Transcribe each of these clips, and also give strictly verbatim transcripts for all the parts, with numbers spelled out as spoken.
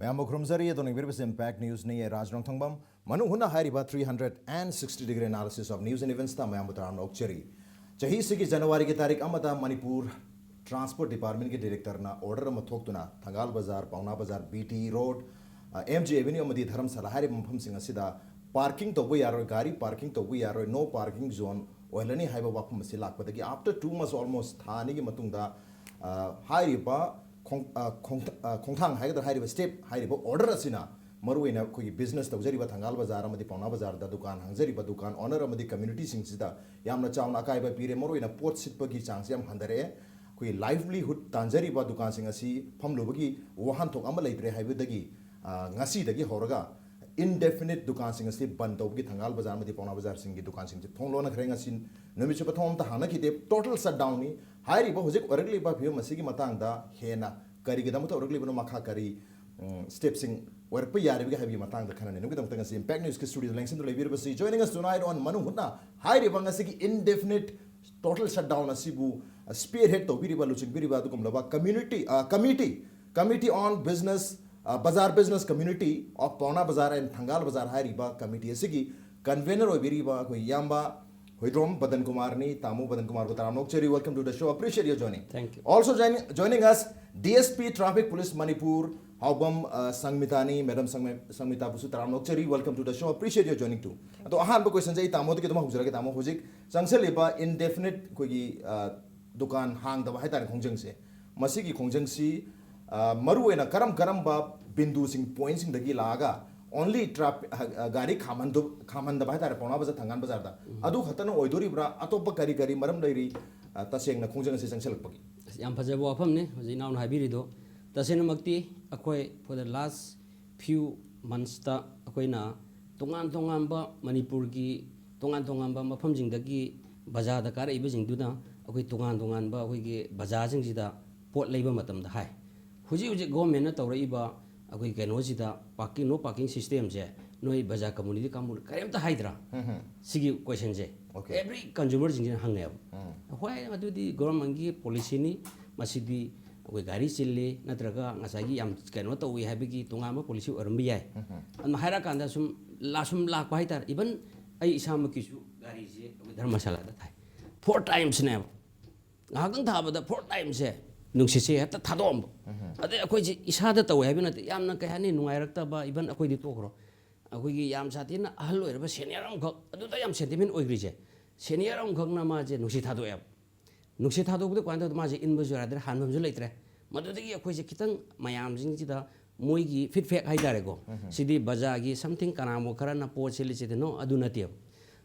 ꯃꯌꯥꯝꯕꯨ ꯈꯨꯔꯨꯝꯖꯔꯤ꯫ ꯑꯗꯣꯝꯅ ꯌꯦꯡꯕꯤꯔꯤꯕꯁꯤ Impact News ꯅꯤ꯫ ꯑꯩ ꯔꯥꯖ ꯔꯣꯡꯊꯣꯡꯕꯝ꯫ ꯃꯅꯨꯡ ꯍꯨꯠꯅ ꯍꯥꯏꯔꯤꯕ three hundred and sixty degree analysis of news and events ꯇ ꯃꯌꯥꯝꯕꯨ ꯇꯔꯥꯝꯅ ꯑꯣꯛꯆꯔꯤ꯫ ꯆꯍꯤꯁꯤꯒꯤ ꯖꯅꯋꯥꯔꯤꯒꯤ ꯇꯥꯔꯤꯛ ꯑꯃꯗ ꯃꯅꯤꯄꯨꯔ Transport Department ꯀꯤ director ꯅ order ꯑꯃ ꯊꯣꯛꯇꯨꯅ ꯊꯪꯒꯥꯜ ꯕꯖꯥꯔ, ꯄꯥꯎꯅꯥ ꯕꯖꯥꯔ, B T Road, ꯑ, M G Avenue ꯑꯃꯗꯤ ꯙꯔꯝꯁꯥꯂꯥ ꯍꯥꯏꯔꯤꯕ ꯃꯐꯝꯁꯤꯡ ꯑꯁꯤꯗ parking ꯇꯧꯕ ꯌꯥꯔꯣꯏ, ꯒꯥꯔꯤ parking ꯇꯧꯕ ꯌꯥꯔꯣꯏ, no parking zone ꯑꯣꯏꯍꯜꯂꯅꯤ ꯍꯥꯏꯕ ꯋꯥꯐꯝ ꯑꯁꯤ ꯂꯥꯛꯄꯗꯒꯤ, after two months, almost ꯊꯥ ꯑꯅꯤꯒꯤ ꯃꯇꯨꯡꯗ, ꯑ, ꯍꯥꯏꯔꯤꯕ ꯈꯣꯡ-, ꯑ, ꯈꯣꯡꯊ-, ꯑ, ꯈꯣꯡꯊꯥꯡ ꯍꯥꯏꯒꯗ꯭ꯔꯥ, ꯍꯥꯏꯔꯤꯕ step, ꯍꯥꯏꯔꯤꯕ order ꯑꯁꯤꯅ ꯃꯔꯨꯑꯣꯏꯅ ꯑꯩꯈꯣꯏꯒꯤ business ꯇꯧꯖꯔꯤꯕ ꯊꯪꯒꯥꯜ ꯕꯖꯥꯔ ꯑꯃꯗꯤ ꯄꯥꯎꯅꯥ ꯕꯖꯥꯔꯗ ꯗꯨꯀꯥꯟ ꯍꯥꯡꯖꯔꯤꯕ ꯗꯨꯀꯥꯟ owner ꯑꯃꯗꯤ community ꯁꯤꯡꯁꯤꯗ ꯌꯥꯝꯅ ꯆꯥꯎꯅ ꯑꯀꯥꯏꯕ ꯄꯤꯔꯦ꯫ ꯃꯔꯨꯑꯣꯏꯅ ꯄꯣꯠ ꯁꯤꯠꯄꯒꯤ ꯆꯥꯡꯁꯤ ꯌꯥꯝ ꯍꯟꯊꯔꯛꯑꯦ꯫ ꯑꯩꯈꯣꯏꯒꯤ livelihood ꯇꯥꯟꯖꯔꯤꯕ ꯗꯨꯀꯥꯟꯁꯤꯡ ꯑꯁꯤ ꯐꯝꯂꯨꯕꯒꯤ ꯋꯥꯍꯟꯊꯣꯛ ꯑꯃ ꯂꯩꯇ꯭ꯔꯦ ꯍꯥꯏꯕꯗꯒꯤ, ꯑ, ꯉꯁꯤꯗꯒꯤ ꯍꯧꯔꯒ indefinite ꯗꯨꯀꯥꯟꯁꯤꯡ ꯑꯁꯤ ꯕꯟ ꯇꯧꯕꯒꯤ, ꯊꯪꯒꯥꯜ ꯕꯖꯥꯔ ꯑꯃꯗꯤ ꯄꯥꯎꯅꯥ ꯕꯖꯥꯔꯁꯤꯡꯒꯤ ꯗꯨꯀꯥꯟꯁꯤꯡꯁꯤ ꯊꯣꯡ ꯂꯣꯟꯅꯈ꯭ꯔꯦ꯫ ꯉꯁꯤ ꯅꯨꯃꯤꯠ ꯆꯨꯞꯄ ꯊꯣꯡ ꯑꯝꯇ ꯍꯥꯡꯅꯈꯤꯗꯦ꯫ Total shutdown ꯅꯤ꯫ ꯍꯥꯏꯔꯤꯕ ꯍꯧꯖꯤꯛ ꯑꯣꯏꯔꯛꯂꯤꯕ ꯐꯤꯕꯝ ꯑꯁꯤꯒꯤ ꯃꯇꯥꯡꯗ ꯍꯦꯟꯅ ꯀꯔꯤꯒꯤꯗꯃꯛꯇ ꯑꯣꯏꯔꯛꯂꯤꯕꯅꯣ, ꯃꯈꯥ ꯀꯔꯤ, ꯎꯝ, step ꯁꯤꯡ ꯑꯣꯏꯔꯛꯄ ꯌꯥꯔꯤꯕꯒꯦ ꯍꯥꯏꯕꯒꯤ ꯃꯇꯥꯡꯗ ꯈꯟꯅꯅꯕꯒꯤꯗꯃꯛꯇ ꯉꯁꯤ Impact News ꯀꯤ studio the ꯂꯦꯡꯁꯤꯟꯗꯨꯅ ꯂꯩꯕꯤꯔꯤꯕꯁꯤ, joining us tonight on ꯃꯅꯨꯡ ꯍꯨꯠꯅ ꯍꯥꯏꯔꯤꯕ ꯉꯁꯤꯒꯤ indefinite total shutdown ꯑꯁꯤꯕꯨ, ꯑ, spearhead ꯇꯧꯕꯤꯔꯤꯕ, ꯂꯨꯆꯤꯡꯕꯤꯔꯤꯕ ꯑꯗꯨꯒꯨꯝꯂꯕ community, ꯑ, committee, Committee on Business, ꯑ, Bazaar Business Community of Paona Bazaar and Thangal Bazaar ꯍꯥꯏꯔꯤꯕ committee ꯑꯁꯤꯒꯤ convener ꯑꯣꯏꯕꯤꯔꯤꯕ ꯑꯩꯈꯣꯏ ꯏꯌꯥꯝꯕ ꯍꯨꯏꯗ꯭ꯔꯣꯝ ꯕꯗꯟ ꯀꯨꯃꯥꯔꯅꯤ꯫ ꯇꯥꯃꯣ ꯕꯗꯟ ꯀꯨꯃꯥꯔꯕꯨ ꯇꯔꯥꯝꯅ ꯑꯣꯛꯆꯔꯤ꯫ Welcome to the show. Appreciate your joining. Thank you. Also joining, joining us, D S P Traffic Police Manipur, ꯍꯥꯎꯕꯝ, ꯑ, ꯁꯪꯃꯤꯇꯥꯅꯤ꯫ Madam ꯁꯪꯃꯤ-, ꯁꯪꯃꯤꯇꯥꯕꯨꯁꯨ ꯇꯔꯥꯝꯅ ꯑꯣꯛꯆꯔꯤ꯫ Welcome to the show. Appreciate your joining too. ꯑꯗꯣ ꯑꯍꯥꯟꯕ question ꯁꯦ ꯑꯩ ꯇꯥꯃꯣꯗꯒꯤ ꯑꯗꯨꯝ ꯍꯧꯖꯔꯒꯦ꯫ ꯇꯥꯃꯣ, ꯍꯧꯖꯤꯛ ꯆꯪꯁꯤꯜꯂꯤꯕ indefinite ꯑꯩꯈꯣꯏꯒꯤ, ꯑ, ꯗꯨꯀꯥꯟ ꯍꯥꯡꯗꯕ ꯍꯥꯏꯇꯥꯔꯦ, ꯈꯣꯡꯖꯪꯁꯦ, ꯃꯁꯤꯒꯤ ꯈꯣꯡꯖꯪꯁꯤ, ꯑ, ꯃꯔꯨꯑꯣꯏꯅ ꯀꯔꯝ ꯀꯔꯝꯕ ꯕꯤꯟꯗꯨꯁꯤꯡ, point ꯁꯤꯡꯗꯒꯤ ꯂꯥꯛꯑꯒ only traffic, ꯑ, ꯑ, ꯒꯥꯔꯤ ꯈꯥꯝꯍꯟꯗꯨ-, ꯈꯥꯝꯍꯟꯗꯕ ꯍꯥꯏꯇꯥꯔꯦ, ꯄꯥꯎꯅꯥ ꯕꯖꯥꯔ, ꯊꯪꯒꯥꯜ ꯕꯖꯥꯔꯗ, ꯎꯝ꯫ ꯑꯗꯨ ꯈꯛꯇꯅ ꯑꯣꯏꯗꯣꯔꯤꯕ꯭ꯔꯥ? ꯑꯇꯣꯞꯄ ꯀꯔꯤ ꯀꯔꯤ ꯃꯔꯝ ꯂꯩꯔꯤ, ꯑ, ꯇꯁꯦꯡꯅ ꯈꯣꯡꯖꯪ ꯑꯁꯤ ꯆꯪꯁꯤꯜꯂꯛꯄꯒꯤ? ꯑꯁ, ꯌꯥꯝ ꯐꯖꯕ ꯋꯥꯐꯝꯅꯤ ꯍꯧꯖꯤꯛ ꯏꯅꯥꯎꯅ ꯍꯥꯏꯕꯤꯔꯤꯗꯣ꯫ ꯇꯁꯦꯡꯅꯃꯛꯇꯤ ꯑꯩꯈꯣꯏ for the last few months ꯇ ꯑꯩꯈꯣꯏꯅ ꯇꯣꯉꯥꯟ ꯇꯣꯉꯥꯟꯕ ꯃꯅꯤꯄꯨꯔꯒꯤ ꯇꯣꯉꯥꯟ ꯇꯣꯉꯥꯟꯕ ꯃꯐꯝꯁꯤꯡꯗꯒꯤ ꯕꯖꯥꯔꯗ ꯀꯥꯔꯛꯏꯕꯁꯤꯡꯗꯨꯅ ꯑꯩꯈꯣꯏ ꯇꯣꯉꯥꯟ ꯇꯣꯉꯥꯟꯕ ꯑꯩꯈꯣꯏꯒꯤ ꯕꯖꯥꯔꯁꯤꯡꯁꯤꯗ ꯄꯣꯠ ꯂꯩꯕ ꯃꯇꯝꯗ ꯍꯥꯏ, ꯍꯧꯖꯤꯛ ꯍꯧꯖꯤꯛ government ꯅ ꯇꯧꯔꯛꯏꯕ ꯑꯩꯈꯣꯏ ꯀꯩꯅꯣꯁꯤꯗ parking, no parking system ꯁꯦ ꯅꯣꯏ ꯕꯖꯥꯔ community ꯀꯥꯡꯕꯨꯅ ꯀꯔꯤꯝꯇ ꯍꯥꯏꯗ꯭ꯔꯥ? ꯎꯝ ꯍꯝ꯫ ꯁꯤꯒꯤ question ꯁꯦ Okay. every consumer ꯁꯤꯡꯁꯤꯅ ꯍꯪꯉꯦꯕ꯫ ꯎꯝ꯫ ꯍꯣꯏ, ꯑꯗꯨꯗꯤ government ꯀꯤ policy ꯅꯤ, ꯃꯁꯤꯗꯤ ꯑꯩꯈꯣꯏ ꯒꯥꯔꯤ ꯆꯤꯜꯂꯤ, ꯅꯠꯇ꯭ꯔꯒ ꯉꯁꯥꯏꯒꯤ ꯌꯥꯝ ꯀꯩꯅꯣ ꯇꯧꯏ ꯍꯥꯏꯕꯒꯤ ꯇꯣꯉꯥꯟꯕ ꯄꯣꯂꯤꯁꯤ ꯑꯣꯏꯔꯝꯕ ꯌꯥꯏ꯫ ꯑꯗꯨꯅ ꯍꯥꯏꯔꯛꯑꯀꯥꯟꯗ ꯁꯨꯝ ꯂꯥ-, ꯁꯨꯝ ꯂꯥꯛꯄ ꯍꯥꯏꯇꯥꯔꯦ꯫ ꯏꯚꯟ ꯑꯩ ꯏꯁꯥꯃꯛꯀꯤꯁꯨ ꯒꯥꯔꯤꯁꯦ ꯑꯩꯈꯣꯏ ꯙꯔꯃꯁꯥꯂꯥꯗ ꯊꯥꯏ, ꯐꯣꯔ ꯇꯥꯏꯝꯁꯅꯦꯕ꯫ ꯉꯥꯏꯍꯥꯛꯇꯪ ꯊꯥꯕꯗ ꯐꯣꯔ ꯇꯥꯏꯝꯁꯦ ꯅꯨꯡꯁꯤꯠꯁꯦ ꯍꯦꯛꯇ ꯊꯥꯗꯣꯛꯑꯝꯕ꯫ ꯑꯗꯩ ꯑꯩꯈꯣꯏꯁꯦ ꯏꯁꯥꯗ ꯇꯧꯋꯦ ꯍꯥꯏꯕ ꯅꯠꯇꯦ, ꯌꯥꯝꯅ ꯀꯩ ꯍꯥꯏꯅꯤ, ꯅꯨꯡꯉꯥꯏꯔꯛꯇꯕ, ꯏꯚꯟ ꯑꯩꯈꯣꯏꯗꯤ ꯇꯣꯛꯈ꯭ꯔꯣ, ꯑꯩꯈꯣꯏꯒꯤ ꯌꯥꯝ ꯁꯥꯊꯤꯅ ꯑꯍꯜ ꯑꯣꯏꯔꯕ ꯁꯦꯅꯤꯌꯔ ꯑꯃꯈꯛ, ꯑꯗꯨꯗ ꯌꯥꯝ ꯁꯦꯟꯇꯤꯃꯦꯟ ꯑꯣꯏꯈ꯭ꯔꯤꯁꯦ, ꯁꯦꯅꯤꯌꯔ ꯑꯃꯈꯛꯅ ꯃꯥꯁꯦ ꯅꯨꯡꯁꯤꯠ ꯊꯥꯗꯣꯛꯑꯦꯕ꯫ ꯅꯨꯡꯁꯤꯠ ꯊꯥꯗꯣꯛꯄꯗ ꯀꯃꯥꯏꯅ ꯇꯧꯗꯅ ꯃꯥꯁꯦ ꯏꯟꯕꯁꯨ ꯌꯥꯗ꯭ꯔꯦ, ꯍꯥꯟꯐꯝꯁꯨ ꯂꯩꯇ꯭ꯔꯦ꯫ ꯃꯗꯨꯗꯒꯤ ꯑꯩꯈꯣꯏꯁꯦ ꯈꯤꯇꯪ ꯃꯌꯥꯝꯁꯤꯡꯁꯤꯗ ꯃꯣꯏꯒꯤ ꯐꯤꯗꯕꯦꯛ ꯍꯥꯏꯇꯥꯔꯦꯀꯣ, ꯁꯤꯗꯤ ꯕꯖꯥꯔꯒꯤ ꯁꯝꯊꯤꯡ ꯀꯅꯥꯒꯨꯝꯕ ꯈꯔꯅ ꯄꯣꯠ ꯁꯤꯠꯂꯤ ꯁꯤꯠꯇꯦ, ꯅꯣ, ꯑꯗꯨ ꯅꯠꯇꯦꯕ꯫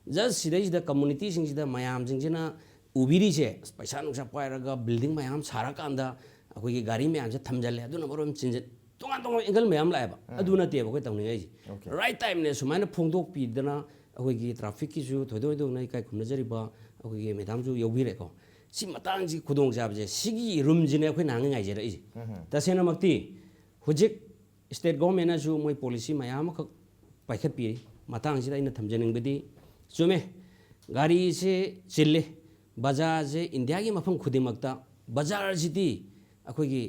ꯖꯁ ꯁꯤꯗꯩꯁꯤꯗ ꯀꯝꯃꯨꯅꯤꯇꯤꯁꯤꯡꯁꯤꯗ ꯃꯌꯥꯝꯁꯤꯡꯁꯤꯅ ꯎꯕꯤꯔꯤꯁꯦ, ꯑꯁ, ꯄꯩꯁꯥ ꯅꯨꯡꯁꯥ ꯄꯥꯏꯔꯒ ꯕꯤꯜꯗꯤꯡ ꯃꯌꯥꯝ ꯁꯥꯔꯀꯥꯟꯗ ꯑꯩꯈꯣꯏꯒꯤ ꯒꯥꯔꯤ ꯃꯌꯥꯝꯁꯦ ꯊꯝꯖꯤꯜꯂꯦ, ꯑꯗꯨꯅ ꯃꯔꯣꯝ ꯆꯤꯟꯖꯟ-, ꯇꯣꯉꯥꯟ ꯇꯣꯉꯥꯟꯕ ꯑꯦꯡꯒꯜ ꯃꯌꯥꯝ ꯂꯥꯛꯑꯦꯕ꯫ ꯑꯗꯨ ꯅꯠꯇꯦꯕ ꯑꯩꯈꯣꯏ ꯇꯧꯅꯤꯡꯉꯛꯏꯁꯦ꯫ Okay. ꯔꯥꯏꯠ ꯇꯥꯏꯝꯅꯦ ꯁꯨꯃꯥꯏꯅ ꯐꯣꯡꯗꯣꯛꯄꯤꯗꯅ ꯑꯩꯈꯣꯏꯒꯤ ꯇ꯭ꯔꯥꯐꯤꯛꯀꯤꯁꯨ ꯊꯣꯏꯗꯣꯛ ꯍꯦꯟꯗꯣꯛꯅ ꯏꯀꯥꯏ ꯈꯨꯝꯅꯖꯔꯤꯕ ꯑꯩꯈꯣꯏꯒꯤ ꯃꯦꯗꯥꯝꯁꯨ ꯌꯥꯎꯕꯤꯔꯦꯀꯣ꯫ ꯁꯤ ꯃꯇꯥꯡꯁꯤ ꯈꯨꯗꯣꯡꯆꯥꯕꯁꯦ, ꯁꯤꯒꯤ ꯔꯨꯝꯁꯤꯅꯦ ꯑꯩꯈꯣꯏ ꯅꯍꯥꯟꯒꯩ ꯉꯥꯏꯖꯔꯛꯏꯁꯦ꯫ ꯇꯁꯦꯡꯅꯃꯛꯇꯤ ꯍꯧꯖꯤꯛ ꯁ꯭ꯇꯦꯠ ꯒꯣꯔꯃꯦꯟꯅꯁꯨ ꯃꯣꯏ ꯄꯣꯂꯤꯁꯤ ꯃꯌꯥꯝ ꯑꯃꯈꯛ ꯄꯥꯏꯈꯠꯄꯤꯔꯤ꯫ ꯃꯇꯥꯡꯁꯤꯗ ꯑꯩꯅ ꯊꯝꯖꯅꯤꯡꯕꯗꯤ, ꯆꯨꯝꯃꯦ, ꯒꯥꯔꯤꯁꯦ ꯆꯤꯜꯂꯤ, ꯕꯖꯥꯔꯁꯦ ꯏꯟꯗꯤꯌꯥꯒꯤ ꯃꯐꯝ ꯈꯨꯗꯤꯡꯃꯛꯇ, ꯕꯖꯥꯔꯁꯤꯗꯤ ꯑꯩꯈꯣꯏꯒꯤ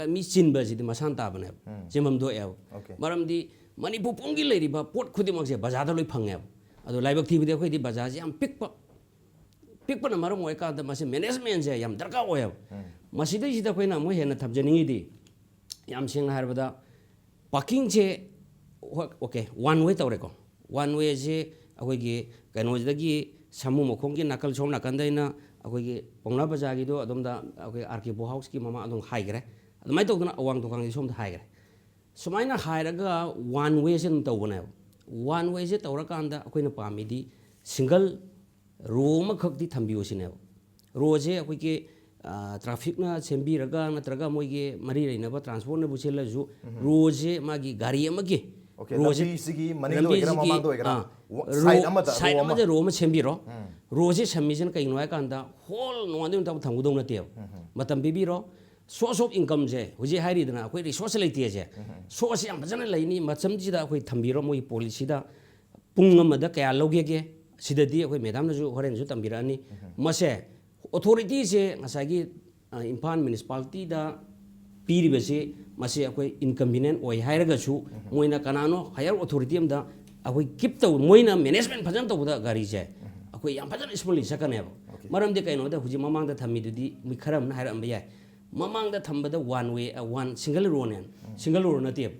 ꯃꯤ ꯆꯤꯟꯕꯁꯤꯗꯤ ꯃꯁꯥꯅ ꯇꯥꯕꯅꯦꯕ, ꯆꯤꯟꯐꯝ ꯊꯣꯛꯑꯦꯕ꯫ Okay. ꯃꯔꯝꯗꯤ ꯃꯅꯤꯄꯨꯔ ꯄꯨꯝꯒꯤ ꯂꯩꯔꯤꯕ ꯄꯣꯠ ꯈꯨꯗꯤꯡꯃꯛꯁꯦ ꯕꯖꯥꯔꯗ ꯂꯣꯏ ꯐꯪꯉꯦꯕ꯫ ꯑꯗꯣ ꯂꯥꯏꯕꯛ ꯊꯤꯕꯗꯤ ꯑꯩꯈꯣꯏꯗꯤ ꯕꯖꯥꯔꯁꯦ ꯌꯥꯝ ꯄꯤꯛꯄ, ꯄꯤꯛꯄꯅ ꯃꯔꯝ ꯑꯣꯏꯔꯀꯥꯟꯗ ꯃꯁꯤ ꯃꯦꯅꯦꯖꯃꯦꯟꯁꯦ ꯌꯥꯝ ꯗꯔꯀꯥꯔ ꯑꯣꯏꯌꯦꯕ꯫ ꯃꯁꯤꯗꯩꯁꯤꯗ ꯑꯩꯈꯣꯏꯅ ꯑꯃꯨꯛ ꯍꯦꯟꯅ ꯊꯝꯖꯅꯤꯡꯉꯤꯗꯤ, ꯌꯥꯝ ꯁꯦꯡꯅ ꯍꯥꯏꯔꯕꯗ, ꯄꯥꯔꯀꯤꯡꯁꯦ, ꯍꯣꯏ, okay, ꯋꯥꯟ ꯋꯦ ꯇꯧꯔꯦꯀꯣ꯫ ꯋꯥꯟ ꯋꯦꯁꯦ ꯑꯩꯈꯣꯏꯒꯤ ꯀꯩꯅꯣꯁꯤꯗꯒꯤ, ꯁꯥꯃꯨ ꯃꯈꯣꯡꯒꯤ ꯅꯥꯀꯜ ꯁꯣꯝ ꯅꯥꯀꯟꯗ ꯑꯩꯅ ꯑꯩꯈꯣꯏꯒꯤ ꯄꯥꯎꯅꯥ ꯕꯖꯥꯔꯒꯤꯗꯣ ꯑꯗꯣꯝꯗ ꯑꯩꯈꯣꯏ ꯑꯥꯔ ꯀꯦ ꯕꯣ ꯍꯥꯎꯁꯀꯤ ꯃꯃꯥꯡ ꯑꯗꯨꯝ ꯍꯥꯏꯈ꯭ꯔꯦ꯫ ꯑꯗꯨꯃꯥꯏꯅ ꯇꯧꯗꯅ ꯑꯋꯥꯡ ꯊꯣꯡꯈꯥꯡꯒꯤ ꯁꯣꯝꯗ ꯍꯥꯏꯈ꯭ꯔꯦ꯫ ꯁꯨꯃꯥꯏꯅ ꯍꯥꯏꯔꯒ ꯋꯥꯟ ꯋꯦꯁꯦ ꯑꯗꯨꯝ ꯇꯧꯕꯅꯦꯕ꯫ ꯋꯥꯟ ꯋꯦꯁꯦ ꯇꯧꯔꯀꯥꯟꯗ ꯑꯩꯈꯣꯏꯅ ꯄꯥꯝꯃꯤꯗꯤ ꯁꯤꯡꯒꯜ ꯔꯣ ꯑꯃꯈꯛꯇꯤ ꯊꯝꯕꯤꯌꯨ ꯁꯤꯅꯦꯕ꯫ ꯔꯣꯁꯦ ꯑꯩꯈꯣꯏꯒꯤ, ꯑ, ꯇ꯭ꯔꯥꯐꯤꯛꯅ ꯁꯦꯝꯕꯤꯔꯒ ꯅꯠꯇ꯭ꯔꯒ ꯃꯣꯏꯒꯤ ꯃꯔꯤ ꯂꯩꯅꯕ ꯇ꯭ꯔꯥꯟꯁꯄꯣꯔꯠꯅꯕꯨ ꯁꯤꯜꯂꯁꯨ, ꯔꯣꯁꯦ ꯃꯥꯒꯤ ꯒꯥꯔꯤ ꯑꯃꯒꯤ, Okay, ꯔꯣꯁꯦ, ꯂꯝꯕꯤꯁꯤꯒꯤ ꯃꯅꯤꯡꯗ ꯑꯣꯏꯒꯦꯔꯥ, ꯂꯝꯕꯤꯁꯤꯒꯤ, ꯃꯃꯥꯡꯗ ꯑꯣꯏꯒꯦꯔꯥ, ꯑ, ꯋ-, ꯔꯣ, side ꯑꯃꯗ, side row ꯑꯃ꯫ ꯑꯃꯗ ꯔꯣ ꯑꯃ ꯁꯦꯝꯕꯤꯔꯣ꯫ ꯔꯣꯁꯦ ꯁꯝꯃꯤꯁꯤꯅ ꯀꯩꯒꯤꯅꯣ ꯍꯥꯏꯀꯥꯟꯗ, ꯍꯣꯜ ꯅꯣꯡꯉꯥꯟꯗꯩ ꯅꯨꯃꯤꯠ ꯇꯥꯕ ꯊꯝꯒꯗꯧ ꯅꯠꯇꯦꯕ꯫ ꯃꯇꯝ ꯄꯤꯕꯤꯔꯣ꯫ Source of incomeꯁꯦ ꯍꯧꯖꯤꯛ ꯍꯥꯏꯔꯤꯗꯅ, ꯑꯩꯈꯣꯏ ꯔꯤꯁꯣꯔꯁ ꯂꯩꯇꯦꯁꯦ꯫ Sourceꯁꯦ ꯌꯥꯝ ꯐꯖꯅ ꯂꯩꯅꯤ, ꯃꯇꯝꯁꯤꯗ ꯑꯩꯈꯣꯏ ꯊꯝꯕꯤꯔꯣ ꯃꯣꯏꯒꯤ ꯄꯣꯂꯤꯁꯤꯗ꯫ ꯄꯨꯡ ꯑꯃꯗ ꯀꯌꯥ ꯂꯧꯒꯦꯒꯦ? ꯁꯤꯗꯗꯤ ꯑꯩꯈꯣꯏ ꯃꯦꯗꯥꯝꯅꯁꯨ ꯍꯣꯔꯦꯟꯁꯨ ꯇꯝꯕꯤꯔꯛꯑꯅꯤ꯫ ꯃꯁꯦ ꯑꯣꯊꯣꯔꯤꯇꯤꯁꯦ ꯉꯁꯥꯏꯒꯤ ꯏꯝꯐꯥꯜ ꯃ꯭ꯌꯨꯅꯤꯁꯤꯄꯥꯂꯤꯇꯤꯗ ꯄꯤꯔꯤꯕꯁꯤ, ꯃꯁꯤ ꯑꯩꯈꯣꯏ ꯏꯟꯀꯟꯚꯤꯅꯤꯌꯦꯟ ꯑꯣꯏ ꯍꯥꯏꯔꯒꯁꯨ, ꯃꯣꯏꯅ ꯀꯅꯥꯅꯣ ꯍꯥꯌꯔ ꯑꯣꯊꯣꯔꯤꯇꯤ ꯑꯃꯗ ꯑꯩꯈꯣꯏ ꯀꯤꯞ ꯇꯧ, ꯃꯣꯏꯅ ꯃꯦꯅꯦꯖꯃꯦꯟ ꯐꯖꯅ ꯇꯧꯕꯗ ꯒꯥꯔꯤꯁꯦ ꯑꯩꯈꯣꯏ ꯌꯥꯝ ꯐꯖꯅ ꯁ꯭ꯃꯨꯠꯂꯤ ꯆꯠꯀꯅꯦꯕ꯫ ꯃꯔꯝꯗꯤ ꯀꯩꯅꯣꯗ ꯍꯧꯖꯤꯛ ꯃꯃꯥꯡꯗ ꯊꯝꯃꯤꯗꯨꯗꯤ ꯃꯤ ꯈꯔ ꯑꯃꯅ ꯍꯥꯏꯔꯛꯑꯝꯕ ꯌꯥꯏ, ꯃꯃꯥꯡꯗ ꯊꯝꯕꯗ ꯋꯥꯟ ꯋꯦ, ꯋꯥꯟ ꯁꯤꯡꯒꯜ ꯔꯣꯅꯦ, ꯁꯤꯡꯒꯜ ꯔꯣ ꯅꯠꯇꯦꯕ,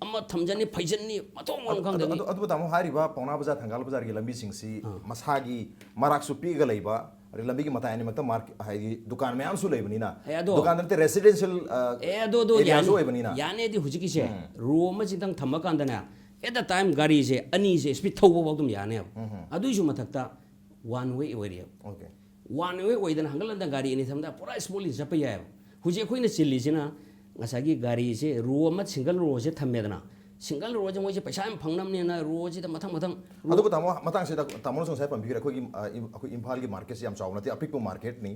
ꯑꯃ ꯊꯝꯖꯟꯅꯤ, ꯐꯩꯖꯟꯅꯤ, ꯃꯊꯣꯡ ꯃꯔꯝ ꯈꯪꯗꯅꯤ꯫ ꯑꯗꯨ, ꯑꯗꯨꯕꯨ ꯇꯥꯃꯣ, ꯍꯥꯏꯔꯤꯕ ꯄꯥꯎꯅꯥ ꯕꯖꯥꯔ, ꯊꯪꯒꯥꯜ ꯕꯖꯥꯔꯒꯤ ꯂꯝꯕꯤꯁꯤꯡꯁꯤ ꯃꯁꯥꯒꯤ ꯃꯔꯥꯛꯁꯨ ꯄꯤꯛꯑꯒ ꯂꯩꯕ, ꯑꯗꯩ ꯂꯝꯕꯤꯒꯤ ꯃꯇꯥꯏ ꯑꯅꯤꯃꯛꯇ ꯃꯥꯔꯀꯦꯠ, ꯍꯥꯏꯗꯤ ꯗꯨꯀꯥꯟ ꯃꯌꯥꯝꯁꯨ ꯂꯩꯕꯅꯤꯅ, ꯑꯦ, ꯑꯗꯣ, ꯗꯨꯀꯥꯟꯗ ꯅꯠꯇꯦ, ꯔꯦꯁꯤꯗꯦꯟꯁꯤꯌꯦꯜ, ꯑ, ꯑꯦ, ꯑꯗꯣ, ꯑꯗꯣ ꯑꯦꯔꯤꯌꯥꯁꯨ ꯌꯥꯅꯤ꯫ ꯑꯣꯏꯕꯅꯤꯅ꯫ ꯌꯥꯅꯤꯗꯤ ꯍꯧꯖꯤꯛꯀꯤꯁꯦ ꯔꯣ ꯑꯃꯁꯤꯗꯪ ꯊꯝꯃꯀꯥꯟꯗꯅꯦ, at the time ꯒꯥꯔꯤꯁꯦ ꯑꯅꯤꯁꯦ ꯁ꯭ꯄꯤꯗ ꯊꯧꯕ ꯐꯥꯎ ꯑꯗꯨꯝ ꯌꯥꯅꯦꯕ꯫ ꯑꯗꯨꯏꯁꯨ ꯃꯊꯛꯇ ꯋꯥꯟ ꯋꯦ ꯑꯣꯏꯔꯤꯑꯕ꯫ ꯑꯣꯀꯦ꯫ ꯋꯥꯟ ꯋꯦ ꯑꯣꯏꯗꯅ ꯍꯪꯒꯠ ꯍꯟꯗ ꯒꯥꯔꯤ ꯑꯅꯤ ꯊꯝꯗ ꯄꯨꯔꯥ ꯁ꯭ꯃꯨꯠꯂꯤ ꯆꯠꯄ ꯌꯥꯏꯑꯕ꯫ ꯍꯧꯖꯤꯛ ꯑꯩꯈꯣꯏꯅ ꯆꯤꯜꯂꯤꯁꯤꯅ ꯉꯁꯥꯏꯒꯤ ꯒꯥꯔꯤꯁꯦ ꯔꯣ ꯑꯃ, ꯁꯤꯡꯒꯜ ꯔꯣꯁꯦ ꯊꯝꯃꯦꯗꯅ, ꯁꯤꯡꯒꯜ ꯔꯣꯁꯦ ꯃꯣꯏꯁꯦ ꯄꯩꯁꯥ ꯌꯥꯝ ꯐꯪꯅꯕꯅꯦꯅ ꯔꯣꯁꯤꯗ ꯃꯊꯪ ꯃꯊꯪ ꯔꯣ- ꯑꯗꯨꯕꯨ ꯇꯥꯃꯣ, ꯃꯇꯥꯡꯁꯤꯗ ꯇꯥꯃꯣꯅꯁꯨ ꯉꯁꯥꯏ ꯄꯟꯕꯤꯈ꯭ꯔꯦ, ꯑꯩꯈꯣꯏꯒꯤ, ꯑ, ꯏꯝ-, ꯑꯩꯈꯣꯏ ꯏꯝꯐꯥꯜꯒꯤ ꯃꯥꯔꯀꯦꯠꯁꯤ ꯌꯥꯝ ꯆꯥꯎꯕ ꯅꯠꯇꯦ, ꯑꯄꯤꯛꯄ ꯃꯥꯔꯀꯦꯠꯅꯤ꯫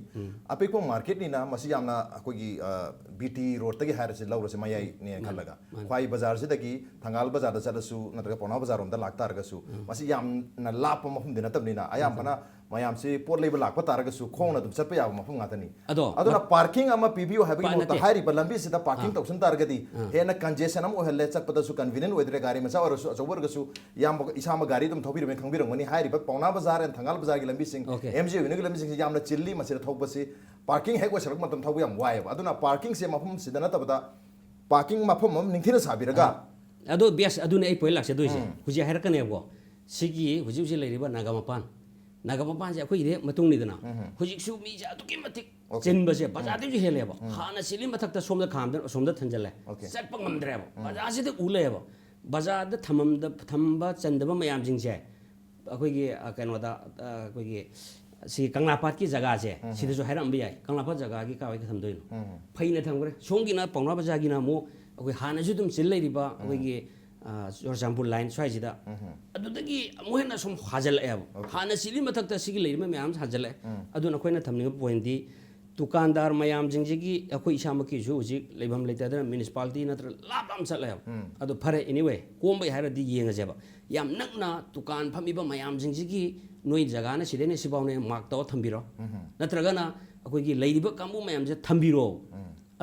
ꯑꯄꯤꯛꯄ ꯃꯥꯔꯀꯦꯠꯅꯤꯅ ꯃꯁꯤ ꯌꯥꯝꯅ ꯑꯩꯈꯣꯏꯒꯤ, ꯑ, ꯕꯤ ꯇꯤ ꯔꯣꯗꯇꯒꯤ ꯍꯥꯏꯔꯁꯤ, ꯂꯧꯔꯁꯤ ꯃꯌꯥꯏꯅꯦ ꯈꯜꯂꯒ꯫ ꯈ꯭ꯋꯥꯏ ꯕꯖꯥꯔꯁꯤꯗꯒꯤ ꯊꯪꯒꯥꯜ ꯕꯖꯥꯔꯗ ꯆꯠꯂꯁꯨ ꯅꯠꯇ꯭ꯔꯒ ꯄꯥꯎꯅꯥ ꯕꯖꯥꯔꯔꯣꯝꯗ ꯂꯥꯛꯇꯥꯔꯒꯁꯨ, ꯃꯁꯤ ꯌꯥꯝꯅ ꯂꯥꯞꯄ ꯃꯐꯝꯗꯤ ꯅꯠꯇꯕꯅꯤꯅ ꯑꯌꯥꯝꯕꯅ ꯃꯌꯥꯝꯁꯤ ꯄꯣꯠ ꯂꯩꯕ ꯂꯥꯛꯄ ꯇꯥꯔꯒꯁꯨ ꯈꯣꯡꯅ ꯑꯗꯨꯝ ꯆꯠꯄ ꯌꯥꯕ ꯃꯐꯝ ꯉꯥꯛꯇꯅꯤ꯫ ꯑꯗꯣ ꯑꯗꯨꯅ ꯃ-, ꯄꯥꯔꯀꯤꯡ ꯑꯃ ꯄꯤꯕꯤꯌꯨ ꯍꯥꯏꯕꯒꯤ ꯄꯥ-, ꯃꯍꯨꯠꯇ ꯅꯠꯇꯦ꯫ ꯍꯥꯏꯔꯤꯕ ꯂꯝꯕꯤꯁꯤꯗ ꯄꯥꯔꯀꯤꯡ ꯑꯥ꯫ ꯇꯧꯁꯤꯟ ꯇꯥꯔꯒꯗꯤ ꯑꯥ꯫ ꯍꯦꯟꯅ ꯀꯟꯖꯦꯁꯟ ꯑꯃ ꯑꯣꯏꯍꯜꯂꯦ, ꯆꯠꯄꯗꯁꯨ ꯀꯟꯚꯤꯅꯤꯌꯦꯟ ꯑꯣꯏꯗ꯭ꯔꯦ, ꯒꯥꯔꯤ ꯃꯆꯥ ꯑꯣꯏꯔꯁꯨ ꯑꯆꯧꯕ ꯑꯣꯏꯔꯒꯁꯨ꯫ ꯏꯌꯥꯝꯕ, ꯏꯁꯥꯃꯛ ꯒꯥꯔꯤ ꯑꯗꯨꯝ ꯊꯧꯕꯤꯔꯕꯅꯤꯅ ꯈꯪꯕꯤꯔꯝꯒꯅꯤ, ꯍꯥꯏꯔꯤꯕ ꯄꯥꯎꯅꯥ ꯕꯖꯥꯔ and ꯊꯪꯒꯥꯜ ꯕꯖꯥꯔꯒꯤ ꯂꯝꯕꯤꯁꯤꯡ, ꯑꯣꯀꯦ꯫ ꯑꯦꯝ ꯖꯤ ꯑꯦꯚꯦꯅ꯭ꯌꯨꯒꯤ ꯂꯝꯕꯤꯁꯤꯡꯁꯤ ꯌꯥꯝꯅ ꯆꯤꯜꯂꯤ꯫ ꯃꯁꯤꯗ ꯊꯧꯕꯁꯤ ꯄꯥꯔꯀꯤꯡ ꯍꯦꯛ ꯑꯣꯏꯁꯜꯂꯛꯄ ꯃꯇꯝ ꯊꯧꯕ ꯌꯥꯝ ꯋꯥꯏꯑꯦꯕ꯫ ꯑꯗꯨꯅ ꯄꯥꯔꯀꯤꯡꯁꯦ ꯃꯐꯝꯁꯤꯗ ꯅꯠꯇꯕꯗ ꯄꯥꯔꯀꯤꯡ ꯃꯐꯝ ꯑꯃ ꯅꯤꯡꯊꯤꯅ ꯁꯥꯕꯤꯔꯒ ꯑꯗꯣ ꯕꯦꯁ, ꯑꯗꯨꯅꯦ ꯑꯩ ꯄꯣꯏꯟ ꯂꯥꯛꯆꯗꯣꯏꯁꯦ꯫ ꯎꯝ꯫ ꯍꯧꯖꯤꯛ ꯍꯥꯏꯔꯛꯀꯅꯦꯕꯀꯣ, ꯁꯤꯒꯤ ꯍꯧꯖꯤꯛ ꯍꯧꯖꯤꯛ ꯂꯩꯔꯤꯕ ꯅꯥꯒꯥ ꯃꯄꯥꯟ, ꯅꯥꯒꯥ ꯃꯄꯥꯟꯁꯦ ꯑꯩꯈꯣꯏꯒꯤꯗꯤ ꯃꯇꯨꯡꯅꯤꯗꯅ, ꯎꯝ꯫ ꯍꯧꯖꯤꯛꯁꯨ ꯃꯤꯁꯦ ꯑꯗꯨꯛꯀꯤ ꯃꯇꯤꯛ ꯑꯣꯀꯦ꯫ ꯆꯤꯟꯕꯁꯦ ꯕꯖꯥꯔꯗꯩꯁꯨ ꯍꯦꯜꯂꯦꯕ꯫ ꯎꯝ꯫ ꯍꯥꯟꯅ ꯆꯤꯜꯂꯤ ꯃꯊꯛꯇ ꯁꯣꯝꯗ ꯈꯥꯝꯗꯅ ꯑꯁꯣꯝꯗ ꯊꯟꯖꯜꯂꯦ꯫ ꯑꯣꯀꯦ꯫ ꯆꯠꯄ ꯉꯝꯗ꯭ꯔꯦꯕ꯫ ꯎꯝ꯫ ꯕꯖꯥꯔꯁꯤꯗ ꯎ ꯂꯩꯌꯦꯕ꯫ ꯕꯖꯥꯔꯗ ꯊꯝꯃꯝꯗ-, ꯊꯝꯕ ꯆꯟꯗꯕ ꯃꯌꯥꯝꯁꯤꯡꯁꯦ ꯑꯩꯈꯣꯏꯒꯤ, ꯑ, ꯀꯩꯅꯣꯗ, ꯑ, ꯑꯩꯈꯣꯏꯒꯤ ꯁꯤ ꯀꯪꯂꯥꯄꯥꯠꯀꯤ ꯖꯒꯥꯁꯦ, ꯎꯝ꯫ ꯁꯤꯗꯁꯨ ꯍꯥꯏꯔꯛꯑꯝꯕ ꯌꯥꯏ꯫ ꯀꯪꯂꯥꯄꯥꯠ ꯖꯒꯥꯒꯤ ꯀꯥꯏꯋꯥꯏꯗ ꯊꯝꯗꯣꯏꯅꯣ? ꯎꯝ꯫ ꯐꯩꯅ ꯊꯝꯈ꯭ꯔꯦ꯫ ꯁꯣꯝꯒꯤꯅ ꯄꯥꯎꯅꯥ ꯕꯖꯥꯔꯒꯤꯅ ꯑꯃꯨꯛ ꯑꯩꯈꯣꯏ ꯍꯥꯟꯅꯁꯨ ꯑꯗꯨꯝ ꯆꯤꯜ ꯂꯩꯔꯤꯕ ꯎꯝ꯫ ꯑꯩꯈꯣꯏꯒꯤ, ꯑ, ꯆꯨꯔꯆꯥꯟꯄꯨꯔ ꯂꯥꯏꯟ ꯁ꯭ꯋꯥꯏꯁꯤꯗ꯫ ꯎꯝ꯫ ꯑꯗꯨꯗꯒꯤ ꯑꯃꯨꯛ ꯍꯦꯟꯅ ꯁꯨꯝ ꯍꯥꯖꯤꯜꯂꯛꯑꯦꯕ꯫ ꯑꯣꯀꯦ꯫ ꯍꯥꯟꯅ ꯆꯤꯜꯂꯤ ꯃꯊꯛꯇ ꯁꯤꯒꯤ ꯂꯩꯔꯤꯕ ꯃꯌꯥꯝꯁꯦ ꯍꯥꯖꯤꯜꯂꯛꯑꯦ꯫ ꯎꯝ꯫ ꯑꯗꯨꯅ ꯑꯩꯈꯣꯏꯅ ꯊꯝꯅꯤꯡꯕ ꯄꯣꯏꯟꯗꯤ ꯗꯨꯀꯥꯟꯗꯥꯔ ꯃꯌꯥꯝꯁꯤꯡꯁꯤꯒꯤ ꯑꯩꯈꯣꯏ ꯏꯁꯥꯃꯛꯀꯤꯁꯨ ꯍꯧꯖꯤꯛ ꯂꯩꯐꯝ ꯂꯩꯇꯗꯅ ꯃ꯭ꯌꯨꯅꯤꯁꯤꯄꯥꯂꯤꯇꯤ ꯅꯠꯇ꯭ꯔꯒ ꯂꯥꯞ ꯂꯥꯞ ꯆꯠꯂꯦꯕ꯫ ꯎꯝ꯫ ꯑꯗꯨ ꯐꯔꯦ, anyway, ꯀꯣꯝꯕꯩ ꯍꯥꯏꯔꯗꯤ ꯌꯦꯡꯉꯁꯦꯕ꯫ ꯌꯥꯝ ꯅꯛꯅ ꯗꯨꯀꯥꯟ ꯐꯝꯃꯤꯕ ꯃꯌꯥꯝꯁꯤꯡꯁꯤꯒꯤ ꯅꯣꯏ ꯖꯒꯥꯅ ꯁꯤꯗꯩꯅ ꯁꯤꯐꯥꯎꯅꯦ ꯃꯥꯔꯛ ꯇꯧꯔ ꯊꯝꯕꯤꯔꯣ꯫ ꯎꯝ꯫ ꯅꯠꯇ꯭ꯔꯒꯅ ꯑꯩꯈꯣꯏꯒꯤ ꯂꯩꯔꯤꯕ ꯀꯥꯡꯕꯨ ꯃꯌꯥꯝꯁꯦ ꯊꯝꯕꯤꯔꯣ,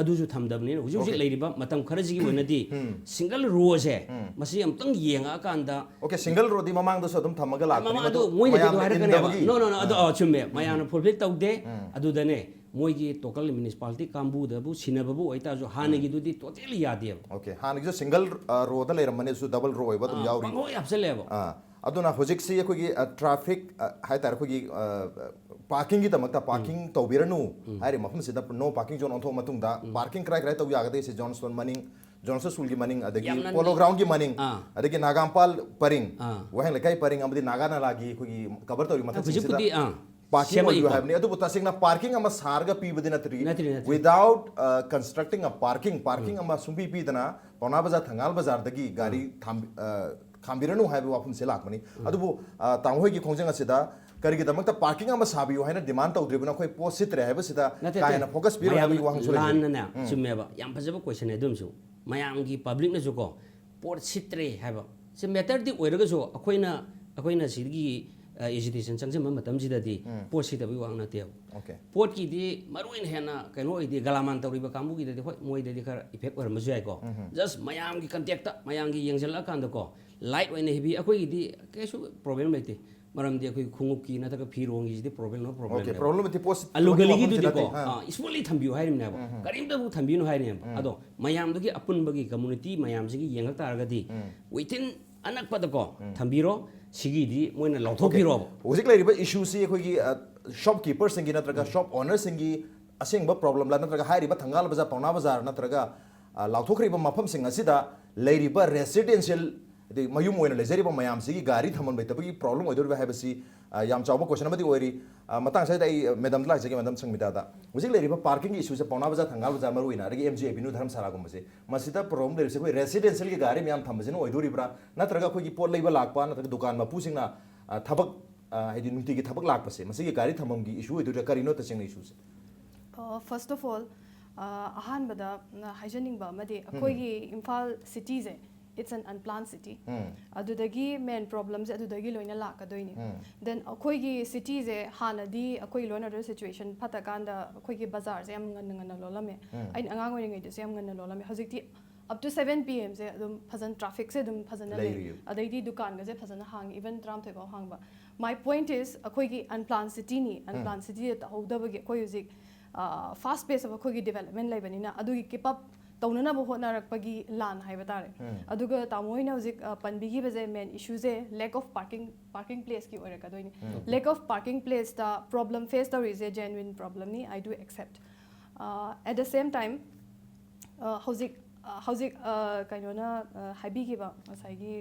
ꯑꯗꯨꯁꯨ ꯊꯝꯗꯕꯅꯤꯅ ꯍꯧꯖꯤꯛ ꯍꯧꯖꯤꯛ Okay. ꯂꯩꯔꯤꯕ ꯃꯇꯝ ꯈꯔꯁꯤꯒꯤ ꯑꯣꯏꯅꯗꯤ ꯁꯤꯡꯒꯜ ꯔꯣꯁꯦ ꯃꯁꯤ ꯑꯃꯨꯛꯇꯪ ꯌꯦꯡꯉꯛꯑꯀꯥꯟꯗ ꯑꯣꯀꯦ, ꯁꯤꯡꯒꯜ ꯔꯣꯗꯤ ꯃꯃꯥꯡꯗꯁꯨ ꯑꯗꯨꯝ ꯊꯝꯃꯒ ꯂꯥꯛꯄꯅꯤ, ꯃꯃꯥꯡ ꯑꯗꯨ ꯃꯗꯨ ꯃꯣꯏꯅꯗꯤ ꯑꯗꯨ ꯃꯌꯥꯝꯅ ꯍꯥꯏꯔꯛꯀꯅꯦꯕ ꯏꯟꯗꯕꯒꯤ꯫ ꯅꯣ ꯅꯣ ꯅꯣ ꯑꯗꯨ ꯑ, ꯆꯨꯝꯃꯦ, ꯃꯌꯥꯝꯅ ꯐꯨꯜꯐꯤꯜ ꯇꯧꯗꯦ꯫ ꯑꯗꯨꯗꯅꯦ ꯃꯣꯏꯒꯤ ꯇꯣꯀꯜ ꯃ꯭ꯌꯨꯅꯤꯁꯤꯄꯥꯂꯤꯇꯤ ꯀꯥꯡꯕꯨꯗꯕꯨ ꯁꯤꯟꯅꯕꯕꯨ ꯑꯣꯏꯇꯥꯔꯁꯨ ꯍꯥꯟꯅꯒꯤꯗꯨꯗꯤ ꯇꯣꯇꯦꯜꯂꯤ ꯌꯥꯗꯦꯕ꯫ ꯑꯣꯀꯦ, ꯍꯥꯟꯅꯒꯤꯁꯨ ꯁꯤꯡꯒꯜ ꯔꯣꯗ ꯂꯩꯔꯝꯕꯅꯦ, ꯑꯗꯨꯁꯨ ꯗꯕꯜ ꯔꯣ ꯑꯣꯏꯕ ꯑꯗꯨꯝ ꯌꯥꯎꯔꯤ꯫ ꯄꯪꯍꯣꯏ ꯍꯥꯞꯆꯜꯂꯦꯕ꯫ ꯑꯥ, ꯑꯗꯨꯅ ꯍꯧꯖꯤꯛꯁꯤ ꯑꯩꯈꯣꯏꯒꯤ ꯇ꯭ꯔꯥꯐꯤꯛ ꯍꯥꯏꯇꯥꯔꯦ, ꯑꯩꯈꯣꯏꯒꯤ ꯄꯥꯔꯀꯤꯡꯒꯤꯗꯃꯛꯇ ꯄꯥꯔꯀꯤꯡ ꯇꯧꯕꯤꯔꯅꯨ ꯍꯥꯏꯔꯤꯕ ꯃꯐꯝꯁꯤꯗ ꯅꯣ ꯄꯥꯔꯀꯤꯡ ꯖꯣꯟ ꯑꯣꯟꯊꯣꯛꯑ ꯃꯇꯨꯡꯗ ꯄꯥꯔꯀꯤꯡ ꯀꯔꯥꯏ ꯀꯔꯥꯏ ꯇꯧ ꯌꯥꯒꯗꯦ? ꯁꯤ ꯖꯣꯟ ꯁ꯭ꯇꯣꯟ ꯃꯅꯤꯡ, ꯖꯣꯟ ꯁ꯭ꯇꯣꯟ ꯁ꯭ꯀꯨꯜꯒꯤ ꯃꯅꯤꯡ, ꯑꯗꯒꯤ ꯌꯥꯝꯅ ꯄꯣꯂꯣ ꯒ꯭ꯔꯥꯎꯟꯒꯤ ꯃꯅꯤꯡ, ꯑꯥ꯫ ꯑꯗꯒꯤ ꯅꯥꯒꯥꯝꯄꯥꯜ ꯄꯔꯤꯡ, ꯑꯥ꯫ ꯋꯥꯍꯦꯡ ꯂꯩꯀꯥꯏ ꯄꯔꯤꯡ ꯑꯃꯗꯤ ꯅꯥꯒꯥ ꯅꯥꯂꯥꯒꯤ ꯑꯩꯈꯣꯏꯒꯤ ꯀꯕꯔ ꯇꯧꯔꯤꯕ ꯃꯊꯛꯁꯤꯡꯁꯤꯗ ꯍꯧꯖꯤꯛꯄꯨꯗꯤ, ꯑꯥ, ꯄꯥꯔꯀꯤꯡ ꯑꯣꯏꯕꯤꯌꯨ ꯁꯦꯝꯃꯛꯏꯀꯣ꯫ ꯍꯥꯏꯕꯅꯤ꯫ ꯑꯗꯨꯕꯨ ꯇꯁꯦꯡꯅ ꯄꯥꯔꯀꯤꯡ ꯑꯃ ꯁꯥꯔꯒ ꯄꯤꯕꯗꯤ ꯅꯠꯇ꯭ꯔꯤ꯫ ꯅꯠꯇ꯭ꯔꯤ, ꯅꯠꯇ꯭ꯔꯤ꯫ Without constructing a parking, parking ꯑꯃ ꯁꯨꯡꯄꯤ ꯄꯤꯗꯅ ꯄꯥꯎꯅꯥ ꯕꯖꯥꯔ, ꯊꯪꯒꯥꯜ ꯕꯖꯥꯔꯗꯒꯤ ꯒꯥꯔꯤ ꯊꯝꯕꯤ-, ꯑ, ꯈꯥꯝꯕꯤꯔꯅꯨ ꯍꯥꯏꯕ ꯋꯥꯐꯝꯁꯦ ꯂꯥꯛꯄꯅꯤ꯫ ꯑꯗꯨꯕꯨ, ꯑ, ꯇꯥꯃꯣ ꯍꯣꯏꯒꯤ ꯈꯣꯡꯖꯪ ꯑꯁꯤꯗ ꯀꯔꯤꯒꯤꯗꯃꯛꯇ ꯄꯥꯔꯀꯤꯡ ꯑꯃ ꯁꯥꯕꯤꯌꯨ ꯍꯥꯏꯅ ꯗꯤꯃꯥꯟ ꯇꯧꯗ꯭ꯔꯤꯕꯅꯣ? ꯑꯩꯈꯣꯏ ꯄꯣꯠ ꯁꯤꯠꯇ꯭ꯔꯦ ꯍꯥꯏꯕꯁꯤꯗ ꯅꯠꯇꯦ, ꯀꯥ ꯅꯠꯇꯦ꯫ ꯍꯦꯟꯅ ꯐꯣꯀꯁ ꯄꯤꯔꯣꯏ ꯃꯌꯥꯝ ꯍꯥꯏꯕꯒꯤ ꯋꯥꯍꯪꯁꯨ ꯂꯩꯖꯩ꯫ ꯂꯥꯟꯅꯅꯦ, ꯆꯨꯝꯃꯦꯕ, ꯌꯥꯝ ꯐꯖꯕ ꯀꯣꯏꯁꯟꯅꯦ꯫ ꯑꯗꯨꯝꯁꯨ ꯃꯌꯥꯝꯒꯤ ꯄꯕ꯭ꯂꯤꯛꯅꯁꯨꯀꯣ ꯄꯣꯠ ꯁꯤꯠꯇ꯭ꯔꯦ ꯍꯥꯏꯕ ꯁꯤ ꯃꯦꯇꯔꯗꯤ ꯑꯣꯏꯔꯒꯁꯨ ꯑꯩꯈꯣꯏꯅ, ꯑꯩꯈꯣꯏꯅ ꯁꯤꯒꯤ ꯑꯦꯖꯤꯇꯦꯁꯟ ꯆꯪꯁꯤꯟꯕ ꯃꯇꯝꯁꯤꯗꯗꯤ ꯄꯣꯠ ꯁꯤꯠꯇꯕꯒꯤ ꯋꯥ ꯅꯠꯇꯦꯕ꯫ ꯑꯣꯀꯦ꯫ ꯄꯣꯠꯀꯤꯗꯤ ꯃꯔꯨ ꯑꯣꯏꯅ ꯍꯦꯟꯅ ꯀꯩꯅꯣ ꯑꯣꯏꯗꯤ ꯒꯂꯥꯃꯥꯟ ꯇꯧꯔꯤꯕ ꯀꯥꯡꯕꯨꯒꯤꯗꯗꯤ ꯍꯣꯏ, ꯃꯣꯏꯗꯗꯤ ꯈꯔ ꯏꯐꯦꯛ ꯑꯣꯏꯔꯝꯕꯁꯨ ꯌꯥꯏꯀꯣ꯫ ꯖꯁ ꯃꯌꯥꯝꯒꯤ ꯀꯟꯇꯦꯛꯇ ꯃꯌꯥꯝꯒꯤ ꯌꯦꯡꯁꯤꯜꯂꯛꯑꯀꯥꯟꯗꯀꯣ ꯂꯥꯏꯠ ꯑꯣꯏꯅ ꯍꯦꯚꯤ ꯑꯩꯈꯣꯏꯒꯤꯗꯤ ꯀꯩꯁꯨ ꯄ꯭ꯔꯣꯕ꯭ꯂꯦꯝ ꯂꯩꯇꯦ꯫ ꯃꯔꯝꯗꯤ ꯑꯩꯈꯣꯏ ꯈꯣꯡꯎꯞꯀꯤ ꯅꯠꯇ꯭ꯔꯒ ꯐꯤꯔꯣꯡꯒꯤꯁꯤꯗꯤ ꯄ꯭ꯔꯣꯕ꯭ꯂꯦꯝ, ꯅꯣ ꯄ꯭ꯔꯣꯕ꯭ꯂꯦꯝ꯫ ꯑꯣꯀꯦ, ꯄ꯭ꯔꯣꯕ꯭ꯂꯦꯝ ꯂꯩꯇꯦ꯫ ꯄꯣꯠ ꯑꯂꯨ ꯊꯤꯟꯕꯒꯤ ꯋꯥꯐꯝꯁꯤ ꯒꯂꯤꯒꯤꯗꯨꯗꯤꯀꯣ ꯅꯠꯇꯦ꯫ ꯑꯥ꯫ ꯏꯁꯃꯨꯠꯂꯤ ꯊꯝꯕꯤꯌꯨ ꯍꯥꯏꯔꯤꯕꯅꯦꯕ꯫ ꯀꯔꯤꯝꯇꯕꯨ ꯊꯝꯕꯤꯅꯨ ꯍꯥꯏꯔꯤꯅꯦꯕ꯫ ꯑꯗꯣ ꯃꯌꯥꯝꯗꯨꯒꯤ ꯑꯄꯨꯟꯕꯒꯤ ꯀꯝꯃꯨꯅꯤꯇꯤ ꯃꯌꯥꯝꯁꯤꯒꯤ ꯌꯦꯡꯉꯛ ꯇꯥꯔꯒꯗꯤ ꯋꯤꯊꯤꯟ ꯑꯅꯛꯄꯗꯀꯣ ꯊꯝꯕꯤꯔꯣ꯫ ꯁꯤꯒꯤꯗꯤ ꯃꯣꯏꯅ ꯂꯧꯊꯣꯛꯄꯤꯔꯣꯕ꯫ ꯍꯧꯖꯤꯛ ꯂꯩꯔꯤꯕ ꯏꯁꯨꯁꯤ ꯑꯩꯈꯣꯏꯒꯤ ꯁꯣꯞꯀꯤꯄꯔꯁꯤꯡꯒꯤ ꯅꯠꯇ꯭ꯔꯒ ꯁꯣꯞ ꯑꯣꯅꯔꯁꯤꯡꯒꯤ ꯑꯁꯦꯡꯕ ꯄ꯭ꯔꯣꯕ꯭ꯂꯦꯝꯂ, ꯅꯠꯇ꯭ꯔꯒ ꯍꯥꯏꯔꯤꯕ ꯊꯪꯒꯥꯜ ꯕꯖꯥꯔ, ꯄꯥꯎꯅꯥ ꯕꯖꯥꯔ ꯅꯠꯇ꯭ꯔꯒ ꯑ, ꯂꯥꯎꯊꯣꯛꯈ꯭ꯔꯤꯕ ꯃꯐꯝꯁꯤꯡ ꯑꯁꯤꯗ ꯂꯩꯔꯤꯕ ꯔꯦꯁꯤꯗꯦꯟꯁꯤꯌꯦꯜ, ꯑꯗꯩ ꯃꯌꯨꯝ ꯑꯣꯏꯅ ꯂꯩꯖꯔꯤꯕ ꯃꯌꯥꯝꯁꯤꯒꯤ ꯒꯥꯔꯤ ꯊꯝꯐꯝ ꯂꯩꯇꯕꯒꯤ ꯄ꯭ꯔꯣꯕ꯭ꯂꯦꯝ ꯑꯣꯏꯗꯣꯔꯤꯕ꯭ꯔꯥ ꯍꯥꯏꯕꯁꯤ, ꯑ, ꯌꯥꯝ ꯆꯥꯎꯕ ꯀꯣꯏꯁꯟ ꯑꯃꯗꯤ ꯑꯣꯏꯔꯤ꯫ ꯑ, ꯃꯇꯥꯡ ꯑꯁꯤꯗ ꯑꯩ ꯃꯦꯗꯥꯝꯗ ꯂꯥꯛꯆꯒꯦ, ꯃꯦꯗꯥꯝ ꯁꯪꯃꯤꯇꯥꯗ꯫ ꯍꯧꯖꯤꯛ ꯂꯩꯔꯤꯕ ꯄꯥꯔꯀꯤꯡꯒꯤ ꯏꯁꯨꯁꯦ ꯄꯥꯎꯅꯥ ꯕꯖꯥꯔ, ꯊꯪꯒꯥꯜ ꯕꯖꯥꯔ ꯃꯔꯨ ꯑꯣꯏꯅ, ꯑꯗꯒꯤ ꯑꯦꯝ ꯖꯤ ꯑꯦꯚꯦꯅ꯭ꯌꯨ, ꯙꯔꯝꯁꯥꯂꯥꯒꯨꯝꯕꯁꯦ, ꯃꯁꯤꯗ ꯄ꯭ꯔꯣꯕ꯭ꯂꯦꯝ ꯂꯩꯔꯤꯁꯦ ꯑꯩꯈꯣꯏ ꯔꯦꯁꯤꯗꯦꯟꯁꯤꯌꯦꯜꯒꯤ ꯒꯥꯔꯤ ꯃꯌꯥꯝ ꯊꯝꯕꯁꯤꯅ ꯑꯣꯏꯗꯣꯔꯤꯕ꯭ꯔꯥ, ꯅꯠꯇ꯭ꯔꯒ ꯑꯩꯈꯣꯏꯒꯤ ꯄꯣꯠ ꯂꯩꯕ ꯂꯥꯛꯄ ꯅꯠꯇ꯭ꯔꯒ ꯗꯨꯀꯥꯟ ꯃꯄꯨꯁꯤꯡꯅ, ꯑ, ꯊꯕꯛ, ꯑ, ꯍꯥꯏꯗꯤ ꯅꯨꯡꯇꯤꯒꯤ ꯊꯕꯛ ꯂꯥꯛꯄꯁꯦ ꯃꯁꯤꯒꯤ ꯒꯥꯔꯤ ꯊꯝꯐꯝꯒꯤ ꯏꯁꯨ ꯑꯣꯏꯗꯣꯏꯔꯥ? ꯀꯔꯤꯅꯣ ꯇꯁꯦꯡꯅ ꯏꯁꯨꯁꯦ? ꯐꯥꯔꯁ ꯑꯣꯐ ꯑꯣꯜ, ꯑꯍꯥꯟꯕꯗ ꯍꯥꯏꯖꯅꯤꯡꯕ ꯑꯃꯗꯤ ꯑꯩꯈꯣꯏꯒꯤ Imphal ꯁꯤꯇꯤꯁꯦ it's an unplanned city. ꯑꯗꯨꯗꯒꯤ main problemꯁꯦ ꯑꯗꯨꯗꯒꯤ ꯂꯣꯏꯅ ꯂꯥꯛꯀꯗꯣꯏꯅꯤ. Then ꯑꯩꯈꯣꯏꯒꯤ cityꯁꯦ ꯍꯥꯟꯅꯗꯤ ꯑꯩꯈꯣꯏ law and order situation ꯐꯠꯇꯀꯥꯟꯗ ꯑꯩꯈꯣꯏꯒꯤ ꯕꯖꯥꯔꯁꯦ ꯌꯥꯝ ꯉꯟꯅ ꯉꯟꯅ ꯂꯣꯜꯂꯝꯃꯦ. ꯑꯩꯅ ꯑꯉꯥꯡ ꯑꯣꯏꯔꯤꯉꯩꯗꯁꯨ ꯌꯥꯝ ꯉꯟꯅ ꯂꯣꯜꯂꯝꯃꯦ. ꯍꯧꯖꯤꯛꯇꯤ up to seven P M ꯁꯦ ꯑꯗꯨꯝ ꯐꯖꯅ trafficꯁꯦ ꯑꯗꯨꯝ ꯐꯖꯅ ꯂꯩ. ꯂꯩꯔꯤ. ꯑꯗꯩꯗꯤ ꯗꯨꯀꯥꯟꯒꯁꯦ ꯐꯖꯅ ꯍꯥꯡꯉꯤ, even ꯇꯔꯥꯃꯥꯊꯣꯏ ꯐꯥꯎ ꯍꯥꯡꯕ. My point is, ꯑꯩꯈꯣꯏꯒꯤ unplanned cityꯅꯤ. Unplanned cityꯗ ꯇꯧꯍꯧꯗꯕꯒꯤ ꯑꯩꯈꯣꯏ ꯍꯧꯖꯤꯛ fast pace of ꯑꯩꯈꯣꯏꯒꯤ development ꯂꯩꯕꯅꯤꯅ ꯑꯗꯨꯒꯤ keep up ꯇꯧꯅꯅꯕ ꯍꯣꯠꯅꯔꯛꯄꯒꯤ ꯂꯥꯟ ꯍꯥꯏꯕ ꯇꯥꯔꯦ. ꯑꯗꯨꯒ ꯇꯥꯃꯣ ꯍꯣꯏꯅ ꯍꯧꯖꯤꯛ ꯑ, ꯄꯟꯕꯤꯈꯤꯕꯁꯦ main issueꯁꯦ lack of parking, parking placeꯀꯤ ꯑꯣꯏꯔꯛꯀꯗꯣꯏꯅꯤ. Lack of parking placeꯇ problem face ꯇꯧꯔꯤꯁꯦ genuine problemꯅꯤ, I do accept. Uh, at the same time, uh, ꯍꯧꯖꯤꯛ uh, ꯍꯧꯖꯤꯛ uh, ꯀꯩꯅꯣꯅ uh, ꯍꯥꯏꯕꯤꯈꯤꯕ ꯉꯁꯥꯏꯒꯤ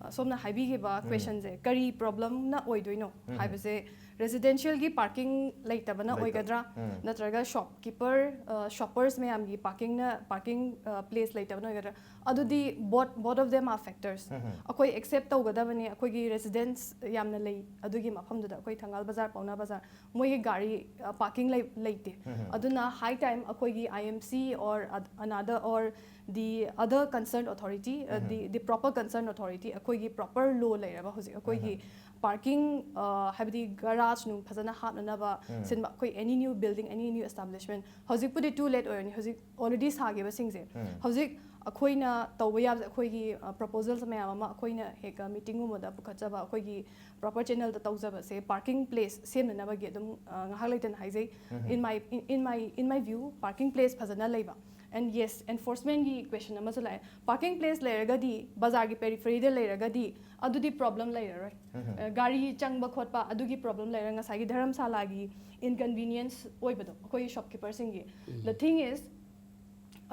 uh, ꯁꯣꯝꯅ ꯍꯥꯏꯕꯤꯈꯤꯕ questionꯁꯦ ꯀꯔꯤ problemꯅ ꯑꯣꯏꯗꯣꯏꯅꯣ ꯍꯥꯏꯕꯁꯦ, residentialꯒꯤ parking ꯂꯩꯇꯕꯅ ꯂꯩꯇꯕ. ꯑꯣꯏꯒꯗ꯭ꯔꯥ, ꯅꯠꯇ꯭ꯔꯒ shopkeeper uh, shoppers ꯃꯌꯥꯝꯒꯤ parkingꯅ parking uh, place ꯂꯩꯇꯕꯅ ꯑꯣꯏꯒꯗ꯭ꯔꯥ? ꯑꯗꯨꯗꯤ both both of them are factors. ꯑꯩꯈꯣꯏ accept ꯇꯧꯒꯗꯕꯅꯤ, ꯑꯩꯈꯣꯏꯒꯤ residents ꯌꯥꯝꯅ ꯂꯩ ꯑꯗꯨꯒꯤ ꯃꯐꯝꯗꯨꯗ, ꯑꯩꯈꯣꯏ ꯊꯪꯒꯥꯜ ꯕꯖꯥꯔ, ꯄꯥꯎꯅꯥ ꯕꯖꯥꯔ, ꯃꯣꯏꯒꯤ ꯒꯥꯔꯤ parking ꯂꯩꯇꯦ. ꯑꯗꯨꯅ high time ꯑꯩꯈꯣꯏꯒꯤ I M C or another or the other concerned authority, uh, the the proper concerned authority, ꯑꯩꯈꯣꯏꯒꯤ proper law ꯂꯩꯔꯕ ꯍꯧꯖꯤꯛ ꯑꯩꯈꯣꯏꯒꯤ parking uh, ꯍꯥꯏꯕꯗꯤ garage ꯅꯨꯡ ꯐꯖꯅ ꯍꯥꯞꯅꯅꯕ ꯁꯤꯟꯕ, ꯑꯩꯈꯣꯏ any new building, any new establishment, ꯍꯧꯖꯤꯛꯄꯨꯗꯤ too late ꯑꯣꯏꯔꯅꯤ, ꯍꯧꯖꯤꯛ already ꯁꯥꯈꯤꯕꯁꯤꯡꯁꯦ ꯍꯧꯖꯤꯛ ꯑꯩꯈꯣꯏꯅ ꯇꯧꯕ ꯌꯥꯕꯁꯦ ꯑꯩꯈꯣꯏꯒꯤ uh, proposals ꯃꯌꯥꯝ ꯑꯃ ꯑꯩꯈꯣꯏꯅ ꯍꯦꯛ uh, meetingꯒꯨꯝꯕꯗ ꯄꯨꯈꯠꯆꯕ, ꯑꯩꯈꯣꯏꯒꯤ proper channelꯗ ꯇꯧꯖꯕꯁꯦ parking place ꯁꯦꯝꯅꯅꯕꯒꯤ ꯑꯗꯨꯝ uh, ꯉꯥꯏꯍꯥꯛ ꯂꯩꯇꯅ ꯍꯥꯏꯖꯩ. In my in, in my in my view parking place ꯐꯖꯅ ꯂꯩꯕ. And yes, enforcementꯒꯤ question ꯑꯃꯁꯨ ꯂꯥꯛꯑꯦ. Parking place ꯂꯩꯔꯒꯗꯤ, ꯕꯖꯥꯔꯒꯤ peripheryꯗ ꯂꯩꯔꯒꯗꯤ ꯑꯗꯨꯗꯤ problem ꯂꯩꯔꯔꯣꯏ. Uh, ꯒꯥꯔꯤ ꯆꯪꯕ ꯈꯣꯠꯄ ꯑꯗꯨꯒꯤ problem ꯂꯩꯔꯣꯏ, ꯉꯁꯥꯏꯒꯤ ꯙꯔꯝꯁꯥꯂꯥꯒꯤ inconvenience ꯑꯣꯏꯕꯗꯣ ꯑꯩꯈꯣꯏꯒꯤ shopkeeperꯁꯤꯡꯒꯤ. The thing is,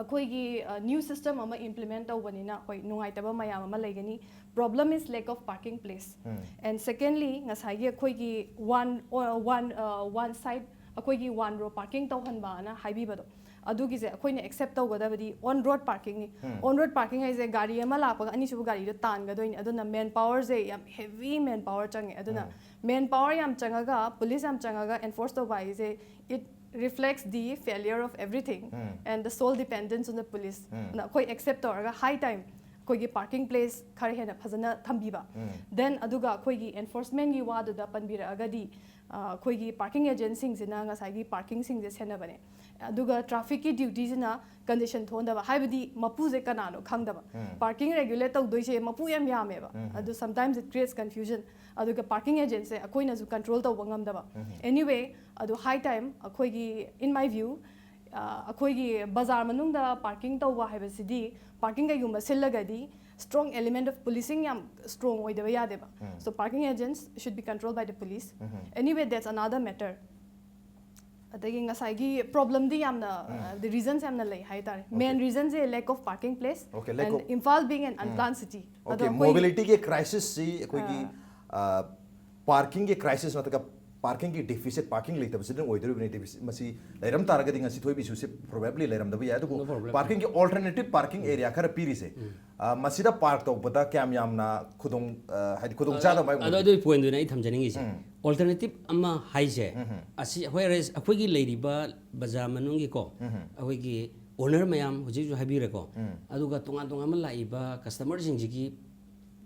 ꯑꯩꯈꯣꯏꯒꯤ uh, new system ꯑꯃ implement ꯇꯧꯕꯅꯤꯅ ꯍꯣꯏ ꯅꯨꯡꯉꯥꯏꯇꯕ ꯃꯌꯥꯝ ꯑꯃ ꯂꯩꯒꯅꯤ. Problem is lack of parking place. And secondly, ꯉꯁꯥꯏꯒꯤ ꯑꯩꯈꯣꯏꯒꯤ one uh, one uh, one side ꯑꯩꯈꯣꯏꯒꯤ one row parking ꯇꯧꯍꯟꯕꯅ ꯍꯥꯏꯕꯤꯕꯗꯣ, ꯑꯗꯨꯒꯤꯁꯦ ꯑꯩꯈꯣꯏꯅ accept ꯇꯧꯒꯗꯕꯗꯤ on road parkingꯅꯤ. On road parking ꯍꯥꯏꯁꯦ ꯒꯥꯔꯤ ꯑꯃ ꯂꯥꯛꯄꯒ ꯑꯅꯤꯁꯨꯕ ꯒꯥꯔꯤꯗꯣ ꯇꯥꯟꯒꯗꯣꯏꯅꯤ. ꯑꯗꯨꯅ manpowerꯁꯦ ꯌꯥꯝ heavy manpower ꯆꯪꯉꯦ. ꯑꯗꯨꯅ manpower ꯌꯥꯝ ꯆꯪꯉꯒ, police ꯌꯥꯝ ꯆꯪꯉꯒ enforce ꯇꯧꯕ ꯍꯥꯏꯁꯦ, it reflects the failure of everything and the sole dependence on the police. ꯑꯗꯨꯅ ꯑꯩꯈꯣꯏ accept ꯇꯧꯔꯒ high time ꯑꯩꯈꯣꯏꯒꯤ ꯄꯥꯔꯀꯤꯡ ꯄ꯭ꯂꯦꯁ ꯈꯔ ꯍꯦꯟꯅ ꯐꯖꯅ ꯊꯝꯕꯤꯕ꯫ ꯗꯦꯟ ꯑꯗꯨꯒ ꯑꯩꯈꯣꯏꯒꯤ ꯑꯦꯟꯐꯣꯔꯁꯃꯦꯟꯒꯤ ꯋꯥꯗꯨꯗ ꯄꯟꯕꯤꯔꯛꯑꯒꯗꯤ, ꯑ, ꯑꯩꯈꯣꯏꯒꯤ ꯄꯥꯔꯀꯤꯡ ꯑꯦꯖꯦꯟꯁꯤꯡꯁꯤꯅ ꯉꯁꯥꯏꯒꯤ ꯄꯥꯔꯀꯤꯡꯁꯤꯡꯁꯦ ꯁꯦꯟꯅꯕꯅꯦ꯫ ꯑꯗꯨꯒ ꯇ꯭ꯔꯥꯐꯤꯛꯀꯤ ꯗ꯭ꯌꯨꯇꯤꯁꯤꯅ ꯀꯟꯖꯦꯁꯟ ꯊꯣꯛꯍꯟꯗꯕ, ꯍꯥꯏꯕꯗꯤ ꯃꯄꯨꯁꯦ ꯀꯅꯥꯅꯣ ꯈꯪꯗꯕ꯫ ꯄꯥꯔꯀꯤꯡ ꯔꯦꯒꯨꯂꯦꯠ ꯇꯧꯗꯣꯏꯁꯦ ꯃꯄꯨ ꯌꯥꯝ ꯌꯥꯝꯃꯦꯕ꯫ ꯑꯗꯨ sometimes it creates confusion꯫ ꯑꯗꯨꯒ ꯄꯥꯔꯀꯤꯡ ꯑꯦꯖꯦꯟꯁꯦ ꯑꯩꯈꯣꯏꯅꯁꯨ ꯀꯟꯇ꯭ꯔꯣꯜ ꯇꯧꯕ ꯉꯝꯗꯕ꯫ Anyway, ꯑꯗꯨ ꯍꯥꯏ ꯇꯥꯏꯝ ꯑꯩꯈꯣꯏꯒꯤ, in my view, ꯑ, ꯑꯩꯈꯣꯏꯒꯤ ꯕꯖꯥꯔ ꯃꯅꯨꯡꯗ ꯄꯥꯔꯀꯤꯡ ꯇꯧꯕ ꯍꯥꯏꯕꯁꯤꯗꯤ, ꯄꯥꯔꯀꯤꯡ ꯀꯩꯒꯨꯝꯕ ꯁꯤꯜꯂꯒꯗꯤ, strong element of policing ꯌꯥꯝ ꯁ꯭ꯇ꯭ꯔꯣꯡ ꯑꯣꯏꯗꯕ ꯌꯥꯗꯦꯕ꯫ So parking agents should be controlled by the police. Anyway, that's another matter. ꯑꯗꯒꯤ ꯉꯁꯥꯏꯒꯤ ꯄ꯭ꯔꯣꯕ꯭ꯂꯦꯝꯗꯤ ꯌꯥꯝꯅ, ꯔꯤꯖꯟꯁ ꯌꯥꯝꯅ ꯂꯩ ꯍꯥꯏꯇꯥꯔꯦ꯫ ꯃꯦꯟ ꯔꯤꯖꯟꯁꯦ lack of parking place, okay, lack and of Imphal being an unplanned city. ꯑꯗꯣ ꯑꯩꯈꯣꯏꯒꯤ, ꯃꯣꯕꯤꯂꯤꯇꯤꯒꯤ ꯀ꯭ꯔꯥꯏꯁꯤꯁꯁꯤ ꯑꯩꯈꯣꯏꯒꯤ, ꯑ, ꯄꯥꯔꯀꯤꯡꯒꯤ ꯀ꯭ꯔꯥꯏꯁꯤꯁ ꯅꯠꯇ꯭ꯔꯒ ꯄꯥꯔꯀꯤꯡꯒꯤ ꯗꯤꯐꯤꯁꯤꯠ, ꯄꯥꯔꯀꯤꯡ ꯂꯩꯇꯕꯁꯤꯗ ꯑꯣꯏꯗꯣꯔꯤꯕꯅꯤ ꯗꯤꯐꯤꯁꯤꯠ꯫ ꯃꯁꯤ ꯂꯩꯔꯝ ꯇꯥꯔꯒꯗꯤ ꯉꯁꯤ ꯊꯣꯏꯕꯤ ꯏꯁꯨꯁꯦ ꯄ꯭ꯔꯣꯕꯦꯕꯂꯤ ꯂꯩꯔꯝꯗꯕ ꯌꯥꯏ꯫ ꯑꯗꯨꯕꯨ No problem. ꯄꯥꯔꯀꯤꯡꯒꯤ alternative parking area ꯈꯔ ꯄꯤꯔꯤꯁꯦ, ꯑ, ꯃꯁꯤꯗ ꯄꯥꯔꯛ ꯇꯧꯕꯗ ꯀꯌꯥꯝ ꯌꯥꯝꯅ ꯈꯨꯗꯣꯡ, ꯑ, ꯍꯥꯏꯗꯤ ꯈꯨꯗꯣꯡ ꯆꯥꯗꯕ ꯍꯥꯏꯕ ꯑꯗꯣ ꯑꯣꯏꯗꯣꯏꯅꯣ? ꯑꯗꯨꯒꯤ ꯄꯣꯏꯟꯗꯨꯅ ꯑꯩ ꯊꯝꯖꯅꯤꯡꯉꯤꯁꯦ, ꯑꯣꯜꯇꯔꯅꯦꯇꯤꯞ ꯑꯃ ꯍꯥꯏꯁꯦ, ꯑꯁꯤ ꯍꯣꯏ, ꯑꯩꯈꯣꯏꯒꯤ ꯂꯩꯔꯤꯕ ꯕꯖꯥꯔ ꯃꯅꯨꯡꯒꯤꯀꯣ, ꯑꯩꯈꯣꯏꯒꯤ ꯑꯣꯅꯔ ꯃꯌꯥꯝ ꯍꯧꯖꯤꯛ ꯍꯧꯖꯤꯛ ꯍꯥꯏꯕꯤꯔꯦꯀꯣ, ꯑꯗꯨꯒ ꯇꯣꯉꯥꯟ ꯇꯣꯉꯥꯟꯕ ꯂꯥꯛꯏꯕ ꯀꯁꯇꯃꯔꯁꯤꯡꯁꯤꯒꯤ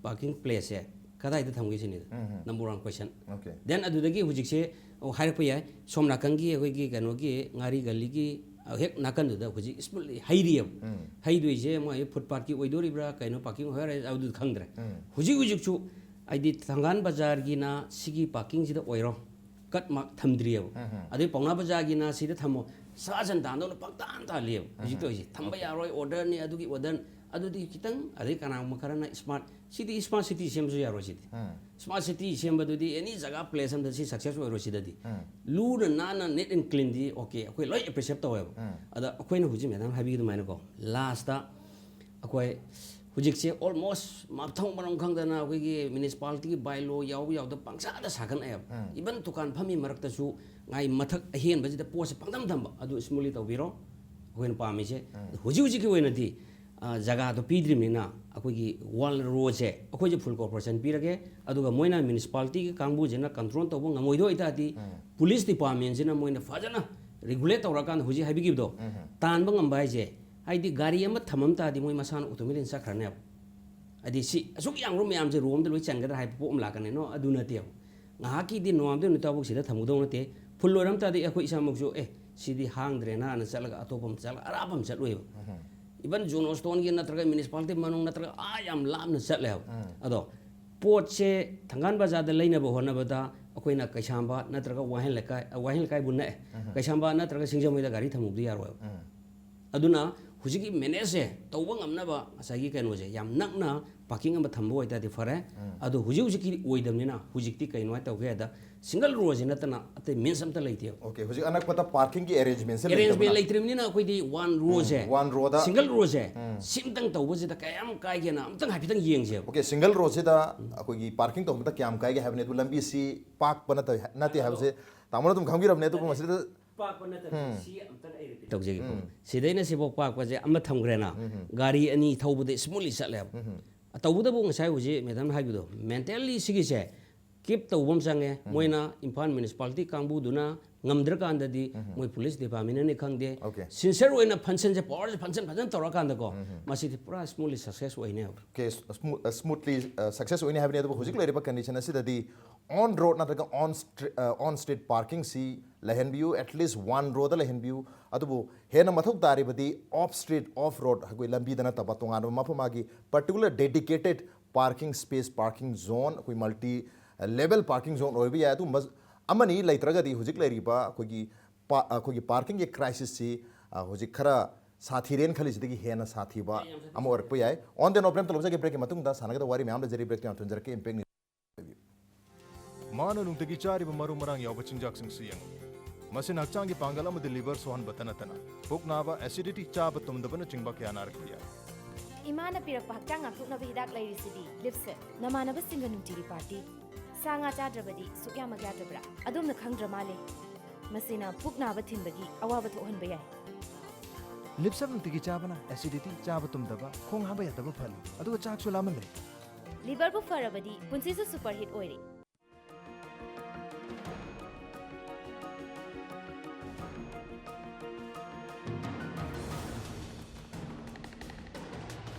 ꯄꯥꯔꯀꯤꯡ ꯄ꯭ꯂꯦꯁꯁꯦ ꯀꯗꯥꯏꯗ ꯊꯝꯒꯦ ꯁꯤꯅꯤꯗ꯫ Number one question. Okay. Then ꯑꯗꯨꯗꯒꯤ ꯍꯧꯖꯤꯛꯁꯦ, ꯑꯣ, ꯍꯥꯏꯔꯛꯄ ꯌꯥꯏ, ꯁꯣꯝ ꯅꯥꯀꯟꯒꯤ ꯑꯩꯈꯣꯏꯒꯤ ꯀꯩꯅꯣꯒꯤ ꯉꯥꯔꯤ ꯒꯂꯤꯒꯤ, ꯑ, ꯍꯦꯛ ꯅꯥꯀꯟꯗꯨꯗ ꯍꯧꯖꯤꯛ ꯁ꯭ꯃꯨꯠꯂꯤ ꯍꯩꯔꯤꯑꯕ꯫ ꯍꯩꯗꯣꯏꯁꯦ ꯃꯣꯏ ꯐꯨꯠꯄꯥꯠꯀꯤ ꯑꯣꯏꯗꯣꯔꯤꯕ꯭ꯔꯥ, ꯀꯩꯅꯣ ꯄꯥꯔꯀꯤꯡ ꯑꯣꯏꯔꯦ, ꯑꯗꯨ ꯈꯪꯗ꯭ꯔꯦ꯫ ꯍꯧꯖꯤꯛ ꯍꯧꯖꯤꯛꯁꯨ ꯍꯥꯏꯗꯤ ꯊꯪꯒꯥꯜ ꯕꯖꯥꯔꯒꯤꯅ ꯁꯤꯒꯤ ꯄꯥꯔꯀꯤꯡꯁꯤꯗ ꯑꯣꯏꯔꯣ, ꯀꯠ ꯃꯥꯔꯛ ꯊꯝꯗ꯭ꯔꯤꯑꯕ꯫ ꯑꯗꯩ ꯄꯥꯎꯅꯥ ꯕꯖꯥꯔꯒꯤꯅ ꯁꯤꯗ ꯊꯝꯃꯣ, ꯁꯥ ꯁꯟ ꯇꯥꯟꯗꯧꯅ ꯄꯪꯇꯥꯟ ꯇꯥꯜꯂꯤꯑꯕ ꯍꯧꯖꯤꯛ ꯇꯧꯔꯤꯁꯦ꯫ ꯊꯝꯕ ꯌꯥꯔꯣꯏ, ꯑꯣꯔꯗꯔꯅꯤ, ꯑꯗꯨꯒꯤ ꯑꯣꯔꯗꯔ, ꯑꯗꯨꯗꯤ ꯈꯤꯇꯪ, ꯑꯗꯩ ꯀꯅꯥꯒꯨꯝꯕ ꯈꯔꯅ ꯁ꯭ꯃꯥꯔꯠ ꯁꯤꯇꯤ, ꯁ꯭ꯃꯥꯔꯠ ꯁꯤꯇꯤ ꯁꯦꯝꯕꯁꯨ ꯌꯥꯔꯣꯏ ꯁꯤꯗꯤ꯫ ꯁ꯭ꯃꯥꯔꯠ ꯁꯤꯇꯤ ꯁꯦꯝꯕꯗꯨꯗꯤ ꯑꯦꯅꯤ ꯖꯒꯥ ꯄ꯭ꯂꯦꯁ ꯑꯝꯗ ꯁꯤ ꯁꯛꯁꯦꯁ ꯑꯣꯏꯔꯣꯏ ꯁꯤꯗꯗꯤ꯫ ꯂꯨꯅ ꯅꯥꯟꯅ, ꯅꯤꯠ ꯑꯦꯟ ꯀ꯭ꯂꯤꯟꯗꯤ ꯑꯣꯀꯦ, ꯑꯩꯈꯣꯏ ꯂꯣꯏ ꯑꯦꯄ꯭ꯔꯤꯁꯤꯌꯦꯠ ꯇꯧꯋꯦꯕ꯫ ꯑꯗ ꯑꯩꯈꯣꯏꯅ ꯍꯧꯖꯤꯛ ꯃꯦꯗꯥꯝ ꯍꯥꯏꯕꯤꯒꯤ ꯑꯗꯨꯃꯥꯏꯅꯀꯣ, ꯂꯥꯁꯇ ꯑꯩꯈꯣꯏ ꯍꯧꯖꯤꯛꯁꯦ ꯑꯣꯜꯃꯣꯁ ꯃꯊꯧ ꯃꯔꯝ ꯈꯪꯗꯅ ꯑꯩꯈꯣꯏꯒꯤ ꯃ꯭ꯌꯨꯅꯤꯁꯤꯄꯥꯂꯤꯇꯤꯒꯤ ꯕꯥꯏꯂꯣ ꯌꯥꯎꯕ ꯌꯥꯎꯗꯕ ꯄꯪꯁꯥꯗ ꯁꯥꯒꯠꯅꯩꯑꯕ꯫ ꯏꯚꯟ ꯗꯨꯀꯥꯟ ꯐꯝꯃꯤ ꯃꯔꯛꯇꯁꯨ ꯉꯥꯏ ꯃꯊꯛ ꯑꯍꯦꯟꯕꯁꯤꯗ ꯄꯣꯠꯁꯦ ꯄꯪꯊꯝ ꯊꯝꯕ, ꯑꯗꯨ ꯁ꯭ꯃꯨꯠꯂꯤ ꯇꯧꯕꯤꯔꯣ, ꯑꯩꯈꯣꯏꯅ ꯄꯥꯝꯃꯤꯁꯦ꯫ ꯍꯧꯖꯤꯛ ꯍꯧꯖꯤꯛꯀꯤ ꯑꯣꯏꯅꯗꯤ, ꯑ, ꯖꯒꯥꯗꯣ ꯄꯤꯗ꯭ꯔꯤꯕꯅꯤꯅ ꯑꯩꯈꯣꯏꯒꯤ ꯋꯥꯜ ꯔꯣꯁꯦ ꯑꯩꯈꯣꯏꯁꯦ ꯐꯨꯜ ꯀꯣꯔꯄꯣꯔꯦꯁꯟ ꯄꯤꯔꯒꯦ, ꯑꯗꯨꯒ ꯃꯣꯏꯅ ꯃ꯭ꯌꯨꯅꯤꯁꯤꯄꯥꯂꯤꯇꯤꯒꯤ ꯀꯥꯡꯕꯨꯁꯤꯅ ꯀꯟꯇ꯭ꯔꯣꯜ ꯇꯧꯕ ꯉꯝꯃꯣꯏꯗꯣꯏ ꯑꯣꯏꯇꯥꯔꯗꯤ, ꯄꯨꯂꯤꯁ ꯗꯤꯄꯥꯔꯠꯃꯦꯟꯁꯤꯅ ꯃꯣꯏꯅ ꯐꯖꯅ ꯔꯤꯒꯨꯂꯦꯠ ꯇꯧꯔꯀꯥꯟꯗ ꯍꯧꯖꯤꯛ ꯍꯥꯏꯕꯤꯈꯤꯕꯗꯣ ꯇꯥꯟꯕ ꯉꯝꯕ ꯍꯥꯏꯁꯦ, ꯍꯥꯏꯗꯤ ꯒꯥꯔꯤ ꯑꯃ ꯊꯝꯃꯝ ꯇꯥꯔꯗꯤ ꯃꯣꯏ ꯃꯁꯥꯅ ꯑꯣꯇꯣꯃꯦꯇꯤꯛ ꯆꯠꯈ꯭ꯔꯅꯦꯕ꯫ ꯍꯥꯏꯗꯤ ꯁꯤ ꯑꯁꯨꯛ ꯌꯥꯝꯈ꯭ꯔꯕ ꯃꯌꯥꯝꯁꯦ ꯔꯣ ꯑꯃꯗ ꯂꯣꯏ ꯆꯟꯒꯗ꯭ꯔꯥ ꯍꯥꯏꯕ ꯄꯣꯠ ꯑꯃ ꯂꯥꯛꯀꯅꯤ꯫ ꯅꯣ, ꯑꯗꯨ ꯅꯠꯇꯦꯕ꯫ ꯉꯥꯏꯍꯥꯛꯀꯤꯗꯤ ꯅꯣꯡꯉꯥꯟꯕꯗꯩ ꯅꯨꯃꯤꯠ ꯇꯥꯐꯥꯎ ꯁꯤꯗ ꯊꯝꯒꯗꯧ ꯅꯠꯇꯦ꯫ ꯐꯨꯜ ꯑꯣꯏꯔꯝ ꯇꯥꯔꯗꯤ ꯑꯩꯈꯣꯏ ꯏꯁꯥꯃꯛꯁꯨ "ꯑꯦ, ꯁꯤꯗꯤ ꯍꯥꯡꯗ꯭ꯔꯦꯅ"ꯅ ꯆꯠꯂꯒ ꯑꯇꯣꯞꯄ ꯑꯃ ꯆꯠꯂꯒ ꯑꯔꯥꯞꯄ ꯑꯃ ꯆꯠꯂꯣꯏꯕ꯫ ꯏꯚꯟ ꯖꯣꯟ ꯍꯣꯁꯇꯣꯟꯒꯤ ꯅꯠꯇ꯭ꯔꯒ ꯃ꯭ꯌꯨꯅꯤꯁꯤꯄꯥꯂꯤꯇꯤ ꯃꯅꯨꯡ ꯅꯠꯇ꯭ꯔꯒ ꯑꯥ ꯌꯥꯝ ꯂꯥꯞꯅ ꯆꯠꯂꯦꯕ꯫ ꯑꯗꯣ ꯄꯣꯠꯁꯦ ꯊꯪꯒꯥꯜ ꯕꯖꯥꯔꯗ ꯂꯩꯅꯕ ꯍꯣꯠꯅꯕꯗ ꯑꯩꯈꯣꯏꯅ ꯀꯩꯁꯥꯝꯄꯥꯠ ꯅꯠꯇ꯭ꯔꯒ ꯋꯥꯍꯦꯡ ꯂꯩꯀꯥꯏ, ꯋꯥꯍꯦꯡ ꯂꯩꯀꯥꯏꯕꯨ ꯅꯛꯑꯦ, ꯀꯩꯁꯥꯝꯄꯥꯠ ꯅꯠꯇ꯭ꯔꯒ ꯁꯤꯡꯖꯃꯩꯗ ꯒꯥꯔꯤ ꯊꯝꯃꯨꯕꯗꯤ ꯌꯥꯔꯣꯏꯕ꯫ ꯑꯗꯨꯅ ꯍꯧꯖꯤꯛꯀꯤ ꯃꯦꯅꯦꯖꯁꯦ ꯇꯧꯕ ꯉꯝꯅꯕ ꯉꯁꯥꯏꯒꯤ ꯀꯩꯅꯣꯁꯦ ꯌꯥꯝ ꯅꯛꯅ ꯄꯥꯔꯀꯤꯡ ꯑꯃ ꯊꯝꯕ ꯑꯣꯏꯇꯥꯔꯗꯤ ꯐꯔꯦ꯫ ꯑꯗꯣ ꯍꯧꯖꯤꯛ ꯍꯧꯖꯤꯛꯀꯤ ꯑꯣꯏꯗꯕꯅꯤꯅ ꯍꯧꯖꯤꯛꯇꯤ ꯀꯩꯅꯣ ꯍꯥꯏ ꯇꯧꯒꯦ ꯍꯥꯏꯗ ꯁꯤꯡꯒꯜ ꯔꯣꯁꯦ ꯅꯠꯇꯅ ꯑꯇꯩ ꯃꯤꯟꯁ ꯑꯝꯇ ꯂꯩꯇꯦꯕ꯫ ꯑꯣꯀꯦ, ꯍꯧꯖꯤꯛ ꯑꯅꯛꯄꯗ ꯄꯥꯔꯀꯤꯡꯒꯤ ꯑꯦꯔꯦꯟꯖꯃꯦꯟꯁꯦ ꯑꯦꯔꯦꯟꯖꯃꯦꯟ ꯂꯩꯇ꯭ꯔꯤꯕꯅꯤꯅ ꯑꯩꯈꯣꯏꯗꯤ ꯋꯥꯟ ꯔꯣꯁꯦ, ꯋꯥꯟ ꯔꯣꯗ ꯁꯤꯡꯒꯜ ꯔꯣꯁꯦ ꯁꯤꯝꯇꯪ ꯇꯧꯕꯁꯤꯗ ꯀꯌꯥꯝ ꯀꯥꯏꯒꯦꯅ ꯑꯝꯇꯪ ꯍꯥꯏꯐꯦꯠꯇꯪ ꯌꯦꯡꯁꯦꯕ꯫ ꯑꯣꯀꯦ, ꯁꯤꯡꯒꯜ ꯔꯣꯁꯤꯗ ꯑꯩꯈꯣꯏꯒꯤ ꯄꯥꯔꯀꯤꯡ ꯇꯧꯕꯗ ꯀꯌꯥꯝ ꯀꯥꯏꯒꯦ ꯍꯥꯏꯕꯅꯤ꯫ ꯑꯗꯨ ꯂꯝꯕꯤꯁꯤ ꯄꯥꯛꯄ ꯅꯠꯇ- ꯅꯠꯇꯦ ꯍꯥꯏꯕꯁꯦ ꯇꯥꯃꯣꯅ ꯑꯗꯨꯝ ꯈꯪꯕꯤꯔꯕꯅꯤ꯫ ꯑꯗꯨꯕꯨ ꯃꯁꯤꯗ ꯄꯥꯛꯄ ꯅꯠꯇꯕ ꯁꯤ ꯑꯝꯇꯪ ꯑꯩ ꯔꯤꯄꯤꯠ ꯇꯧꯖꯒꯦꯀꯣ꯫ ꯁꯤꯗꯩꯅ ꯁꯤꯐꯥꯎ ꯄꯥꯛꯄꯁꯦ ꯑꯃ ꯊꯝꯈ꯭ꯔꯦꯅ, ꯒꯥꯔꯤ ꯑꯅꯤ ꯊꯧꯕꯗ ꯁ꯭ꯃꯨꯠꯂꯤ ꯆꯠꯂꯦꯕ꯫ ꯇꯧꯕꯇꯕꯨ ꯉꯁꯥꯏ ꯍꯧꯖꯤꯛ ꯃꯦꯗꯥꯝꯅ ꯍꯥꯏꯕꯗꯣ, ꯃꯦꯟꯇꯦꯜꯂꯤ ꯁꯤꯒꯤꯁꯦ ꯀꯤꯞ ꯇꯧꯕ ꯑꯃ ꯆꯪꯉꯦ꯫ ꯃꯣꯏꯅ ꯏꯝꯐꯥꯜ ꯃ꯭ꯌꯨꯅꯤꯁꯤꯄꯥꯂꯤꯇꯤ ꯀꯥꯡꯕꯨꯗꯨꯅ ꯉꯝꯗ꯭ꯔꯀꯥꯟꯗꯗꯤ ꯃꯣꯏ ꯄꯨꯂꯤꯁ ꯗꯤꯄꯥꯔꯠꯃꯦꯟꯅꯅꯤ ꯈꯪꯗꯦ, ꯑꯣꯀꯦ꯫ ꯁꯤꯟꯁꯤꯌꯔ ꯑꯣꯏꯅ ꯐꯪꯁꯟꯁꯦ, ꯄꯥꯋꯔꯁꯦ ꯐꯪꯁꯟ ꯐꯖꯅ ꯇꯧꯔꯀꯥꯟꯗꯀꯣ ꯃꯁꯤꯗꯤ ꯄꯨꯔꯥ ꯁ꯭ꯃꯨꯠꯂꯤ ꯁꯛꯁꯦꯁ ꯑꯣꯏꯅꯦꯕ꯫ ꯑꯣꯀꯦ, ꯁ꯭ꯃꯨꯠꯂꯤ ꯁꯛꯁꯦꯁ ꯑꯣꯏꯅꯤ ꯍꯥꯏꯕꯅꯤ꯫ ꯑꯗꯨꯕꯨ ꯍꯧꯖꯤꯛ ꯂꯩꯔꯤꯕ ꯀꯟꯗꯤꯁꯟ ꯑꯁꯤꯗꯗꯤ ꯑꯣꯟ ꯔꯣꯗ ꯅꯠꯇ꯭ꯔꯒ ꯑꯣꯟ ꯁ꯭ꯇ꯭ꯔꯤꯠ ꯑꯣꯟ ꯁ꯭ꯇ꯭ꯔꯤꯠ ꯄꯥꯔꯀꯤꯡꯁꯤ ꯂꯩꯍꯟꯕꯤꯌꯨ, ꯑꯦꯠꯂꯤꯁ ꯋꯥꯟ ꯔꯣꯗ ꯂꯩꯍꯟꯕꯤꯌꯨ꯫ ꯑꯗꯨꯕꯨ ꯍꯦꯟꯅ ꯃꯊꯧ ꯇꯥꯔꯤꯕꯗꯤ ꯑꯣꯐ ꯁ꯭ꯇ꯭ꯔꯤꯠ, ꯑꯣꯐ ꯔꯣꯗ, ꯑꯩꯈꯣꯏ ꯂꯝꯕꯤꯗ ꯅꯠꯇꯕ ꯇꯣꯉꯥꯟꯕ ꯃꯐꯝ ꯃꯥꯒꯤ particular dedicated parking space, parking zone, ꯑꯩꯈꯣꯏ ꯃꯜꯇꯤ ꯂꯦꯕꯦꯜ ꯄꯥꯔꯀꯤꯡ ꯖꯣꯟ ꯑꯣꯏꯕ ꯌꯥꯏ꯫ ꯑꯗꯨꯒꯨꯝꯕ ꯑꯃꯅꯤ ꯂꯩꯇ꯭ꯔꯒꯗꯤ ꯍꯧꯖꯤꯛ ꯂꯩꯔꯤꯕ ꯑꯩꯈꯣꯏꯒꯤ ꯄꯥ- ꯑꯩꯈꯣꯏꯒꯤ ꯄꯥꯔꯀꯤꯡꯒꯤ ꯀ꯭ꯔꯥꯏꯁꯤꯁꯁꯤ ꯍꯧꯖꯤꯛ ꯈꯔ ꯁꯥꯊꯤꯔꯦꯅ ꯈꯜꯂꯤꯁꯤꯗꯒꯤ ꯍꯦꯟꯅ ꯁꯥꯊꯤꯕ ꯑꯃ ꯑꯣꯏꯔꯛꯄ ꯌꯥꯏ꯫ ꯑꯣꯟ ꯗꯦꯟ ꯑꯣ ꯕ꯭ꯔꯦꯛ ꯑꯃꯇ ꯂꯧꯖꯒꯦ꯫ ꯕ꯭ꯔꯦꯛꯀꯤ ꯃꯇꯨꯡꯗ ꯁꯥꯟꯅꯒꯗꯕ ꯋꯥꯔꯤ ꯃꯌꯥꯝ ꯂꯩꯖꯔꯤ꯫ ꯕ꯭ꯔꯦꯛꯇ ꯌꯥꯝ ꯊꯨꯟꯖꯔꯛꯀꯦ꯫ Impact news. ꯃꯥꯅ ꯅꯨꯡꯇꯤꯒꯤ ꯆꯥꯔꯤꯕ ꯃꯔꯨ ꯃꯔꯥꯡ ꯌꯥꯎꯕ ꯆꯤꯟꯖꯥꯛꯁꯤꯡꯁꯨ ꯌꯦꯡꯉꯨ꯫ ꯃꯁꯤꯅ ꯍꯛꯆꯥꯡꯒꯤ ꯄꯥꯡꯒꯜ ꯑꯃꯗꯤ ꯂꯤꯚꯔ ꯁꯣꯛꯍꯟꯕꯇ ꯅꯠꯇꯅ ꯄꯨꯛ ꯅꯥꯕ, ꯑꯦꯁꯤꯗꯤꯇꯤ, ꯆꯥꯕ ꯇꯨꯝꯗꯕꯅꯆꯤꯡꯕ ꯀꯌꯥ ꯅꯥꯔꯛꯄ ꯌꯥꯏ꯫ ꯏꯃꯥꯅ ꯄꯤꯔꯛꯄ ꯍꯛꯆꯥꯡ ꯉꯥꯛꯊꯣꯛꯅꯕ ꯍꯤꯗꯥꯛ ꯂꯩꯔꯤꯁꯤꯗꯤ꯫ ꯂꯤꯞꯁꯦ ꯅꯃꯥꯟꯅꯕꯁꯤꯡꯒ ꯅꯨꯡꯇꯤꯒꯤ ꯄꯥꯔꯇꯤ꯫ ꯁꯥ ꯉꯥ ꯆꯥꯗ꯭ꯔꯕꯗꯤ ꯁꯨꯛ ꯌꯥꯝꯃꯛ ꯌꯥꯗ꯭ꯔꯕ꯭ꯔꯥ? ꯑꯗꯣꯝꯅ ꯈꯪꯗ꯭ꯔ ꯃꯥꯜꯂꯦ꯫ ꯃꯁꯤꯅ ꯄꯨꯛ ꯅꯥꯕ ꯊꯤꯟꯕꯒꯤ ꯑꯋꯥꯕ ꯊꯣꯛꯍꯟꯕ ꯌꯥꯏ꯫ ꯂꯤꯞꯁꯞ ꯅꯨꯡꯇꯤꯒꯤ ꯆꯥꯕꯅ ꯑꯦꯁꯤꯗꯤꯇꯤ, ꯆꯥꯕ ꯇꯨꯝꯗꯕ, ꯈꯣꯡ ꯍꯥꯝꯕ ꯌꯥꯗꯕ ꯐꯍꯜꯂꯤ, ꯑꯗꯨꯒ ꯆꯥꯛꯁꯨ ꯂꯥꯝꯍꯜꯂꯦ꯫ ꯂꯤꯚꯔꯕꯨ ꯐꯔꯕꯗꯤ ꯄꯨꯟꯁꯤꯁꯨ ꯁꯨꯄꯔ ꯍꯤꯠ ꯑꯣꯏꯔꯦ꯫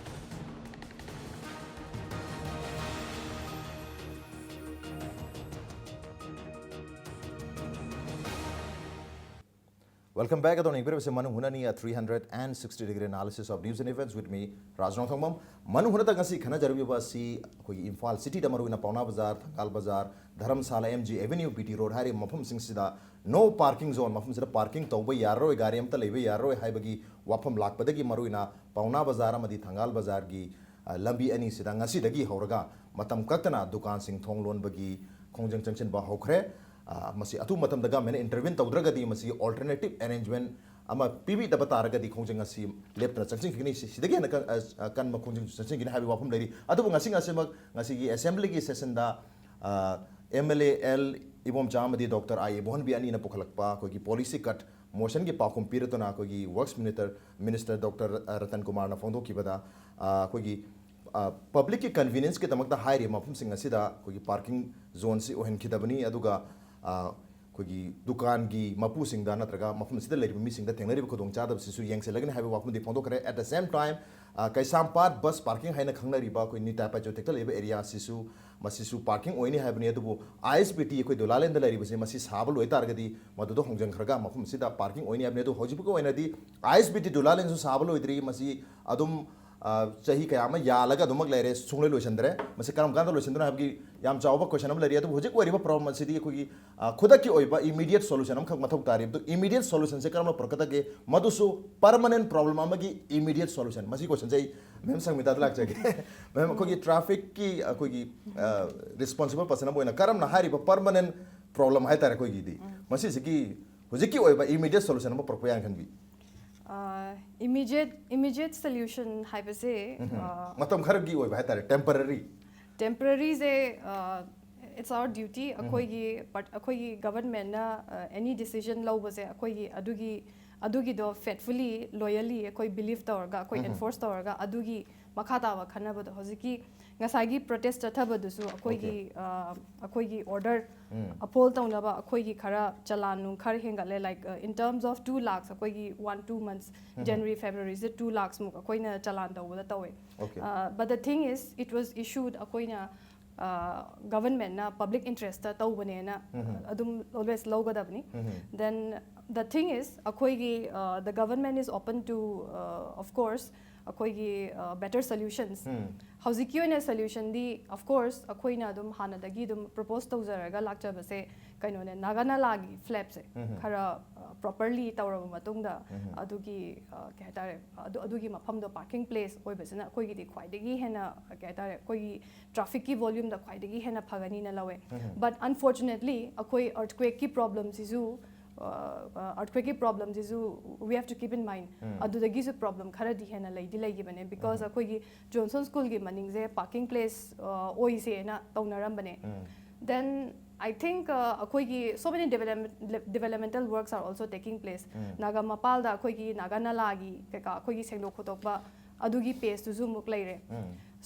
Welcome back. ꯑꯗꯣꯝꯅ ꯌꯦꯡꯕꯤꯔꯤꯕꯁꯤ ꯃꯅꯨꯡ ꯍꯨꯠꯅꯅꯤ, a three hundred and sixty degree analysis of news and events with me, ꯔꯥꯖ ꯅꯣꯡꯊꯣꯡꯕꯝ꯫ ꯃꯅꯨꯡ ꯍꯨꯠꯅꯗ ꯉꯁꯤ ꯈꯟꯅꯖꯔꯤꯕ ꯑꯁꯤ ꯑꯩꯈꯣꯏꯒꯤ ꯏꯝꯐꯥꯜ ꯁꯤꯇꯤꯗ, ꯃꯔꯨꯑꯣꯏꯅ ꯄꯥꯎꯅꯥ ꯕꯖꯥꯔ, ꯊꯪꯒꯥꯜ ꯕꯖꯥꯔ, ꯙꯔꯝꯁꯥꯂꯥ, M G Avenue, B T Road ꯍꯥꯏꯔꯤꯕ ꯃꯐꯝꯁꯤꯡꯁꯤꯗ no parking zone, ꯃꯐꯝꯁꯤꯗ parking ꯇꯧꯕ ꯌꯥꯔꯔꯣꯏ, ꯒꯥꯔꯤ ꯑꯃꯠꯇ ꯂꯩꯕ ꯌꯥꯔꯔꯣꯏ ꯍꯥꯏꯕꯒꯤ ꯋꯥꯐꯝ ꯂꯥꯛꯄꯗꯒꯤ ꯃꯔꯨꯑꯣꯏꯅ ꯄꯥꯎꯅꯥ ꯕꯖꯥꯔ ꯑꯃꯗꯤ ꯊꯪꯒꯥꯜ ꯕꯖꯥꯔꯒꯤ, ꯑ, ꯂꯝꯕꯤ ꯑꯅꯤꯁꯤꯗ ꯉꯁꯤꯗꯒꯤ ꯍꯧꯔꯒ ꯃꯇꯝ ꯀꯛꯇꯅ ꯗꯨꯀꯥꯟꯁꯤꯡ ꯊꯣꯡ ꯂꯣꯟꯕꯒꯤ ꯈꯣꯡꯖꯪ ꯆꯪꯁꯤꯟꯕ ꯍꯧꯈ꯭ꯔꯦ꯫ ꯑ, ꯃꯁꯤ ꯑꯊꯨꯕ ꯃꯇꯝꯗ government ꯅ intervene ꯇꯧꯗ꯭ꯔꯒꯗꯤ ꯃꯁꯤꯒꯤ alternative arrangement ꯑꯃ ꯄꯤꯕꯤꯗꯕ ꯇꯥꯔꯒꯗꯤ ꯈꯣꯡꯖꯪ ꯑꯁꯤ ꯂꯦꯞꯇꯅ ꯆꯪꯁꯤꯟꯈꯤꯒꯅꯤ꯫ ꯁꯤ-, ꯁꯤꯗꯒꯤ ꯍꯦꯟꯅ ꯀꯟ-, ꯑ, ꯑ, ꯀꯟꯕ ꯈꯣꯡꯖꯪꯁꯨ ꯆꯪꯁꯤꯟꯒꯅꯤ ꯍꯥꯏꯕꯒꯤ ꯋꯥꯐꯝ ꯂꯩꯔꯤ꯫ ꯑꯗꯨꯕꯨ ꯉꯁꯤ ꯉꯁꯤꯃꯛ ꯉꯁꯤꯒꯤ assembly ꯒꯤ session ꯗ, ꯑ, M L A L Ibomcha ꯑꯃꯗꯤ Doctor I ꯏꯕꯣꯍꯟꯕꯤ ꯑꯅꯤꯅ ꯄꯨꯈꯠꯂꯛꯄ ꯑꯩꯈꯣꯏꯒꯤ policy cut motion ꯒꯤ ꯄꯥꯎꯈꯨꯝ ꯄꯤꯔꯗꯨꯅ ꯑꯩꯈꯣꯏꯒꯤ Works Minister, Minister Doctor Ratan ꯀꯨꯃꯥꯔꯅ ꯐꯣꯡꯗꯣꯛꯈꯤꯕꯗ, ꯑ, ꯑꯩꯈꯣꯏꯒꯤ, ꯑ, public ꯀꯤ convenience ꯀꯤꯗꯃꯛꯇ ꯍꯥꯏꯔꯤꯕ ꯃꯐꯝꯁꯤꯡ ꯑꯁꯤꯗ ꯑꯩꯈꯣꯏꯒꯤ parking zone ꯁꯤ ꯑꯣꯏꯍꯟꯈꯤꯗꯕꯅꯤ꯫ ꯑꯗꯨꯒ, ꯑ, ꯑꯩꯈꯣꯏꯒꯤ ꯗꯨꯀꯥꯟꯒꯤ ꯃꯄꯨꯁꯤꯡꯗ ꯅꯠꯇ꯭ꯔꯒ ꯃꯐꯝ ꯑꯁꯤꯗ ꯂꯩꯔꯤꯕ ꯃꯤꯁꯤꯡꯗ ꯊꯦꯡꯅꯔꯤꯕ ꯈꯨꯗꯣꯡꯆꯥꯗꯕꯁꯤꯁꯨ ꯌꯦꯡꯁꯤꯜꯂꯒꯅꯤ ꯍꯥꯏꯕ ꯋꯥꯐꯝꯗꯤ ꯐꯣꯡꯗꯣꯛꯈ꯭ꯔꯦ꯫ At the same time, ꯑ, ꯀꯩꯁꯥꯝꯄꯥꯠ bus parking ꯍꯥꯏꯅ ꯈꯪꯅꯔꯤꯕ ꯑꯩꯈꯣꯏ ꯅꯤꯇꯥ ꯄꯥꯏꯆꯣ ꯊꯦꯛꯇ ꯂꯩꯕ area ꯁꯤꯁꯨ, ꯃꯁꯤꯁꯨ parking ꯑꯣꯏꯅꯤ ꯍꯥꯏꯕꯅꯤ꯫ ꯑꯗꯨꯕꯨ I S B T ꯑꯩꯈꯣꯏ ꯗꯨꯂꯥꯂꯦꯟꯗ ꯂꯩꯔꯤꯕꯁꯤ ꯃꯁꯤ ꯁꯥꯕ ꯂꯣꯏ ꯇꯥꯔꯒꯗꯤ ꯃꯗꯨꯗ ꯍꯣꯡꯖꯤꯟꯈ꯭ꯔꯒ ꯃꯐꯝ ꯑꯁꯤꯗ parking ꯑꯣꯏꯅꯤ ꯍꯥꯏꯕꯅꯤ꯫ ꯑꯗꯨ ꯍꯧꯖꯤꯛ ꯐꯥꯎꯒꯤ ꯑꯣꯏꯅꯗꯤ I S B T ꯗꯨꯂꯥꯂꯦꯟꯁꯨ ꯁꯥꯕ ꯂꯣꯏꯗ꯭ꯔꯤ꯫ ꯃꯁꯤ ꯑꯗꯨꯝ, ꯑ, ꯆꯍꯤ ꯀꯌꯥ ꯑꯃ ꯌꯥꯜꯂꯒ ꯑꯗꯨꯃꯛ ꯂꯩꯔꯦ, ꯁꯨꯡꯂꯣꯏ ꯂꯣꯏꯁꯤꯟꯗ꯭ꯔꯦ꯫ ꯃꯁꯤ ꯀꯔꯝ ꯀꯥꯟꯗ ꯂꯣꯏꯁꯤꯟꯗꯣꯏꯅꯣ ꯍꯥꯏꯕꯒꯤ ꯌꯥꯝ ꯆꯥꯎꯕ question ꯑꯃ ꯂꯩꯔꯤ꯫ ꯑꯗꯨꯕꯨ ꯍꯧꯖꯤꯛ ꯑꯣꯏꯔꯤꯕ problem ꯑꯁꯤꯗꯤ ꯑꯩꯈꯣꯏꯒꯤ, ꯑ, ꯈꯨꯗꯛꯀꯤ ꯑꯣꯏꯕ immediate solution ꯑꯃꯈꯛ ꯃꯊꯧ ꯇꯥꯔꯤ꯫ ꯑꯗꯨ immediate solution ꯁꯦ ꯀꯔꯝꯅ ꯄꯨꯔꯛꯀꯗꯒꯦ? ꯃꯗꯨꯁꯨ permanent problem ꯑꯃꯒꯤ immediate solution꯫ ꯃꯁꯤ question ꯁꯦ ꯑꯩ ma'am ꯁꯪꯃꯤꯇꯥꯗ ꯂꯥꯛꯆꯒꯦ꯫ Ma'am, ꯑꯩꯈꯣꯏꯒꯤ traffic ꯀꯤ ꯑꯩꯈꯣꯏꯒꯤ, ꯑ, responsible person ꯑꯃ ꯑꯣꯏꯅ ꯀꯔꯝꯅ ꯍꯥꯏꯔꯤꯕ permanent problem ꯍꯥꯏꯇꯥꯔꯦ ꯑꯩꯈꯣꯏꯒꯤꯗꯤ, ꯃꯁꯤꯁꯤꯒꯤ ꯍꯧꯖꯤꯛꯀꯤ ꯑꯣꯏꯕ immediate solution ꯑꯃ ꯄꯨꯔꯛꯄ ꯌꯥꯏꯅ ꯈꯟꯕꯤ? ꯑ, immediate, immediate solution ꯍꯥꯏꯕꯁꯦ, ꯎꯝꯍꯨꯝ꯫ ꯑ, ꯃꯇꯝ ꯈꯔꯒꯤ ꯑꯣꯏꯕ ꯍꯥꯏꯇꯥꯔꯦ, temporary꯫ Temporary ꯁꯦ, ꯑ, it's our duty꯫ ꯎꯝꯍꯨꯝ꯫ ꯑꯩꯈꯣꯏꯒꯤ part-, ꯑꯩꯈꯣꯏꯒꯤ government ꯅ, ꯑ, any decision ꯂꯧꯕꯁꯦ ꯑꯩꯈꯣꯏꯒꯤ ꯑꯗꯨꯒꯤ, ꯑꯗꯨꯒꯤꯗꯣ faithfully, loyally ꯑꯩꯈꯣꯏ believe ꯇꯧꯔꯒ, ꯑꯩꯈꯣꯏ ꯎꯝꯍꯨꯝ꯫ Enforce ꯇꯧꯔꯒ ꯑꯗꯨꯒꯤ ꯃꯈꯥ ꯇꯥꯕ ꯈꯟꯅꯕꯗꯣ ꯍꯧꯖꯤꯛꯀꯤ ꯉꯁꯥꯏꯒꯤ protest ꯆꯠꯊꯕꯗꯨꯁꯨ ꯑꯩꯈꯣꯏꯒꯤ, OK꯫ ꯑ, ꯑꯩꯈꯣꯏꯒꯤ order ꯎꯝ꯫ Uphold ꯇꯧꯅꯕ ꯑꯩꯈꯣꯏꯒꯤ ꯈꯔ ꯆꯂꯥꯟ ꯅꯨꯡ ꯈꯔ ꯍꯦꯟꯒꯠꯂꯦ, like, uh, in terms of two lakhs, ꯑꯩꯈꯣꯏꯒꯤ one, two months, ꯎꯝ꯫ January, February ꯁꯦ two lakhs ꯃꯨꯛ ꯑꯩꯈꯣꯏꯅ ꯆꯂꯥꯟ ꯇꯧꯕꯗ ꯇꯧꯋꯦ꯫ OK꯫ Uh, but the thing is, it was issued, ꯑꯩꯈꯣꯏꯅ, uh, government ꯅ public interest ꯇ ꯇꯧꯕꯅꯦꯅ, ꯎꯝ꯫ ꯑꯗꯨꯝ always ꯂꯧꯒꯗꯕꯅꯤ꯫ ꯎꯝ꯫ Then The thing is, ꯑꯩꯈꯣꯏꯒꯤ, uh, the government is open to, uh, of course, ꯑꯩꯈꯣꯏꯒꯤ, uh, better solutions. ꯍꯧꯖꯤꯛꯀꯤ ꯑꯣꯏꯅ solution ꯗꯤ, of course, ꯑꯩꯈꯣꯏꯅ ꯑꯗꯨꯝ ꯍꯥꯟꯅꯗꯒꯤ ꯑꯗꯨꯝ propose ꯇꯧꯖꯔꯒ ꯂꯥꯛꯆꯕꯁꯦ ꯀꯩꯅꯣꯅꯦ, ꯅꯥꯒꯥ ꯅꯥꯂꯥꯒꯤ flap ꯁꯦ ꯈꯔ, uh, properly ꯇꯧꯔꯕ ꯃꯇꯨꯡꯗ, ꯑꯗꯨꯒꯤ, uh, ꯀꯩ ꯍꯥꯏꯇꯥꯔꯦ, ꯑꯗꯨ, ꯑꯗꯨꯒꯤ ꯃꯐꯝꯗꯣ parking place ꯑꯣꯏꯕꯁꯤꯅ ꯑꯩꯈꯣꯏꯒꯤꯗꯤ ꯈ꯭ꯋꯥꯏꯗꯒꯤ ꯍꯦꯟꯅ, ꯀꯩ ꯍꯥꯏꯇꯥꯔꯦ, ꯑꯩꯈꯣꯏꯒꯤ traffic ꯀꯤ volume ꯗ ꯈ꯭ꯋꯥꯏꯗꯒꯤ ꯍꯦꯟꯅ ꯐꯒꯅꯤꯅ ꯂꯧꯋꯦ꯫ But unfortunately, ꯑꯩꯈꯣꯏ earthquake ꯀꯤ problem ꯁꯤꯁꯨ, uh, earthquake ꯀꯤ problem ꯁꯤꯁꯨ we have to keep in mind. ꯑꯗꯨꯗꯒꯤꯁꯨ problem ꯈꯔꯗꯤ ꯍꯦꯟꯅ ꯂꯩꯗꯤ ꯂꯩꯈꯤꯕꯅꯦ, because ꯑꯩꯈꯣꯏꯒꯤ Johnson School ꯒꯤ ꯃꯅꯤꯡꯁꯦ parking place, uh, ꯑꯣꯏꯁꯦꯅ ꯇꯧꯅꯔꯝꯕꯅꯦ꯫ Then I think, uh, ꯑꯩꯈꯣꯏꯒꯤ so many development, developmental works are also taking place. Naga ꯃꯄꯥꯜꯗ ꯑꯩꯈꯣꯏꯒꯤ ꯅꯥꯒꯥ ꯅꯂꯥꯒꯤ ꯀꯩꯀꯥ ꯑꯩꯈꯣꯏꯒꯤ ꯁꯦꯡꯗꯣꯛ ꯈꯣꯠꯇꯣꯛꯄ ꯑꯗꯨꯒꯤ phase ꯇꯨꯁꯨ ꯑꯃꯨꯛ ꯂꯩꯔꯦ꯫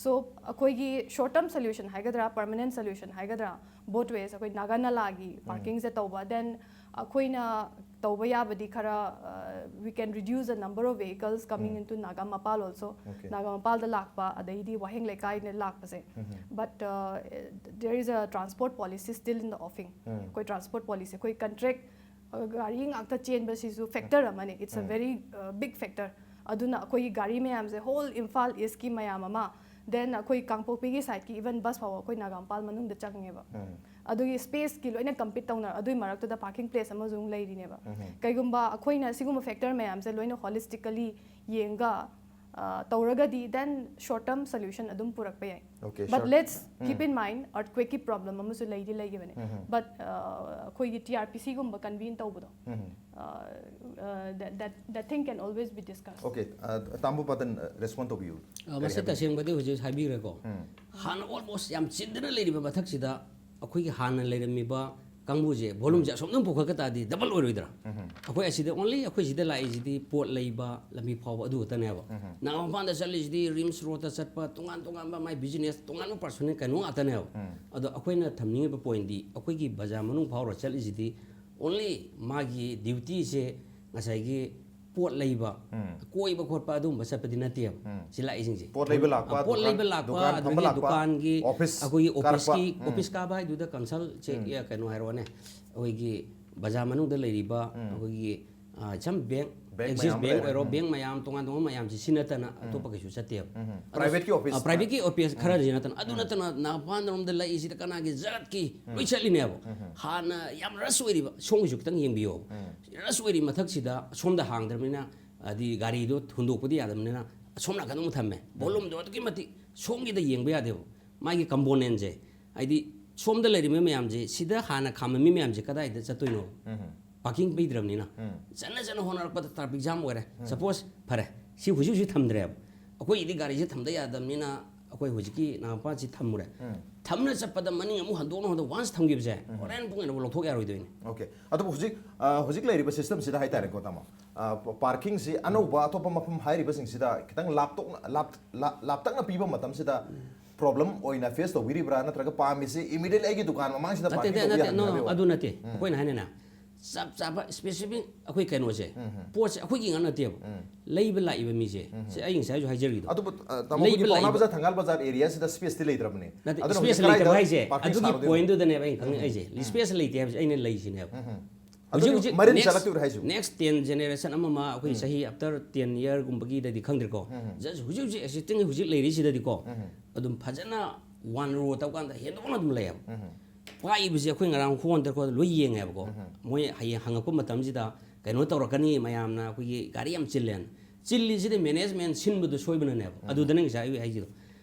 So ꯑꯩꯈꯣꯏꯒꯤ short term solution ꯍꯥꯏꯒꯗ꯭ꯔꯥ, permanent solution ꯍꯥꯏꯒꯗ꯭ꯔꯥ, both ways ꯑꯩꯈꯣꯏ ꯅꯥꯒꯥ ꯅꯂꯥꯒꯤ parking ꯁꯦ ꯇꯧꯕ, then ꯑꯩꯈꯣꯏꯅ ꯇꯧꯕ ꯌꯥꯕꯗꯤ ꯈꯔ, uh, we can reduce the number of vehicles coming into Naga Mapal also. Okay. Naga ꯃꯄꯥꯜꯗ ꯂꯥꯛꯄ, ꯑꯗꯩꯗꯤ ꯋꯥꯍꯦꯡ ꯂꯩꯀꯥꯏꯅ ꯂꯥꯛꯄꯁꯦ꯫ But, uh, there is a transport policy still in the offing. ꯑꯩꯈꯣꯏ transport policy, ꯑꯩꯈꯣꯏ contract, uh, ꯒꯥꯔꯤ ꯉꯥꯛꯇ ꯆꯦꯟꯕꯁꯤꯁꯨ factor ꯑꯃꯅꯦ, it's a very, uh, big factor. ꯑꯗꯨꯅ ꯑꯩꯈꯣꯏꯒꯤ ꯒꯥꯔꯤ ꯃꯌꯥꯝꯁꯦ whole Imphal East ꯀꯤ ꯃꯌꯥꯝ ꯑꯃ, then ꯑꯩꯈꯣꯏ ꯀꯥꯡꯄꯣꯛꯄꯤꯒꯤ side ꯀꯤ even bus ꯐꯥꯎꯕ ꯑꯩꯈꯣꯏ ꯅꯥꯒꯥ ꯃꯄꯥꯜ ꯃꯅꯨꯡꯗ ꯆꯪꯉꯦꯕ꯫ ꯑꯗꯨꯒꯤ space ꯀꯤ ꯂꯣꯏꯅ compete ꯇꯧꯅ, ꯑꯗꯨꯒꯤ ꯃꯔꯛꯇꯨꯗ parking place ꯑꯃꯁꯨ ꯑꯃꯨꯛ ꯂꯩꯔꯤꯅꯦꯕ꯫ ꯀꯩꯒꯨꯝꯕ ꯑꯩꯈꯣꯏꯅ ꯁꯤꯒꯨꯝꯕ factor ꯃꯌꯥꯝꯁꯦ ꯂꯣꯏꯅ holistically ꯌꯦꯡꯒ, ꯑ, ꯇꯧꯔꯒꯗꯤ, then short term solution ꯑꯗꯨꯝ ꯄꯨꯔꯛꯄ ꯌꯥꯏ꯫ Okay, But short- let's keep in mind, earthquake ꯀꯤ problem ꯑꯃꯁꯨ ꯂꯩꯗꯤ ꯂꯩꯈꯤꯕꯅꯦ꯫ But, ꯑ, ꯑꯩꯈꯣꯏꯒꯤ T R P C ꯒꯨꯝꯕ convene ꯇꯧꯕꯗꯣ, ꯑ, ꯑ, that, that, that thing can always be discussed. Okay, uh, ꯇꯥꯃꯣ ꯄꯇꯟ, uh, respond ꯇꯧꯕꯤꯌꯨ꯫ ꯑ, ꯃꯁꯤ ꯇꯁꯦꯡꯕꯗꯤ ꯍꯧꯖꯤꯛ ꯍꯥꯏꯕꯤꯈ꯭ꯔꯦꯀꯣ꯫ ꯍꯥꯟꯅ almost ꯌꯥꯝ ꯆꯤꯟꯗꯅ ꯂꯩꯔꯤꯕ ꯃꯊꯛꯁꯤꯗ ꯑꯩꯈꯣꯏꯒꯤ ꯍꯥꯟꯅ ꯂꯩꯔꯝꯃꯤꯕ ꯀꯥꯡꯕꯨꯁꯦ volume ꯁꯦ ꯑꯁꯣꯝꯗ ꯄꯨꯈꯠꯄ ꯇꯥꯔꯗꯤ double ꯑꯣꯏꯔꯣꯏꯗ꯭ꯔꯥ? ꯑꯩꯈꯣꯏ ꯑꯁꯤꯗ only ꯑꯩꯈꯣꯏ ꯁꯤꯗ ꯂꯥꯛꯏꯁꯤꯗꯤ ꯄꯣꯠ ꯂꯩꯕ, ꯂꯝꯕꯤ ꯐꯥꯎꯕ ꯑꯗꯨ ꯈꯛꯇꯅꯦꯕ꯫ ꯅꯥꯒꯥ ꯃꯄꯥꯟꯗ ꯆꯠꯂꯤꯁꯤꯗꯤ RIMS road ꯇ ꯆꯠꯄ, ꯇꯣꯉꯥꯟ ꯇꯣꯉꯥꯟꯕ ꯃꯥꯏ business, ꯇꯣꯉꯥꯟꯕ personal ꯀꯩꯅꯣ ꯉꯥꯛꯇꯅꯦꯕ꯫ ꯑꯗꯣ ꯑꯩꯈꯣꯏꯅ ꯊꯝꯅꯤꯡꯉꯤꯕ point ꯗꯤ ꯑꯩꯈꯣꯏꯒꯤ ꯕꯖꯥꯔ ꯃꯅꯨꯡ ꯐꯥꯎꯔ ꯆꯠꯂꯤꯁꯤꯗꯤ only ꯃꯥꯒꯤ duty ꯁꯦ ꯉꯁꯥꯏꯒꯤ ꯄꯣꯠ ꯂꯩꯕ, ꯀꯣꯏꯕ ꯈꯣꯠꯄ ꯑꯗꯨꯒꯨꯝꯕ ꯆꯠꯄꯗꯤ ꯅꯠꯇꯦꯕ꯫ ꯁꯤ ꯂꯥꯛꯏꯁꯤꯡꯁꯦ꯫ ꯄꯣꯠ ꯂꯩꯕ ꯂꯥꯛꯄ, ꯑ, ꯄꯣꯠ ꯗꯨꯀꯥꯟ- ꯂꯩꯕ ꯂꯥꯛꯄ, ꯗꯨꯀꯥꯟ ꯐꯝꯕ ꯑꯗꯨꯗꯒꯤ ꯂꯥꯛꯄ, ꯗꯨꯀꯥꯟꯒꯤ office ꯑꯩꯈꯣꯏꯒꯤ office ꯀꯥꯔꯛꯄ, ꯀꯤ, ꯎꯝ꯫ office ꯀꯥꯕ ꯍꯥꯏꯗꯨꯗ consult ꯁꯦ, ꯀꯩꯅꯣ ꯍꯥꯏꯔꯣꯅꯦ, ꯑꯩꯈꯣꯏꯒꯤ ꯕꯖꯥꯔ ꯃꯅꯨꯡꯗ ꯂꯩꯔꯤꯕ ꯑꯩꯈꯣꯏꯒꯤ, ꯑ, some bank, Bank Axis ꯃꯌꯥꯝ Bank ꯂꯩꯔꯦ꯫ ꯑꯣꯏꯔꯣ, bank ꯃꯌꯥꯝ, ꯇꯣꯉꯥꯟ ꯇꯣꯉꯥꯟꯕ ꯃꯌꯥꯝꯁꯤ ꯁꯤ ꯅꯠꯇꯅ ꯑꯇꯣꯞꯄ ꯀꯩꯁꯨ ꯆꯠꯇꯦꯕ꯫ ꯎꯝ꯫ ꯑꯗꯣ, Private ꯀꯤ office ꯑ, private ꯀꯤ office ꯈꯔꯁꯤ ꯅꯠꯇꯅ, ꯑꯗꯨ ꯅꯠꯇꯅ ꯅꯥꯒꯥꯃꯄꯥꯟ ꯔꯣꯝꯗ ꯂꯩꯔꯤꯁꯤꯗ ꯀꯅꯥꯒꯤ ꯖꯥꯠꯀꯤ ꯂꯣꯏ ꯆꯠꯂꯤꯅꯦꯕ꯫ ꯍꯥꯟꯅ ꯌꯥꯝ rush ꯑꯣꯏꯔꯤꯕ, ꯁꯣꯝꯒꯤꯁꯨ ꯈꯤꯇꯪ ꯌꯦꯡꯕꯤꯌꯣ꯫ Rush ꯑꯣꯏꯔꯤ ꯃꯊꯛꯁꯤꯗ ꯁꯣꯝꯗ ꯍꯥꯡꯗ꯭ꯔꯕꯅꯤꯅ, ꯍꯥꯏꯗꯤ ꯒꯥꯔꯤꯗꯣ ꯍꯨꯟꯗꯣꯛꯄꯗꯤ ꯌꯥꯗꯕꯅꯤꯅ ꯑꯁꯣꯝ ꯅꯥꯀꯟꯗ ꯑꯃꯨꯛ ꯊꯝꯃꯦ꯫ Volume ꯗꯣ ꯑꯗꯨꯛꯀꯤ ꯃꯇꯤꯛ ꯁꯣꯝꯒꯤꯗ ꯌꯦꯡꯕ ꯌꯥꯗꯦꯕ꯫ ꯃꯥꯒꯤ component ꯁꯦ, ꯍꯥꯏꯗꯤ ꯁꯣꯝꯗ ꯂꯩꯔꯤꯕ ꯃꯌꯥꯝꯁꯦ, ꯁꯤꯗ ꯍꯥꯟꯅ ꯈꯥꯝꯃꯝꯃꯤ ꯃꯌꯥꯝꯁꯦ ꯀꯗꯥꯏꯗ ꯆꯠꯇꯣꯏꯅꯣ? Parking ꯄꯤꯗ꯭ꯔꯕꯅꯤꯅ꯫ ꯆꯠꯅ ꯆꯠꯅ ꯍꯣꯠꯅꯔꯛꯄꯗ traffic jam ꯑꯣꯏꯔꯦ꯫ Suppose, ꯐꯔꯦ, ꯁꯤ ꯍꯧꯖꯤꯛ ꯍꯧꯖꯤꯛ ꯊꯝꯗ꯭ꯔꯦꯕ꯫ ꯑꯩꯈꯣꯏꯒꯤꯗꯤ ꯒꯥꯔꯤꯁꯦ ꯊꯝꯗ ꯌꯥꯗꯕꯅꯤꯅ ꯑꯩꯈꯣꯏ ꯍꯧꯖꯤꯛꯀꯤ ꯅꯥꯒꯥꯃꯄꯥꯟꯁꯤ ꯊꯝꯃꯨꯔꯦ꯫ ꯊꯝꯅ ꯆꯠꯄꯗ ꯃꯅꯤꯡ ꯑꯃꯨꯛ ꯍꯟꯗꯣꯛꯅ ꯍꯟꯗꯣꯛ once ꯊꯝꯈꯤꯕꯁꯦ, ꯍꯣꯔꯦꯟ ꯄꯨꯡ ꯑꯅꯤꯐꯥꯎ ꯂꯧꯊꯣꯛ ꯌꯥꯔꯣꯏꯗꯣꯏꯅꯤ꯫ OK꯫ ꯑꯗꯨꯕꯨ ꯍꯧꯖꯤꯛ, ꯑ, ꯍꯧꯖꯤꯛ ꯂꯩꯔꯤꯕ system ꯁꯤꯗ ꯍꯥꯏꯇꯥꯔꯦꯀꯣ, ꯇꯥꯃꯣ, ꯑ, parking ꯁꯤ ꯑꯅꯧꯕ ꯑꯇꯣꯞꯄ ꯃꯐꯝ ꯍꯥꯏꯔꯤꯕꯁꯤꯡꯁꯤꯗ ꯈꯤꯇꯪ ꯂꯥꯞꯇꯣꯛꯅ, ꯂꯥꯞ-, ꯂꯥꯞ-, ꯂꯥꯞꯇꯛꯅ ꯄꯤꯕ ꯃꯇꯝꯁꯤꯗ problem ꯑꯣꯏꯅ face ꯇꯧꯕꯤꯔꯤꯕ꯭ꯔꯥ, ꯅꯠꯇ꯭ꯔꯒ ꯄꯥꯝꯃꯤꯁꯤ immediately ꯑꯩꯒꯤ ꯗꯨꯀꯥꯟ ꯃꯃꯥꯡꯁꯤꯗ ꯅꯠꯇꯦ, parking ꯅꯠꯇꯦ, ꯇꯧꯕ ꯅꯠꯇꯦ, ꯌꯥꯍꯟꯕꯤꯌꯨ no, no, ꯍꯥꯏꯕꯤꯌꯨ? ꯑꯗꯨ ꯅꯠꯇꯦ꯫ ꯑꯩꯈꯣꯏꯅ ꯍꯥꯏꯅꯅꯦ, ꯆꯞ ꯆꯥꯕ specific ꯑꯩꯈꯣꯏ ꯀꯩꯅꯣꯁꯦ, ꯄꯣꯠꯁꯦ ꯑꯩꯈꯣꯏꯒꯤ ꯉꯥꯛ ꯅꯠꯇꯦꯕ꯫ ꯂꯩꯕ ꯂꯥꯛꯏꯕ ꯃꯤꯁꯦ, ꯁꯤ ꯑꯩ ꯉꯁꯥꯏꯁꯨ ꯍꯥꯏꯖꯔꯤꯗꯣ꯫ ꯑꯗꯨꯕꯨ, ꯑ, ꯇꯥꯃꯣ, ꯂꯩꯕ ꯑꯩꯈꯣꯏꯒꯤ ꯄꯥꯎꯅꯥ ꯂꯥꯛꯏꯕ ꯕꯖꯥꯔ, ꯊꯪꯒꯥꯜ ꯕꯖꯥꯔ area ꯁꯤꯗ space ꯇꯤ ꯂꯩꯇ꯭ꯔꯕꯅꯦ꯫ ꯅꯠꯇꯦ, ꯑꯗꯨꯅ space ꯍꯧꯖꯤꯛ ꯂꯩꯇꯕ ꯀꯗꯥꯏꯗ ꯍꯥꯏꯁꯦ, parking ꯑꯗꯨꯒꯤ ꯁꯥꯔꯨꯗꯣꯏꯅꯣ? Point ꯗꯨꯗꯅꯦꯕ ꯑꯩꯅ ꯈꯪꯅꯤꯡꯉꯛꯏꯁꯦ꯫ Space ꯂꯩꯇꯦ ꯍꯥꯏꯕꯁꯦ ꯑꯩꯅ ꯂꯩꯁꯤꯅꯦꯕ꯫ ꯑꯗꯨ ꯍꯧꯖꯤꯛ ꯍꯧꯖꯤꯛ ꯃꯔꯤꯟ next, ꯆꯠꯂꯛꯇꯣꯏꯔꯣ ꯍꯥꯏꯁꯤꯕꯨ? Next ten generation ꯑꯃ ꯑꯃ ꯑꯩꯈꯣꯏ ꯆꯍꯤ after ten year ꯒꯨꯝꯕꯒꯤꯗꯗꯤ ꯈꯪꯗ꯭ꯔꯦꯀꯣ꯫ Just ꯍꯧꯖꯤꯛ ꯍꯧꯖꯤꯛ existing ꯍꯧꯖꯤꯛ ꯂꯩꯔꯤꯁꯤꯗꯗꯤꯀꯣ, ꯑꯗꯨꯝ ꯐꯖꯅ one row ꯇꯧꯀꯥꯟꯗ ꯍꯦꯟꯗꯣꯛꯅ ꯑꯗꯨꯝ ꯂꯩꯌꯦꯕ꯫ ꯄꯥꯛꯏꯕꯁꯦ ꯑꯩꯈꯣꯏ ꯉꯔꯥꯡ ꯍꯣꯟꯗ ꯈꯣꯠꯇ ꯂꯣꯏ ꯌꯦꯡꯉꯦꯕꯀꯣ꯫ ꯃꯣꯏ ꯍꯌꯦꯡ ꯍꯪꯉꯛꯄ ꯃꯇꯝꯁꯤꯗ ꯀꯩꯅꯣ ꯇꯧꯔꯛꯀꯅꯤ, ꯃꯌꯥꯝꯅ ꯑꯩꯈꯣꯏꯒꯤ ꯒꯥꯔꯤ ꯌꯥꯝ ꯆꯤꯜꯂꯦꯅ꯫ ꯆꯤꯜꯂꯤꯁꯤꯗꯤ management ꯁꯤꯟꯕꯗꯣ ꯁꯣꯏꯕꯅꯅꯦꯕ꯫ ꯑꯗꯨꯗꯅꯦ ꯉꯁꯥꯏ ꯑꯩ ꯍꯥꯏꯁꯤꯗꯣ꯫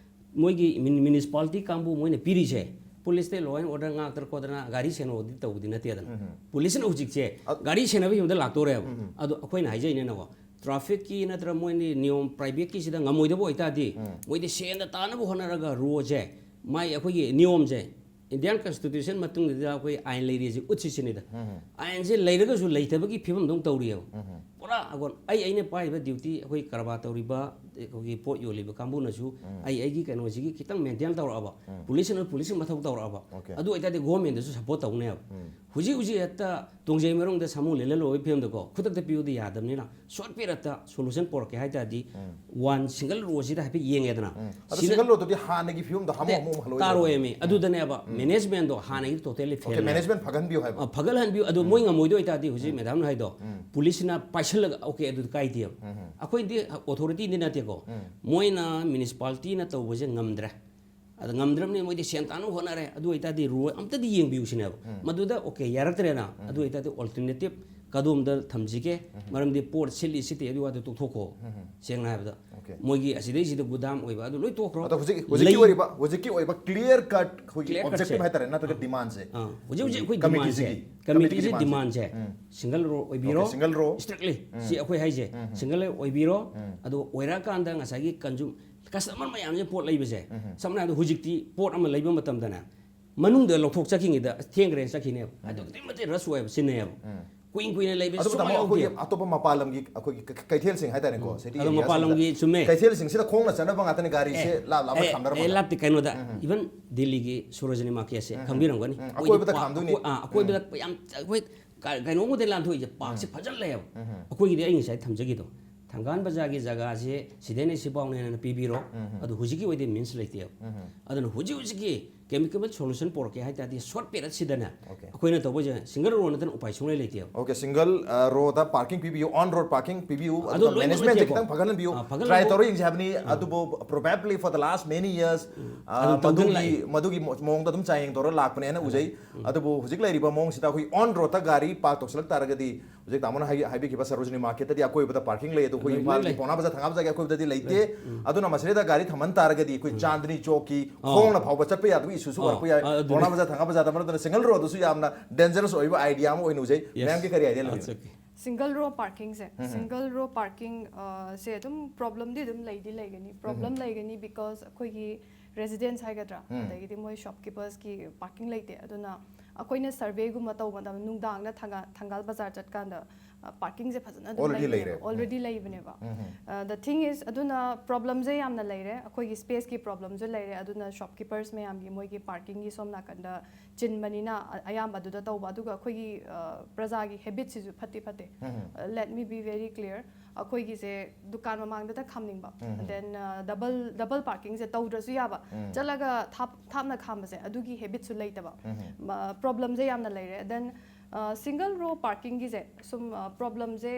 ꯃꯣꯏꯒꯤ mun-, municipality ꯀꯥꯡꯕꯨ ꯃꯣꯏꯅ ꯄꯤꯔꯤꯁꯦ, police ꯇ law and order ꯉꯥꯛꯇꯅ ꯈꯣꯠꯇꯅ ꯒꯥꯔꯤ ꯁꯦꯟꯅꯧꯗꯤ ꯇꯧꯕꯗꯤ ꯅꯠꯇꯦꯗꯅ꯫ Police ꯅ ꯍꯧꯖꯤꯛꯁꯦ ꯒꯥꯔꯤ ꯁꯦꯟꯅꯕ ꯌꯨꯝꯗ ꯂꯥꯛꯇꯣꯔꯦꯕ꯫ ꯑꯗꯣ ꯑꯩꯈꯣꯏꯅ ꯍꯥꯏꯖꯩꯅꯦꯅꯀꯣ, traffic ꯀꯤ ꯅꯠꯇ꯭ꯔ ꯃꯣꯏꯅ ꯅꯤꯌꯣꯝ private ꯀꯤꯁꯤꯗ ꯉꯝꯃꯣꯏꯗꯕ ꯑꯣꯏꯇꯥꯔꯗꯤ, ꯃꯣꯏꯗꯤ ꯁꯦꯟꯗ ꯇꯥꯅꯕ ꯍꯣꯠꯅꯔꯒ road ꯁꯦ, ꯃꯥꯏ ꯑꯩꯈꯣꯏꯒꯤ ꯅꯤꯌꯣꯝꯁꯦ, Indian Constitution ꯃꯇꯨꯡꯗ ꯑꯩꯈꯣꯏ ꯑꯥꯏꯟ ꯂꯩꯔꯤꯁꯦ ꯎꯠꯁꯤ ꯁꯤꯅꯤꯗ꯫ ꯑꯥꯏꯟꯁꯦ ꯂꯩꯔꯒꯁꯨ ꯂꯩꯇꯕꯒꯤ ꯐꯤꯕꯝꯗꯧ ꯇꯧꯔꯤꯑꯕ꯫ ꯄꯨꯔꯥ ꯑꯒꯣꯟ ꯑꯩ ꯑꯩꯅ ꯄꯥꯏꯔꯤꯕ ꯗ꯭ꯌꯨꯇꯤ, ꯑꯩꯈꯣꯏ ꯀꯔꯕꯥꯔ ꯇꯧꯔꯤꯕ, ꯑꯩꯈꯣꯏꯒꯤ ꯄꯣꯠ ꯌꯣꯜꯂꯤꯕ ꯀꯥꯡꯕꯨꯅꯁꯨ ꯑꯩ ꯑꯩꯒꯤ ꯀꯩꯅꯣꯁꯤꯒꯤ ꯈꯤꯇꯪ ꯃꯦꯟꯇꯦꯟ ꯇꯧꯔꯛꯑꯕ, ꯄꯨꯂꯤꯁꯅ ꯄꯨꯂꯤꯁꯀꯤ ꯃꯊꯧ ꯇꯧꯔꯛꯑꯕ, Okay. ꯑꯗꯨ ꯑꯣꯏꯇꯥꯔꯗꯤ ꯒꯣꯔꯃꯦꯟꯗꯁꯨ ꯁꯞꯄꯣꯔꯠ ꯇꯧꯅꯦꯕ꯫ ꯍꯧꯖꯤꯛ ꯍꯧꯖꯤꯛ ꯍꯦꯛꯇ ꯇꯣꯡꯖꯩ ꯃꯔꯨꯡꯗ ꯁꯥꯃꯨ ꯂꯤꯜꯂ ꯂꯣꯏꯕ ꯐꯤꯕꯝꯗꯀꯣ, ꯈꯨꯗꯛꯇ ꯄꯤꯌꯨꯗꯤ ꯌꯥꯗꯕꯅꯤꯅ, ꯁꯣꯔꯠ ꯄꯤꯔꯠꯇ ꯁꯣꯂꯨꯁꯟ ꯄꯨꯔꯛꯀꯦ ꯍꯥꯏ ꯇꯥꯔꯗꯤ, ꯋꯥꯟ ꯁꯤꯡꯒꯜ ꯔꯣꯁꯤꯗ ꯍꯥꯏꯐꯦꯠ ꯌꯦꯡꯉꯦꯗꯅ꯫ ꯑꯗꯣ ꯁꯤꯡꯒꯜ ꯔꯣꯗꯨꯗꯤ ꯍꯥꯟꯅꯒꯤ ꯐꯤꯕꯝꯗꯣ ꯍꯥꯃꯨ ꯍꯥꯃꯨ ꯍꯜꯂꯣꯏꯗ꯭ꯔꯣ? ꯇꯥꯔꯣꯏꯃꯤ꯫ ꯑꯗꯨꯗꯅꯦꯕ, ꯃꯦꯅꯦꯖꯃꯦꯟꯗꯣ ꯍꯥꯟꯅꯒꯤ ꯇꯣꯇꯦꯜꯂꯤ Okay, ꯐꯦꯜ꯫ ꯃꯦꯅꯦꯖꯃꯦꯟ ꯐꯒꯠꯍꯟꯕꯤꯌꯨ ꯍꯥꯏꯕ꯫ ꯐꯒꯠꯍꯟꯕꯤꯌꯨ꯫ ꯑꯗꯣ ꯃꯣꯏ ꯉꯝꯃꯣꯏꯗꯣꯏ ꯑꯣꯏꯇꯥꯔꯗꯤ, ꯍꯧꯖꯤꯛ ꯃꯦꯗꯥꯝꯅ ꯍꯥꯏꯗꯣ, ꯄꯨꯂꯤꯁꯅ ꯄꯥꯏꯁꯤꯜꯂꯒ, ꯑꯣꯀꯦ, ꯑꯗꯨꯗꯤ ꯀꯥꯏꯗꯦꯕ꯫ ꯑꯩꯈꯣꯏꯗꯤ ꯑꯣꯊꯣꯔꯤꯇꯤꯗꯤ ꯅꯠꯇꯦꯀꯣ꯫ ꯃꯣꯏꯅ ꯃ꯭ꯌꯨꯅꯤꯁꯤꯄꯥꯂꯤꯇꯤꯅ ꯇꯧꯕꯁꯦ ꯉꯝꯗ꯭ꯔꯦ꯫ ꯑꯗ ꯉꯝꯗ꯭ꯔꯕꯅꯤꯅ ꯃꯣꯏꯗꯤ ꯁꯦꯟ ꯇꯥꯅꯕ ꯍꯣꯠꯅꯔꯦ꯫ ꯑꯗꯨ ꯑꯣꯏꯇꯥꯔꯗꯤ ꯔꯣ ꯑꯝꯇꯗꯤ ꯌꯦꯡꯕꯤꯌꯨ ꯁꯤꯅꯦꯕ꯫ ꯃꯗꯨꯗ ꯑꯣꯀꯦ ꯌꯥꯔꯛꯇ꯭ꯔꯦꯅ, ꯑꯗꯨ ꯑꯣꯏꯇꯥꯔꯗꯤ ꯑꯣꯜꯇꯔꯅꯦꯇꯤꯞ ꯀꯗꯣꯝꯗ ꯊꯝꯁꯤꯒꯦ? ꯃꯔꯝꯗꯤ ꯄꯣꯠ ꯁꯤꯠꯂꯤ ꯁꯤꯠꯇꯦ ꯑꯗꯨ ꯋꯥꯗꯣ ꯇꯣꯛꯊꯣꯛꯈꯣ꯫ ꯁꯦꯡꯅ ꯍꯥꯏꯕꯗ, Okay. ꯃꯣꯏꯒꯤ ꯑꯁꯤꯗꯩꯁꯤꯗ ꯒꯨꯗꯥꯝ ꯑꯣꯏꯕ ꯑꯗꯨ ꯂꯣꯏ ꯇꯣꯛꯈ꯭ꯔꯣ꯫ ꯑꯗꯣ ꯍꯧꯖꯤꯛ ꯍꯧꯖꯤꯛꯀꯤ ꯂꯩ- ꯑꯣꯏꯔꯤꯕ ꯍꯧꯖꯤꯛꯀꯤ ꯑꯣꯏꯕ ꯀ꯭ꯂꯤꯌꯔ ꯀꯠ ꯑꯩꯈꯣꯏꯒꯤ Clear cutꯁꯦ꯫ ꯑꯣꯕꯖꯦꯛꯇꯤꯚ ꯍꯥꯏꯇꯥꯔꯦ, ꯅꯠꯇ꯭ꯔꯒ ꯗꯤꯃꯥꯟꯁꯦ? ꯑꯥ, ꯍꯧꯖꯤꯛ ꯍꯧꯖꯤꯛ ꯑꯩꯈꯣꯏ Committeeꯁꯤꯒꯤ? ꯗꯤꯃꯥꯟꯁꯦ, ꯀꯃꯤꯇꯤꯁꯤ Committeeꯒꯤ demandꯁꯦ? ꯗꯤꯃꯥꯟꯁꯦ, ꯁꯤꯡꯒꯜ ꯔꯣ ꯑꯣꯏꯕꯤꯔꯣ, Okay, ꯁꯤꯡꯒꯜ ꯔꯣ? ꯏꯁꯇ꯭ꯔꯤꯛꯂꯤ ꯁꯤ ꯑꯩꯈꯣꯏ ꯍꯥꯏꯁꯦ, ꯁꯤꯡꯒꯜ ꯔꯣ ꯑꯣꯏꯕꯤꯔꯣ꯫ ꯑꯗꯣ ꯑꯣꯏꯔꯛꯑꯀꯥꯟꯗ ꯉꯁꯥꯏꯒꯤ ꯀꯟꯖꯨꯝ ꯀꯁꯇꯃꯔ ꯃꯌꯥꯝꯁꯦ ꯄꯣꯠ ꯂꯩꯕꯁꯦ, ꯁꯝꯅ ꯍꯥꯏꯔꯕꯗ ꯍꯧꯖꯤꯛꯇꯤ ꯄꯣꯠ ꯑꯃ ꯂꯩꯕ ꯃꯇꯝꯗꯅꯦ, ꯃꯅꯨꯡꯗ ꯂꯧꯊꯣꯛ ꯆꯠꯈꯤꯉꯩꯗ ꯑꯁ ꯊꯦꯡꯈ꯭ꯔꯦꯅ ꯆꯠꯈꯤꯅꯦꯕ꯫ ꯑꯗꯨꯛꯀꯤ ꯃꯇꯤꯛ ꯔꯁ ꯑꯣꯏꯌꯦꯕ, ꯁꯤꯟꯅꯩꯌꯦꯕ꯫ ꯀꯨꯏꯅ ꯀꯨꯏꯅ ꯂꯩꯕꯁꯦ ꯑꯗꯨꯕꯨ ꯁꯨꯡꯌꯥꯎ ꯇꯥꯃꯣ, ꯑꯩꯈꯣꯏꯒꯤ ꯌꯥꯎꯗꯦꯕ꯫ ꯑꯇꯣꯞꯄ ꯃꯄꯥꯟ ꯂꯝꯒꯤ ꯑꯩꯈꯣꯏꯒꯤ ꯀ- ꯀ- ꯀꯩꯊꯦꯜꯁꯤꯡ ꯍꯥꯏꯇꯥꯔꯦꯀꯣ, city ꯑꯗꯣ ꯃꯄꯥꯟ areaꯁꯤꯡꯗ ꯂꯝꯒꯤ ꯆꯨꯝꯃꯦ꯫ ꯀꯩꯊꯦꯜꯁꯤꯡꯁꯤꯗ ꯈꯣꯡꯅ ꯆꯠꯅꯕ ꯉꯥꯛꯇꯅꯤ ꯒꯥꯔꯤꯁꯦ, ꯑꯦ, ꯂꯥꯞ ꯂꯥꯞꯅ ꯑꯦ, ꯈꯥꯝꯅꯔ ꯑꯦ, ꯃꯇꯝ꯫ ꯂꯥꯞꯇꯦ ꯀꯩꯅꯣꯗ, ꯏꯚꯟ ꯗꯤꯜꯂꯤꯒꯤ ꯁꯣꯔꯣꯖꯤꯅꯤ ꯃꯥꯔꯀꯦꯠꯁꯦ ꯈꯪꯕꯤꯔꯝꯒꯅꯤ꯫ ꯎꯝ, ꯃꯣꯏꯗꯤ ꯑꯀꯣꯏꯕꯗ ꯄꯥ- ꯈꯥꯝꯗꯣꯏꯅꯤ꯫ ꯑꯀꯣꯏ-, ꯑꯥ, ꯑꯀꯣꯏꯕꯗ ꯌꯥꯝ ꯑꯩꯈꯣꯏ ꯀ-, ꯀꯩꯅꯣꯝꯕꯨꯗꯤ ꯂꯥꯟꯊꯣꯛꯏꯁꯦ, ꯄꯥꯔꯛꯁꯦ ꯐꯖꯅ ꯂꯩꯌꯦꯕ꯫ ꯑꯩꯈꯣꯏꯒꯤꯗꯤ ꯑꯩ ꯉꯁꯥꯏ ꯊꯝꯖꯈꯤꯗꯣ, ꯊꯪꯒꯥꯜ ꯕꯖꯥꯔꯒꯤ ꯖꯒꯥꯁꯦ ꯁꯤꯗꯩꯅ ꯁꯤꯐꯥꯎꯅꯦꯅ ꯄꯤꯕꯤꯔꯣ꯫ ꯑꯗꯨ ꯍꯧꯖꯤꯛꯀꯤ ꯑꯣꯏꯗꯤ ꯃꯤꯟꯁ ꯂꯩꯇꯦꯕ꯫ ꯑꯗꯨꯅ ꯍꯧꯖꯤꯛ ꯍꯧꯖꯤꯛꯀꯤ ꯀꯦꯃꯤꯀꯦꯜ ꯁꯣꯂꯨꯁꯟ ꯄꯨꯔꯛꯀꯦ ꯍꯥꯏ ꯇꯥꯔꯗꯤ, ꯁꯣꯔꯠ ꯄꯤꯔꯤꯌꯗꯁꯤꯗꯅꯦ Okay. ꯑꯩꯈꯣꯏꯅ ꯇꯧꯕꯁꯦ ꯁꯤꯡꯒꯜ ꯔꯣ ꯅꯠꯇꯅ ꯎꯄꯥꯏ ꯁꯨꯡꯂꯩ ꯂꯩꯇꯦꯕ꯫ Okay, ꯁꯤꯡꯒꯜ ꯔꯣꯗ ꯄꯥꯔꯀꯤꯡ ꯄꯤꯕꯤꯌꯨ, ꯑꯣꯟ ꯔꯣꯗ ꯄꯥꯔꯀꯤꯡ ꯄꯤꯕꯤꯌꯨ, ꯑꯗꯨ ꯑꯗꯨꯒ ꯂꯣꯏꯅꯃꯛ ꯃꯦꯅꯦꯖꯃꯦꯟꯁꯦ ꯅꯠꯇꯦꯀꯣ꯫ ꯈꯤꯇꯪ ꯐꯒꯠꯍꯟꯕꯤꯌꯨ꯫ ꯑꯥ, ꯐꯒꯠꯍꯟꯕꯤꯌꯨ꯫ ꯇ꯭ꯔꯥꯏ ꯇꯧꯔ ꯌꯦꯡꯁꯦ ꯍꯥꯏꯕꯅꯤ꯫ ꯑꯗꯨꯕꯨ probably for the last many years, ꯑ, ꯑꯗꯨꯝ ꯇꯧꯗꯨꯅ ꯃꯗꯨꯒꯤ ꯂꯥꯛꯏ꯫ ꯃꯗꯨꯒꯤ ꯃꯑꯣꯡꯗ ꯑꯗꯨꯝ ꯆꯥꯡꯌꯦꯡ ꯇꯧꯔ ꯂꯥꯛꯄꯅꯦꯅ ꯎꯖꯩ꯫ ꯑꯗꯨꯕꯨ ꯍꯧꯖꯤꯛ ꯂꯩꯔꯤꯕ ꯃꯑꯣꯡꯁꯤꯗ ꯑꯩꯈꯣꯏ ꯑꯣꯟ ꯔꯣꯗꯇ ꯒꯥꯔꯤ ꯄꯥꯔꯛ ꯇꯧꯁꯤꯜꯂꯛ ꯇꯥꯔꯒꯗꯤ, ꯍꯧꯖꯤꯛ ꯇꯥꯃꯣꯅ ꯍꯥꯏ-, ꯍꯥꯏꯕꯤꯈꯤꯕ ꯁꯔꯣꯖꯤꯅꯤ ꯃꯥꯔꯀꯦꯠꯇꯗꯤ ꯑꯀꯣꯏꯕꯗ ꯄꯥꯔꯀꯤꯡ ꯂꯩ, ꯑꯗꯨ ꯑꯩꯈꯣꯏ ꯂꯩ, ꯏꯝꯐꯥꯜꯒꯤ ꯂꯩ꯫ ꯄꯥꯎꯅꯥ ꯕꯖꯥꯔ ꯊꯪꯒꯥꯜ ꯕꯖꯥꯔꯒꯤ ꯑꯀꯣꯏꯕꯗꯗꯤ ꯂꯩꯇꯦ꯫ ꯑꯗꯨꯅ ꯃꯁꯤꯗꯩꯗ ꯒꯥꯔꯤ ꯊꯝꯍꯟ ꯇꯥꯔꯒꯗꯤ ꯑꯩꯈꯣꯏ ꯆꯥꯟꯗꯅꯤ ꯆꯧꯛꯀꯤ ꯑꯥ꯫ ꯈꯣꯡꯅ ꯐꯥꯎꯕ ꯆꯠꯄ ꯌꯥꯗꯕꯒꯤ ꯏꯁꯨꯁꯨ ꯑꯥ, ꯑꯣꯏꯔꯛꯄ ꯌꯥꯏ꯫ ꯑꯥ, ꯑꯗꯨꯅꯤ꯫ ꯄꯥꯎꯅꯥ ꯕꯖꯥꯔ ꯊꯪꯒꯥꯜ ꯕꯖꯥꯔꯗ, ꯃꯔꯝ ꯑꯗꯨꯅ ꯁꯤꯡꯒꯜ ꯔꯣꯗꯁꯨ ꯌꯥꯝꯅ ꯗꯦꯟꯖꯔꯁ ꯑꯣꯏꯕ ꯑꯥꯏꯗꯤꯌꯥ ꯑꯃ ꯑꯣꯏꯅ ꯎꯖꯩ꯫ Yes. ꯃꯌꯥꯝꯒꯤ ꯀꯔꯤ ꯑꯥꯏꯗꯤꯌꯥ That's ꯂꯩꯕꯤꯕ? okay. ꯁꯤꯡꯒꯜ ꯔꯣ ꯄꯥꯔꯀꯤꯡꯁꯦ, ꯁꯤꯡꯒꯜ ꯔꯣ ꯄꯥꯔꯀꯤꯡ ꯁꯦ ꯑꯗꯨꯝ ꯄ꯭ꯔꯣꯕ꯭ꯂꯦꯝꯗꯤ ꯑꯗꯨꯝ ꯂꯩꯗꯤ ꯂꯩꯒꯅꯤ꯫ ꯄ꯭ꯔꯣꯕ꯭ꯂꯦꯝ ꯂꯩꯒꯅꯤ ꯕꯤꯀꯣꯁ ꯑꯩꯈꯣꯏꯒꯤ ꯔꯦꯁꯤꯗꯦꯟꯁ ꯍꯥꯏꯒꯗ꯭ꯔꯥ, ꯑꯗꯒꯤꯗꯤ ꯃꯣꯏ ꯁꯣꯞꯀꯤꯄꯔꯁꯀꯤ ꯄꯥꯔꯀꯤꯡ ꯂꯩꯇꯦ꯫ ꯑꯗꯨꯅ ꯑꯩꯈꯣꯏꯅ ꯁꯔꯚꯦꯒꯨꯝꯕ ꯇꯧꯕ ꯃꯇꯝꯗ ꯅꯨꯡꯗꯥꯡꯗ ꯊꯪꯒꯥ-, ꯊꯪꯒꯥꯜ ꯕꯖꯥꯔ ꯆꯠꯀꯥꯟꯗ ꯄꯥꯔꯀꯤꯡꯁꯦ ꯐꯖꯅ Already ꯂꯩꯔꯦ. ꯑꯣꯜꯔꯦꯗꯤ ꯂꯩꯕꯅꯦꯕ. ꯎꯝ. ꯗ ꯊꯤꯡ ꯏꯁ, ꯑꯗꯨꯅ ꯄ꯭ꯔꯣꯕ꯭ꯂꯦꯝꯁꯦ ꯌꯥꯝꯅ ꯂꯩꯔꯦ, ꯑꯩꯈꯣꯏꯒꯤ ꯁ꯭ꯄꯦꯁꯀꯤ ꯄ꯭ꯔꯣꯕ꯭ꯂꯦꯝꯁꯨ ꯂꯩꯔꯦ, ꯑꯗꯨꯅ ꯁꯣꯞꯀꯤꯄꯔꯁ ꯃꯌꯥꯝꯒꯤ ꯃꯣꯏꯒꯤ ꯄꯥꯔꯀꯤꯡꯒꯤ ꯁꯣꯝ ꯅꯥꯀꯟꯗ ꯆꯤꯟꯕꯅꯤꯅ ꯑ- ꯑꯌꯥꯝꯕ ꯑꯗꯨꯗ ꯇꯧꯕ꯫ ꯑꯗꯨꯒ ꯑꯩꯈꯣꯏꯒꯤ ꯑ, ꯄ꯭ꯔꯖꯥꯒꯤ ꯍꯦꯕꯤꯠꯁꯤꯁꯨ ꯐꯠꯇꯤ ꯐꯠꯇꯦ꯫ ꯎꯝ. Let me be very clear, ꯑꯩꯈꯣꯏꯒꯤꯁꯦ ꯗꯨꯀꯥꯟ ꯃꯃꯥꯡꯗꯇ ꯈꯥꯝꯅꯤꯡꯕ, ꯎꯝ. ꯗꯦꯟ ꯗꯕꯜ ꯗꯕꯜ ꯄꯥꯔꯀꯤꯡꯁꯦ ꯇꯧꯗ꯭ꯔꯁꯨ ꯌꯥꯕ, ꯎꯝ. ꯆꯠꯂꯒ ꯊꯥꯞ ꯊꯥꯞꯅ ꯈꯥꯝꯕꯁꯦ ꯑꯗꯨꯒꯤ ꯍꯦꯕꯤꯠꯁꯨ ꯂꯩꯇꯕ꯫ ꯎꯝ. ꯄ꯭ꯔꯣꯕ꯭ꯂꯦꯝꯁꯦ ꯌꯥꯝꯅ ꯂꯩꯔꯦ꯫ ꯗꯦꯟ ꯁꯤꯡꯒꯜ ꯔꯣ ꯄꯥꯔꯀꯤꯡꯒꯤꯁꯦ ꯁꯨꯝ ꯄ꯭ꯔꯣꯕ꯭ꯂꯦꯝꯁꯦ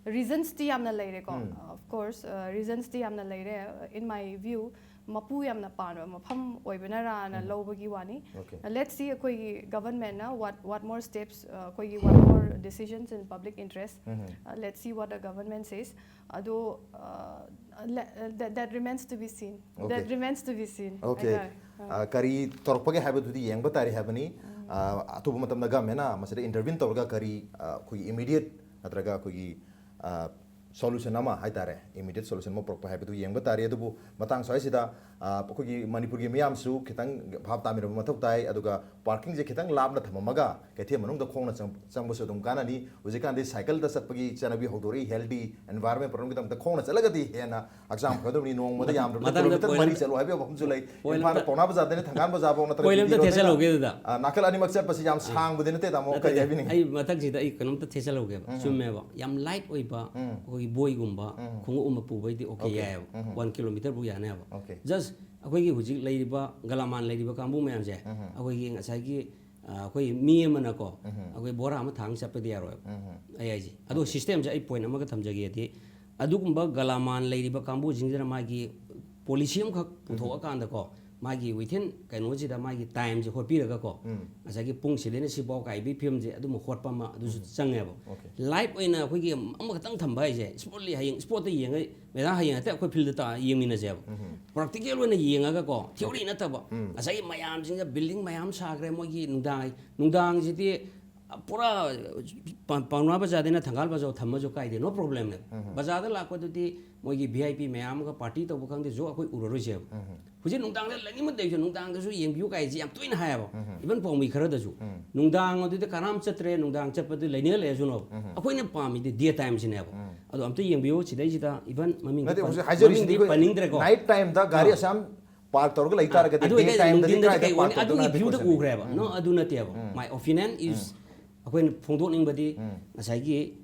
ꯔꯤꯖꯟꯁꯇꯤ ꯌꯥꯝꯅ ꯂꯩꯔꯦꯀꯣ꯫ ꯎꯝ. Of course, ꯔꯤꯖꯟꯁꯇꯤ ꯌꯥꯝꯅ ꯂꯩꯔꯦ꯫ In my view, ꯃꯄꯨ ꯌꯥꯝꯅ ꯄꯥꯟꯕ ꯃꯐꯝ ꯑꯣꯏꯕꯅꯔꯥꯅ ꯎꯝ. ꯂꯧꯕꯒꯤ ꯋꯥꯅꯤ꯫ Okay. Let's see ꯑꯩꯈꯣꯏꯒꯤ ꯒꯚꯔꯟꯃꯦꯟꯠꯅ what what more steps, ꯑꯩꯈꯣꯏꯒꯤ what more decisions in public interest. Um. Let's see what the government says. ꯑꯗꯣ that remains to be seen. Okay. That remains to be seen. Okay. ꯍꯥꯏꯇꯥꯔꯦ꯫ ꯑꯥ. ꯑ, ꯀꯔꯤ ꯇꯧꯔꯛꯄꯒꯦ ꯍꯥꯏꯕꯗꯨꯗꯤ ꯌꯦꯡꯕ ꯇꯥꯔꯦ ꯍꯥꯏꯕꯅꯤ꯫ ꯑ, ꯑꯇꯣꯞꯄ ꯃꯇꯝꯗ ꯒꯃꯦꯟꯅ ꯃꯁꯤꯗ ꯏꯟꯇꯔꯚꯤꯟ ꯇꯧꯔꯒ ꯀꯔꯤ, ꯑ, ꯑꯩꯈꯣꯏꯒꯤ ꯏꯃꯤꯗꯤꯌꯦꯠ ꯅꯠꯇ꯭ꯔꯒ ꯑꯩꯈꯣꯏꯒꯤ ꯁꯣꯂꯨꯁꯟ ꯑꯃ ꯍꯥꯏꯇꯥꯔꯦ, ꯏꯃꯤꯗꯤꯌꯦꯠ ꯁꯣꯂꯨꯁꯟ ꯑꯃ ꯄꯨꯔꯛꯄ ꯍꯥꯏꯕꯗꯨ ꯌꯦꯡꯕ ꯇꯥꯔꯦ꯫ ꯑꯗꯨꯕꯨ ꯃꯇꯥꯡ ꯁ꯭ꯋꯥꯏꯁꯤꯗ, ꯑ, ꯑꯩꯈꯣꯏꯒꯤ ꯃꯅꯤꯄꯨꯔꯒꯤ ꯃꯤꯌꯥꯝꯁꯨ ꯈꯤꯇꯪ ꯚꯥꯞ ꯇꯥꯃꯤꯟꯅꯕ ꯃꯊꯧ ꯇꯥꯏ꯫ ꯑꯗꯨꯒ ꯄꯥꯔꯀꯤꯡꯁꯦ ꯈꯤꯇꯪ ꯂꯥꯞꯅ ꯊꯝꯃꯝꯃꯒ ꯀꯩꯊꯦꯜ ꯃꯅꯨꯡꯗ ꯈꯣꯡꯅ ꯆꯪ- ꯆꯪꯕꯁꯨ ꯑꯗꯨꯝ ꯀꯥꯟꯅꯅꯤ꯫ ꯍꯧꯖꯤꯛꯀꯥꯟꯗꯤ ꯁꯥꯏꯀꯜꯗ ꯆꯠꯄꯒꯤ ꯆꯠꯅꯕꯤ ꯍꯧꯗꯣꯔꯛꯏ, ꯍꯦꯜꯗꯤ ꯑꯦꯟꯚꯥꯏꯔꯟꯃꯦꯟ ꯄ꯭ꯔꯣꯕ꯭ꯂꯦꯝꯒꯤꯗꯃꯛꯇ ꯈꯣꯡꯅ ꯆꯠꯂꯒꯗꯤ ꯍꯦꯟꯅ ꯍꯛꯆꯥꯡ ꯐꯒꯗꯕꯅꯤ꯫ ꯅꯣꯡꯃꯗ ꯃꯊꯪ- ꯌꯥꯝꯗ꯭ꯔꯕꯗ ꯃꯊꯪꯗ ꯀꯤꯂꯣꯃꯤꯇꯔ ꯄꯣꯏꯟ ꯃꯔꯤ ꯑꯝꯇ- ꯆꯠꯂꯨ ꯍꯥꯏꯕ ꯋꯥꯐꯝꯁꯨ ꯂꯩ꯫ ꯄꯣꯏꯟ ꯏꯝꯐꯥꯜꯗ ꯑꯝꯇ- ꯄꯥꯎꯅꯥ ꯕꯖꯥꯔꯗꯩꯅ ꯊꯪꯒꯥꯜ ꯕꯖꯥꯔꯐꯥꯎ ꯅꯠꯇ꯭ꯔꯒ ꯄꯣꯏꯟ ꯑꯝꯇ ꯗꯤꯗꯤ ꯔꯣꯗꯇꯩꯅ, ꯊꯦꯠꯆꯜꯍꯧꯒꯦ ꯑꯗꯨꯗ꯫ ꯑ, ꯅꯥꯀꯜ ꯑꯅꯤꯃꯛ ꯆꯠꯄꯁꯤ ꯌꯥꯝ ꯁꯥꯡꯕꯗꯤ ꯅꯠꯇꯦ, ꯇꯥꯃꯣ꯫ ꯀꯔꯤ ꯅꯠꯇꯦ, ꯍꯥꯏꯕꯤꯅꯤꯡꯉꯤ? ꯑꯩ ꯃꯊꯪꯁꯤꯗ ꯑꯩ ꯀꯩꯅꯣꯝꯇ ꯊꯦꯠꯆꯜꯍꯧꯒꯦꯕ꯫ ꯎꯝ. ꯆꯨꯝꯃꯦꯕ, ꯌꯥꯝ ꯂꯥꯏꯠ ꯑꯣꯏꯕ ꯎꯝ. ꯑꯩꯈꯣꯏꯒꯤ ꯕꯣꯏꯒꯨꯝꯕ, ꯎꯝ. ꯈꯣꯡꯎꯞ ꯑꯃ ꯄꯨꯕꯩꯗꯤ ꯑꯣꯀꯦ, ꯑꯣꯀꯦ. ꯌꯥꯏꯑꯕ꯫ ꯎꯝ. ꯋꯥꯟ ꯀꯤꯂꯣꯃꯤꯇꯔꯐꯥꯎ ꯌꯥꯅꯦꯕ꯫ ꯑꯣꯀꯦ. ꯖꯁ ꯑꯩꯈꯣꯏꯒꯤ ꯍꯧꯖꯤꯛ ꯂꯩꯔꯤꯕ ꯒꯂꯥꯃꯥꯟ ꯂꯩꯔꯤꯕ ꯀꯥꯡꯕꯨ ꯃꯌꯥꯝꯁꯦ, ꯎꯝ. ꯑꯩꯈꯣꯏꯒꯤ ꯉꯁꯥꯏꯒꯤ, ꯑ, ꯑꯩꯈꯣꯏꯒꯤ ꯃꯤ ꯑꯃꯅꯀꯣ, ꯎꯝ. ꯑꯩꯈꯣꯏ ꯕꯣꯔꯥ ꯑꯃ ꯊꯥꯡ ꯆꯠꯄꯗꯤ ꯌꯥꯔꯣꯏꯕ꯫ ꯎꯝ. ꯑꯩ ꯍꯥꯏꯁꯦ꯫ ꯑꯗꯣ ꯁꯤꯁꯇꯦꯝꯁꯦ ꯑꯩ ꯄꯣꯏꯟ ꯑꯃꯒ ꯊꯝꯖꯒꯦꯗꯤ, ꯑꯗꯨꯒꯨꯝꯕ ꯒꯂꯥꯃꯥꯟ ꯂꯩꯔꯤꯕ ꯀꯥꯡꯕꯨꯁꯤꯡꯁꯤꯅ ꯃꯥꯒꯤ ꯄꯣꯂꯤꯁꯤ ꯑꯃꯈꯛ ꯄꯨꯊꯣꯛꯑꯀꯥꯟꯗꯀꯣ, ꯃꯥꯒꯤ ꯋꯤꯊꯤꯟ ꯀꯩꯅꯣꯁꯤꯗ ꯃꯥꯒꯤ ꯇꯥꯏꯝꯁꯦ ꯍꯣꯠꯄꯤꯔꯒꯀꯣ, ꯎꯝ. ꯉꯁꯥꯏꯒꯤ ꯄꯨꯡꯁꯤꯗꯩꯅ ꯁꯤꯐꯥꯎ ꯀꯥꯏꯕꯒꯤ ꯐꯤꯕꯝꯁꯦ ꯑꯗꯨꯝꯕ ꯍꯣꯠꯄ ꯑꯃ ꯑꯗꯨꯁꯨ ꯆꯪꯉꯦꯕ꯫ ꯑꯣꯀꯦ. ꯂꯥꯏꯐ ꯑꯣꯏꯅ ꯑꯩꯈꯣꯏꯒꯤ ꯑꯃꯈꯛꯇꯪ ꯊꯝꯕ ꯍꯥꯏꯁꯦ, ꯁ꯭ꯄꯣꯔꯠꯂꯤ ꯍꯌꯦꯡ ꯁ꯭ꯄꯣꯔꯠꯇ ꯌꯦꯡꯉ, ꯃꯦꯗꯥꯝ ꯍꯌꯦꯡ ꯍꯦꯛꯇ ꯑꯩꯈꯣꯏ ꯐꯤꯜꯗ ꯇꯥ ꯌꯦꯡꯃꯤꯟꯅꯁꯦꯕ꯫ ꯎꯝ. ꯄ꯭ꯔꯥꯛꯇꯤꯀꯦꯜ ꯑꯣꯏꯅ ꯌꯦꯡꯉꯒꯀꯣ, ꯊꯤꯑꯣꯔꯤ ꯅꯠꯇꯕ, ꯎꯝ. ꯉꯁꯥꯏꯒꯤ ꯃꯌꯥꯝꯁꯤꯡꯁꯦ ꯕꯤꯜꯗꯤꯡ ꯃꯌꯥꯝ ꯁꯥꯈ꯭ꯔꯦ, ꯃꯣꯏꯒꯤ ꯅꯨꯡꯗꯥꯡ ꯅꯨꯡꯗꯥꯡꯁꯤꯗꯤ ꯄꯨꯔꯥ ꯄ- ꯄꯥꯎꯅꯥ ꯕꯖꯥꯔꯗꯩꯅ ꯊꯪꯒꯥꯜ ꯕꯖꯥꯔ ꯊꯝꯃꯁꯨ ꯀꯥꯏꯗꯦ, ꯅꯣ ꯄ꯭ꯔꯣꯕ꯭ꯂꯦꯝꯅꯦꯕ꯫ ꯕꯖꯥꯔꯗ ꯂꯥꯛꯄꯗꯨꯗꯤ ꯃꯣꯏꯒꯤ ꯚꯤ ꯑꯥꯏ ꯄꯤ ꯃꯌꯥꯝ ꯑꯃꯒ ꯄꯥꯔꯇꯤ ꯇꯧꯕ ꯈꯪꯗꯦꯁꯨ ꯑꯩꯈꯣꯏ ꯎꯔꯔꯣꯏꯁꯦꯕ꯫ ꯍꯧꯖꯤꯛ ꯅꯨꯡꯗꯥꯡꯗ ꯂꯩꯅꯤꯡꯕ ꯂꯩꯁꯨ ꯅꯨꯡꯗꯥꯡꯗꯁꯨ ꯌꯦꯡꯕꯤꯌꯨ ꯀꯥꯏꯁꯦ ꯌꯥꯝ ꯇꯣꯏꯅ ꯍꯥꯏꯌꯦꯕ꯫ ꯏꯚꯟ ꯄꯥꯎꯃꯤ ꯈꯔꯗꯁꯨ ꯅꯨꯡꯗꯥꯡ ꯑꯗꯨꯗꯤ ꯀꯅꯥꯝ ꯆꯠꯇ꯭ꯔꯦ, ꯅꯨꯡꯗꯥꯡ ꯆꯠꯄꯗꯨ ꯂꯩꯅꯤꯡꯉ ꯂꯩꯔꯁꯨꯅꯣ꯫ ꯑꯩꯈꯣꯏꯅ ꯄꯥꯝꯃꯤꯗꯤ ꯗꯦ ꯇꯥꯏꯝꯁꯤꯅꯦꯕ꯫ ꯑꯗꯣ ꯑꯝꯇ ꯌꯦꯡꯕꯤꯌꯨ ꯁꯤꯗꯩꯁꯤꯗ ꯏꯚꯟ ꯃꯃꯤꯡꯗꯤ ꯅꯠꯇꯦ, ꯄꯟ- ꯍꯧꯖꯤꯛ ꯍꯥꯏꯖꯔꯤꯁꯤꯗꯤ ꯃꯃꯤꯡꯗꯤ ꯑꯩꯈꯣꯏ ꯄꯟꯅꯤꯡꯗ꯭ꯔꯦꯀꯣ꯫ ꯅꯥꯏꯠ ꯇꯥꯏꯝꯗ ꯒꯥꯔꯤ ꯑꯥ꯫ ꯑꯁꯥꯝ ꯄꯥꯔꯛ ꯇꯧꯔꯒ ꯂꯩ ꯇꯥꯔꯒꯗꯤ ꯑꯗꯨ ꯗꯦ ꯑꯣꯏꯇꯥꯔꯗꯤ ꯇꯥꯏꯝꯗ ꯅꯨꯡꯊꯤꯟꯗꯗꯤ ꯀꯥꯏꯗ ꯀꯩ ꯄꯥꯔꯛ ꯑꯣꯏꯅꯤ? ꯑꯗꯨꯒꯤ ꯇꯧꯗꯣꯏꯅꯣ ꯍꯥꯏꯕꯗꯤ ꯚ꯭ꯌꯨꯗ ꯀꯣꯏꯁꯟ꯫ ꯎꯈ꯭ꯔꯦꯕ꯫ ꯅꯣ, ꯑꯗꯨ ꯅꯠꯇꯦꯕ꯫ My opinion is ꯑꯩꯈꯣꯏꯅ ꯐꯣꯡꯗꯣꯛꯅꯤꯡꯕꯗꯤ ꯉꯁꯥꯏꯒꯤ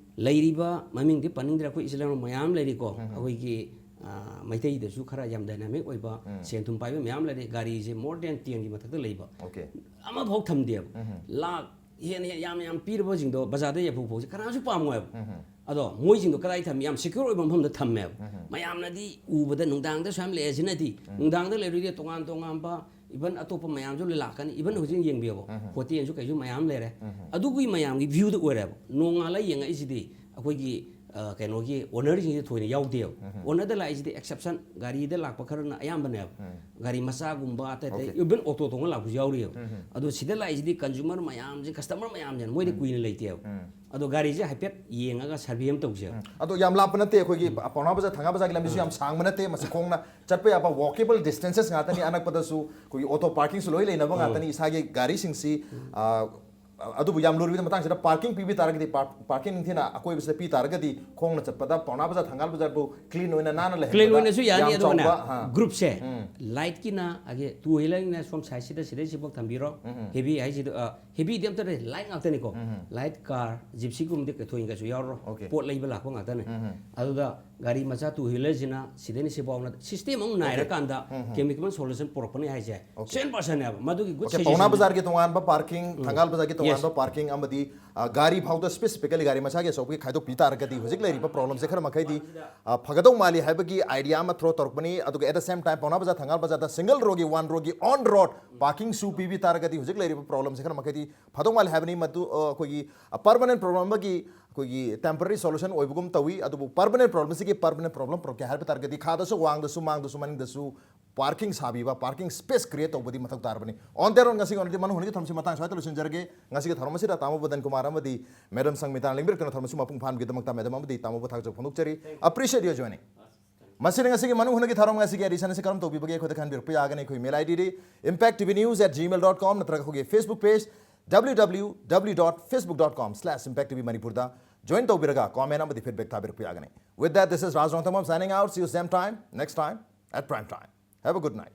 ꯂꯩꯔꯤꯕ ꯃꯃꯤꯡꯗꯤ ꯄꯟꯅꯤꯡꯗ꯭ꯔꯦ, ꯑꯩꯈꯣꯏ ꯏꯆꯤꯜ ꯏꯅꯥꯎ ꯃꯌꯥꯝ ꯂꯩꯔꯤꯀꯣ꯫ ꯑꯩꯈꯣꯏꯒꯤ ꯑ, ꯃꯩꯇꯩꯗꯁꯨ ꯈꯔ ꯌꯥꯝ ꯗꯥꯏꯅꯥꯃꯤꯛ ꯑꯣꯏꯕ ꯁꯦꯟ ꯊꯨꯝ ꯄꯥꯏꯕ ꯃꯌꯥꯝ ꯂꯩꯔꯦ, ꯒꯥꯔꯤꯁꯦ more than ten ꯒꯤ ꯃꯊꯛꯇ ꯂꯩꯕ꯫ Okay. ꯑꯃꯐꯥꯎ ꯊꯝꯗꯦꯕ꯫ ꯂꯥꯛ ꯍꯦꯟꯅ ꯍꯦꯟꯅ ꯌꯥꯝ ꯌꯥꯝ ꯄꯤꯔꯕꯁꯤꯡꯗꯣ ꯕꯖꯥꯔꯗ ꯌꯥꯐꯨ ꯐꯧꯁꯦ ꯀꯅꯥꯁꯨ ꯄꯥꯝꯃꯣꯏꯕ꯫ ꯑꯗꯣ ꯃꯣꯏꯁꯤꯡꯗꯣ ꯀꯗꯥꯏ ꯊꯝꯃꯤ? ꯌꯥꯝ ꯁꯦꯀ꯭ꯌꯣꯔ ꯑꯣꯏꯕ ꯃꯐꯝꯗ ꯊꯝꯃꯦꯕ꯫ ꯃꯌꯥꯝꯅꯗꯤ ꯎꯕꯗ ꯅꯨꯡꯗꯥꯡꯗ ꯁꯨꯃꯥꯏꯅ ꯂꯩꯔꯁꯤꯅꯗꯤ, ꯅꯨꯡꯗꯥꯡꯗ ꯂꯩꯔꯣꯏꯗꯤ ꯇꯣꯉꯥꯟ ꯇꯣꯉꯥꯟꯕ ꯏꯚꯟ ꯑꯇꯣꯞꯄ ꯃꯌꯥꯝꯁꯨ ꯂꯣꯏ ꯂꯥꯛꯀꯅꯤ꯫ ꯏꯚꯟ ꯍꯧꯖꯤꯛ ꯌꯦꯡꯕꯤꯌꯣꯕ, ꯍꯣꯇꯦꯜꯁꯨ ꯀꯩꯁꯨ ꯃꯌꯥꯝ ꯂꯩꯔꯦ꯫ ꯑꯗꯨꯒꯤ ꯃꯌꯥꯝꯒꯤ ꯚ꯭ꯌꯨꯗ ꯑꯣꯏꯔꯦꯕ꯫ ꯅꯣꯡꯉꯥꯜꯂ ꯌꯦꯡꯉꯛꯏꯁꯤꯗꯤ ꯑꯩꯈꯣꯏꯒꯤ, ꯑ, ꯀꯩꯅꯣꯒꯤ ꯑꯣꯅꯔꯁꯤꯡꯁꯦ ꯊꯣꯏꯅ ꯌꯥꯎꯗꯦꯕ꯫ ꯑꯣꯅꯔꯗ ꯂꯥꯛꯏꯁꯤꯗꯤ ꯑꯦꯛꯁꯦꯞꯁꯟ ꯒꯥꯔꯤꯗ ꯂꯥꯛꯄ ꯈꯔꯅ ꯑꯌꯥꯝꯕꯅꯦꯕ꯫ ꯒꯥꯔꯤ ꯃꯆꯥꯒꯨꯝꯕ ꯑꯇꯩ ꯑꯇꯩ, Okay. ꯏꯚꯟ ꯑꯣꯇꯣ ꯇꯣꯡꯉ ꯂꯥꯛꯄꯁꯨ ꯌꯥꯎꯔꯤꯑꯕ꯫ ꯑꯗꯣ ꯁꯤꯗ ꯂꯥꯛꯏꯁꯤꯗꯤ ꯀꯟꯖꯨꯃꯔ ꯃꯌꯥꯝꯁꯦ, ꯀꯁꯇꯃꯔ ꯃꯌꯥꯝꯁꯦ ꯃꯣꯏꯗꯤ ꯀꯨꯏꯅ ꯂꯩꯇꯦꯕ꯫ ꯑꯗꯣ ꯒꯥꯔꯤꯁꯦ ꯍꯥꯏꯐꯦꯠ ꯌꯦꯡꯉꯒ ꯁꯔꯚꯦ ꯑꯃ ꯇꯧꯁꯦꯕ꯫ ꯑꯗꯣ ꯌꯥꯝ ꯂꯥꯞꯄ ꯅꯠꯇꯦ, ꯑꯩꯈꯣꯏꯒꯤ ꯄꯥꯎꯅꯥ ꯕꯖꯥꯔ ꯊꯪꯒꯥꯜ ꯕꯖꯥꯔꯒꯤ ꯂꯝꯕꯤꯁꯨ ꯌꯥꯝ ꯁꯥꯡꯕ ꯅꯠꯇꯦ, ꯃꯁꯤ ꯈꯣꯡꯅ ꯆꯠꯄ ꯌꯥꯕ walkable distances ꯉꯥꯛꯇꯅꯤ꯫ ꯑꯅꯛꯄꯗꯁꯨ ꯑꯩꯈꯣꯏꯒꯤ ꯑꯣꯇꯣ ꯄꯥꯔꯀꯤꯡꯁꯨ ꯂꯣꯏ ꯂꯩꯅꯕ ꯉꯥꯛꯇꯅꯤ꯫ ꯏꯁꯥꯒꯤ ꯒꯥꯔꯤꯁꯤꯡꯁꯤ, ꯑ, ꯑꯗꯨꯕꯨ ꯌꯥꯝ ꯂꯨꯔꯤꯕ ꯃꯇꯥꯡꯁꯤꯗ ꯄꯥꯔꯀꯤꯡ ꯄꯤꯕꯤ ꯇꯥꯔꯒꯗꯤ, ꯄꯥꯔ-, ꯄꯥꯔꯀꯤꯡ ꯅꯤꯡꯊꯤꯅ ꯑꯀꯣꯏꯕꯁꯤꯗ ꯄꯤ ꯇꯥꯔꯒꯗꯤ ꯈꯣꯡꯅ ꯆꯠꯄꯗ ꯄꯥꯎꯅꯥ ꯕꯖꯥꯔ ꯊꯪꯒꯥꯜ ꯕꯖꯥꯔꯕꯨ ꯀ꯭ꯂꯤꯟ ꯑꯣꯏꯅ ꯅꯥꯟꯅ ꯂꯩꯍꯟꯕꯗ ꯀ꯭ꯂꯤꯟ ꯑꯣꯏꯅꯁꯨ ꯌꯥꯅꯤ꯫ ꯌꯥꯝ ꯑꯗꯨꯒꯅꯦ, ꯆꯥꯎꯕ, ꯑ, ꯒ꯭ꯔꯨꯞꯁꯦ ꯎꯝ꯫ ꯂꯥꯏꯠꯀꯤꯅ ꯑꯒꯦ ꯇꯨ ꯋꯤꯂꯔꯒꯤꯅ ꯁꯣꯝ ꯁꯥꯏꯠꯁꯤꯗ ꯁꯤꯗꯩ ꯁꯤꯐꯥꯎ ꯊꯝꯕꯤꯔꯣ꯫ ꯎꯝ꯫ ꯍꯦꯚꯤ ꯍꯥꯏꯁꯤꯗ, ꯑ, ꯍꯦꯚꯤꯗꯤ ꯑꯝꯇ ꯂꯩ, ꯂꯥꯏꯠ ꯉꯥꯛꯇꯅꯤꯀꯣ꯫ ꯎꯝ꯫ ꯂꯥꯏꯠ, ꯀꯥꯔ, ꯖꯤꯞꯁꯤꯒꯨꯝꯕꯗꯤ ꯀꯩꯊꯣꯏꯅ ꯀꯩꯁꯨ ꯌꯥꯎꯔꯔꯣꯏ꯫ Okay. ꯄꯣꯠ ꯂꯩꯕ ꯂꯥꯛꯄ ꯉꯥꯛꯇꯅꯤ꯫ ꯎꯝ꯫ ꯑꯗꯨꯗ ꯒꯥꯔꯤ ꯃꯆꯥ ꯇꯨ ꯋꯤꯂꯔꯁꯤꯅ ꯁꯤꯗꯩꯅ ꯁꯤꯐꯥꯎꯅ ꯁꯤꯁꯇꯦꯝ ꯑꯃꯨꯛ ꯅꯥꯏꯔꯀꯥꯟꯗ ꯎꯝ, ꯎꯝ꯫ ꯀꯦꯃꯤꯀꯦꯜ ꯁꯣꯂꯨꯁꯟ ꯄꯨꯔꯛꯄꯅꯤ ꯍꯥꯏꯁꯦ꯫ Okay. ꯁꯦꯟ ꯄꯥꯔꯁꯟꯅꯦꯕ ꯃꯗꯨꯒꯤ ꯒꯨꯗ ꯑꯣꯀꯦ, ꯁꯖꯦꯁꯟ꯫ ꯄꯥꯎꯅꯥ ꯕꯖꯥꯔꯒꯤ ꯇꯣꯉꯥꯟꯕ ꯄꯥꯔꯀꯤꯡ, ꯎꯝ꯫ ꯊꯪꯒꯥꯜ ꯕꯖꯥꯔꯒꯤ ꯇꯣꯉꯥꯟꯕ ꯌꯦꯁ꯫ ꯄꯥꯔꯀꯤꯡ ꯑꯃꯗꯤ, ꯑ, ꯒꯥꯔꯤ ꯐꯥꯎꯗ ꯁ꯭ꯄꯦꯁꯤꯐꯤꯀꯦꯂꯤ ꯒꯥꯔꯤ ꯃꯁꯥꯒꯤ ꯑꯆꯧꯕꯒꯤ ꯈꯥꯏꯗꯣꯛꯄꯤ ꯇꯥꯔꯒꯗꯤ ꯍꯧꯖꯤꯛ ꯂꯩꯔꯤꯕ ꯄ꯭ꯔꯣꯕ꯭ꯂꯦꯝꯁꯦ ꯈꯔ ꯃꯈꯩꯗꯤ, ꯑ, ꯐꯒꯗꯧ ꯃꯥꯜꯂꯤ ꯍꯥꯏꯕꯒꯤ ꯑꯥꯏꯗꯤꯌꯥ ꯑꯃ ꯊ꯭ꯔꯣ ꯇꯧꯔꯛꯄꯅꯤ꯫ ꯑꯗꯨꯒ at the same time ꯄꯥꯎꯅꯥ ꯕꯖꯥꯔ ꯊꯪꯒꯥꯜ ꯕꯖꯥꯔꯗ ꯁꯤꯡꯒꯜ ꯔꯣꯒꯤ, ꯋꯥꯟ ꯔꯣꯒꯤ ꯑꯣꯟ ꯔꯣꯗ ꯄꯥꯔꯀꯤꯡꯁꯨ ꯄꯤꯕꯤ ꯇꯥꯔꯒꯗꯤ ꯍꯧꯖꯤꯛ ꯂꯩꯔꯤꯕ ꯄ꯭ꯔꯣꯕ꯭ꯂꯦꯝꯁꯦ ꯈꯔ ꯃꯈꯩꯗꯤ ꯐꯗꯧ ꯃꯥꯜꯂꯤ ꯍꯥꯏꯕꯅꯤ꯫ ꯃꯗꯨ, ꯑ, ꯑꯩꯈꯣꯏꯒꯤ, ꯑ, ꯄꯔꯃꯅꯦꯟ ꯄ꯭ꯔꯣꯕ꯭ꯂꯦꯝ ꯑꯃꯒꯤ ꯑꯩꯈꯣꯏꯒꯤ ꯇꯦꯝꯄꯔꯔꯤ ꯁꯣꯂꯨꯁꯟ ꯑꯣꯏꯕꯒꯨꯝ ꯇꯧꯏ꯫ ꯑꯗꯨꯕꯨ ꯄꯔꯃꯅꯦꯟ ꯄ꯭ꯔꯣꯕ꯭ꯂꯦꯝꯁꯤꯒꯤ ꯄꯔꯃꯅꯦꯟ ꯄ꯭ꯔꯣꯕ꯭ꯂꯦꯝ ꯄꯨꯔꯛꯀꯦ ꯍꯥꯏꯕ ꯇꯥꯔꯒꯗꯤ ꯈꯥꯗꯁꯨ, ꯋꯥꯡꯗꯁꯨ, ꯃꯥꯡꯗꯁꯨ, ꯃꯅꯤꯡꯗꯁꯨ parking ꯁꯥꯕꯤꯕ, parking space create ꯇꯧꯕꯗꯤ ꯃꯊꯧ ꯇꯥꯔꯕꯅꯤ꯫ On that note, ꯉꯁꯤꯒꯤ ꯑꯣꯏꯅꯗꯤ ꯃꯅꯨꯡ ꯍꯨꯠꯅꯒꯤ ꯊꯧꯔꯝꯁꯤ ꯃꯇꯥꯡ ꯁ꯭ꯋꯥꯏꯗ ꯂꯣꯏꯁꯤꯟꯖꯔꯒꯦ꯫ ꯉꯁꯤꯒꯤ ꯊꯧꯔꯝ ꯑꯁꯤꯗ ꯇꯥꯃꯣ ꯕꯗꯟ ꯀꯨꯃꯥꯔ ꯑꯃꯗꯤ ꯃꯦꯗꯝ ꯁꯪꯃꯤꯇꯥꯅ ꯂꯦꯡꯕꯤꯔꯛꯇꯨꯅ ꯊꯧꯔꯝ ꯑꯁꯤ ꯃꯄꯨꯡ ꯐꯥꯍꯟꯕꯒꯤꯗꯃꯛꯇ ꯃꯦꯗꯝ ꯑꯃꯗꯤ ꯇꯥꯃꯣꯕꯨ ꯊꯥꯒꯠꯆꯕ ꯐꯣꯡꯗꯣꯛꯆꯔꯤ꯫ Appreciate your joining. ꯃꯁꯤꯅ ꯉꯁꯤꯒꯤ ꯃꯅꯨꯡ ꯍꯨꯠꯅꯒꯤ ꯊꯧꯔꯝ ꯉꯁꯤꯒꯤ edition ꯑꯁꯤ ꯀꯔꯝ ꯇꯧꯕꯤꯕꯒꯦ ꯑꯩꯈꯣꯏꯗ ꯈꯟꯕꯤꯔꯛꯄ ꯌꯥꯒꯅꯤ꯫ ꯑꯩꯈꯣꯏ mail ID D impact T V news at gmail dot com ꯅꯠꯇ꯭ꯔꯒ ꯑꯩꯈꯣꯏꯒꯤ Facebook page W W W dot facebook dot com slash impact T V Manipur ꯗ join ꯇꯧꯕꯤꯔꯒ comment ꯑꯃꯗꯤ feedback ꯊꯥꯕꯤꯔꯛꯄ ꯌꯥꯒꯅꯤ꯫ With that, this is Raj Rongthangam signing out. See you same time, next time at prime time. Have a good night.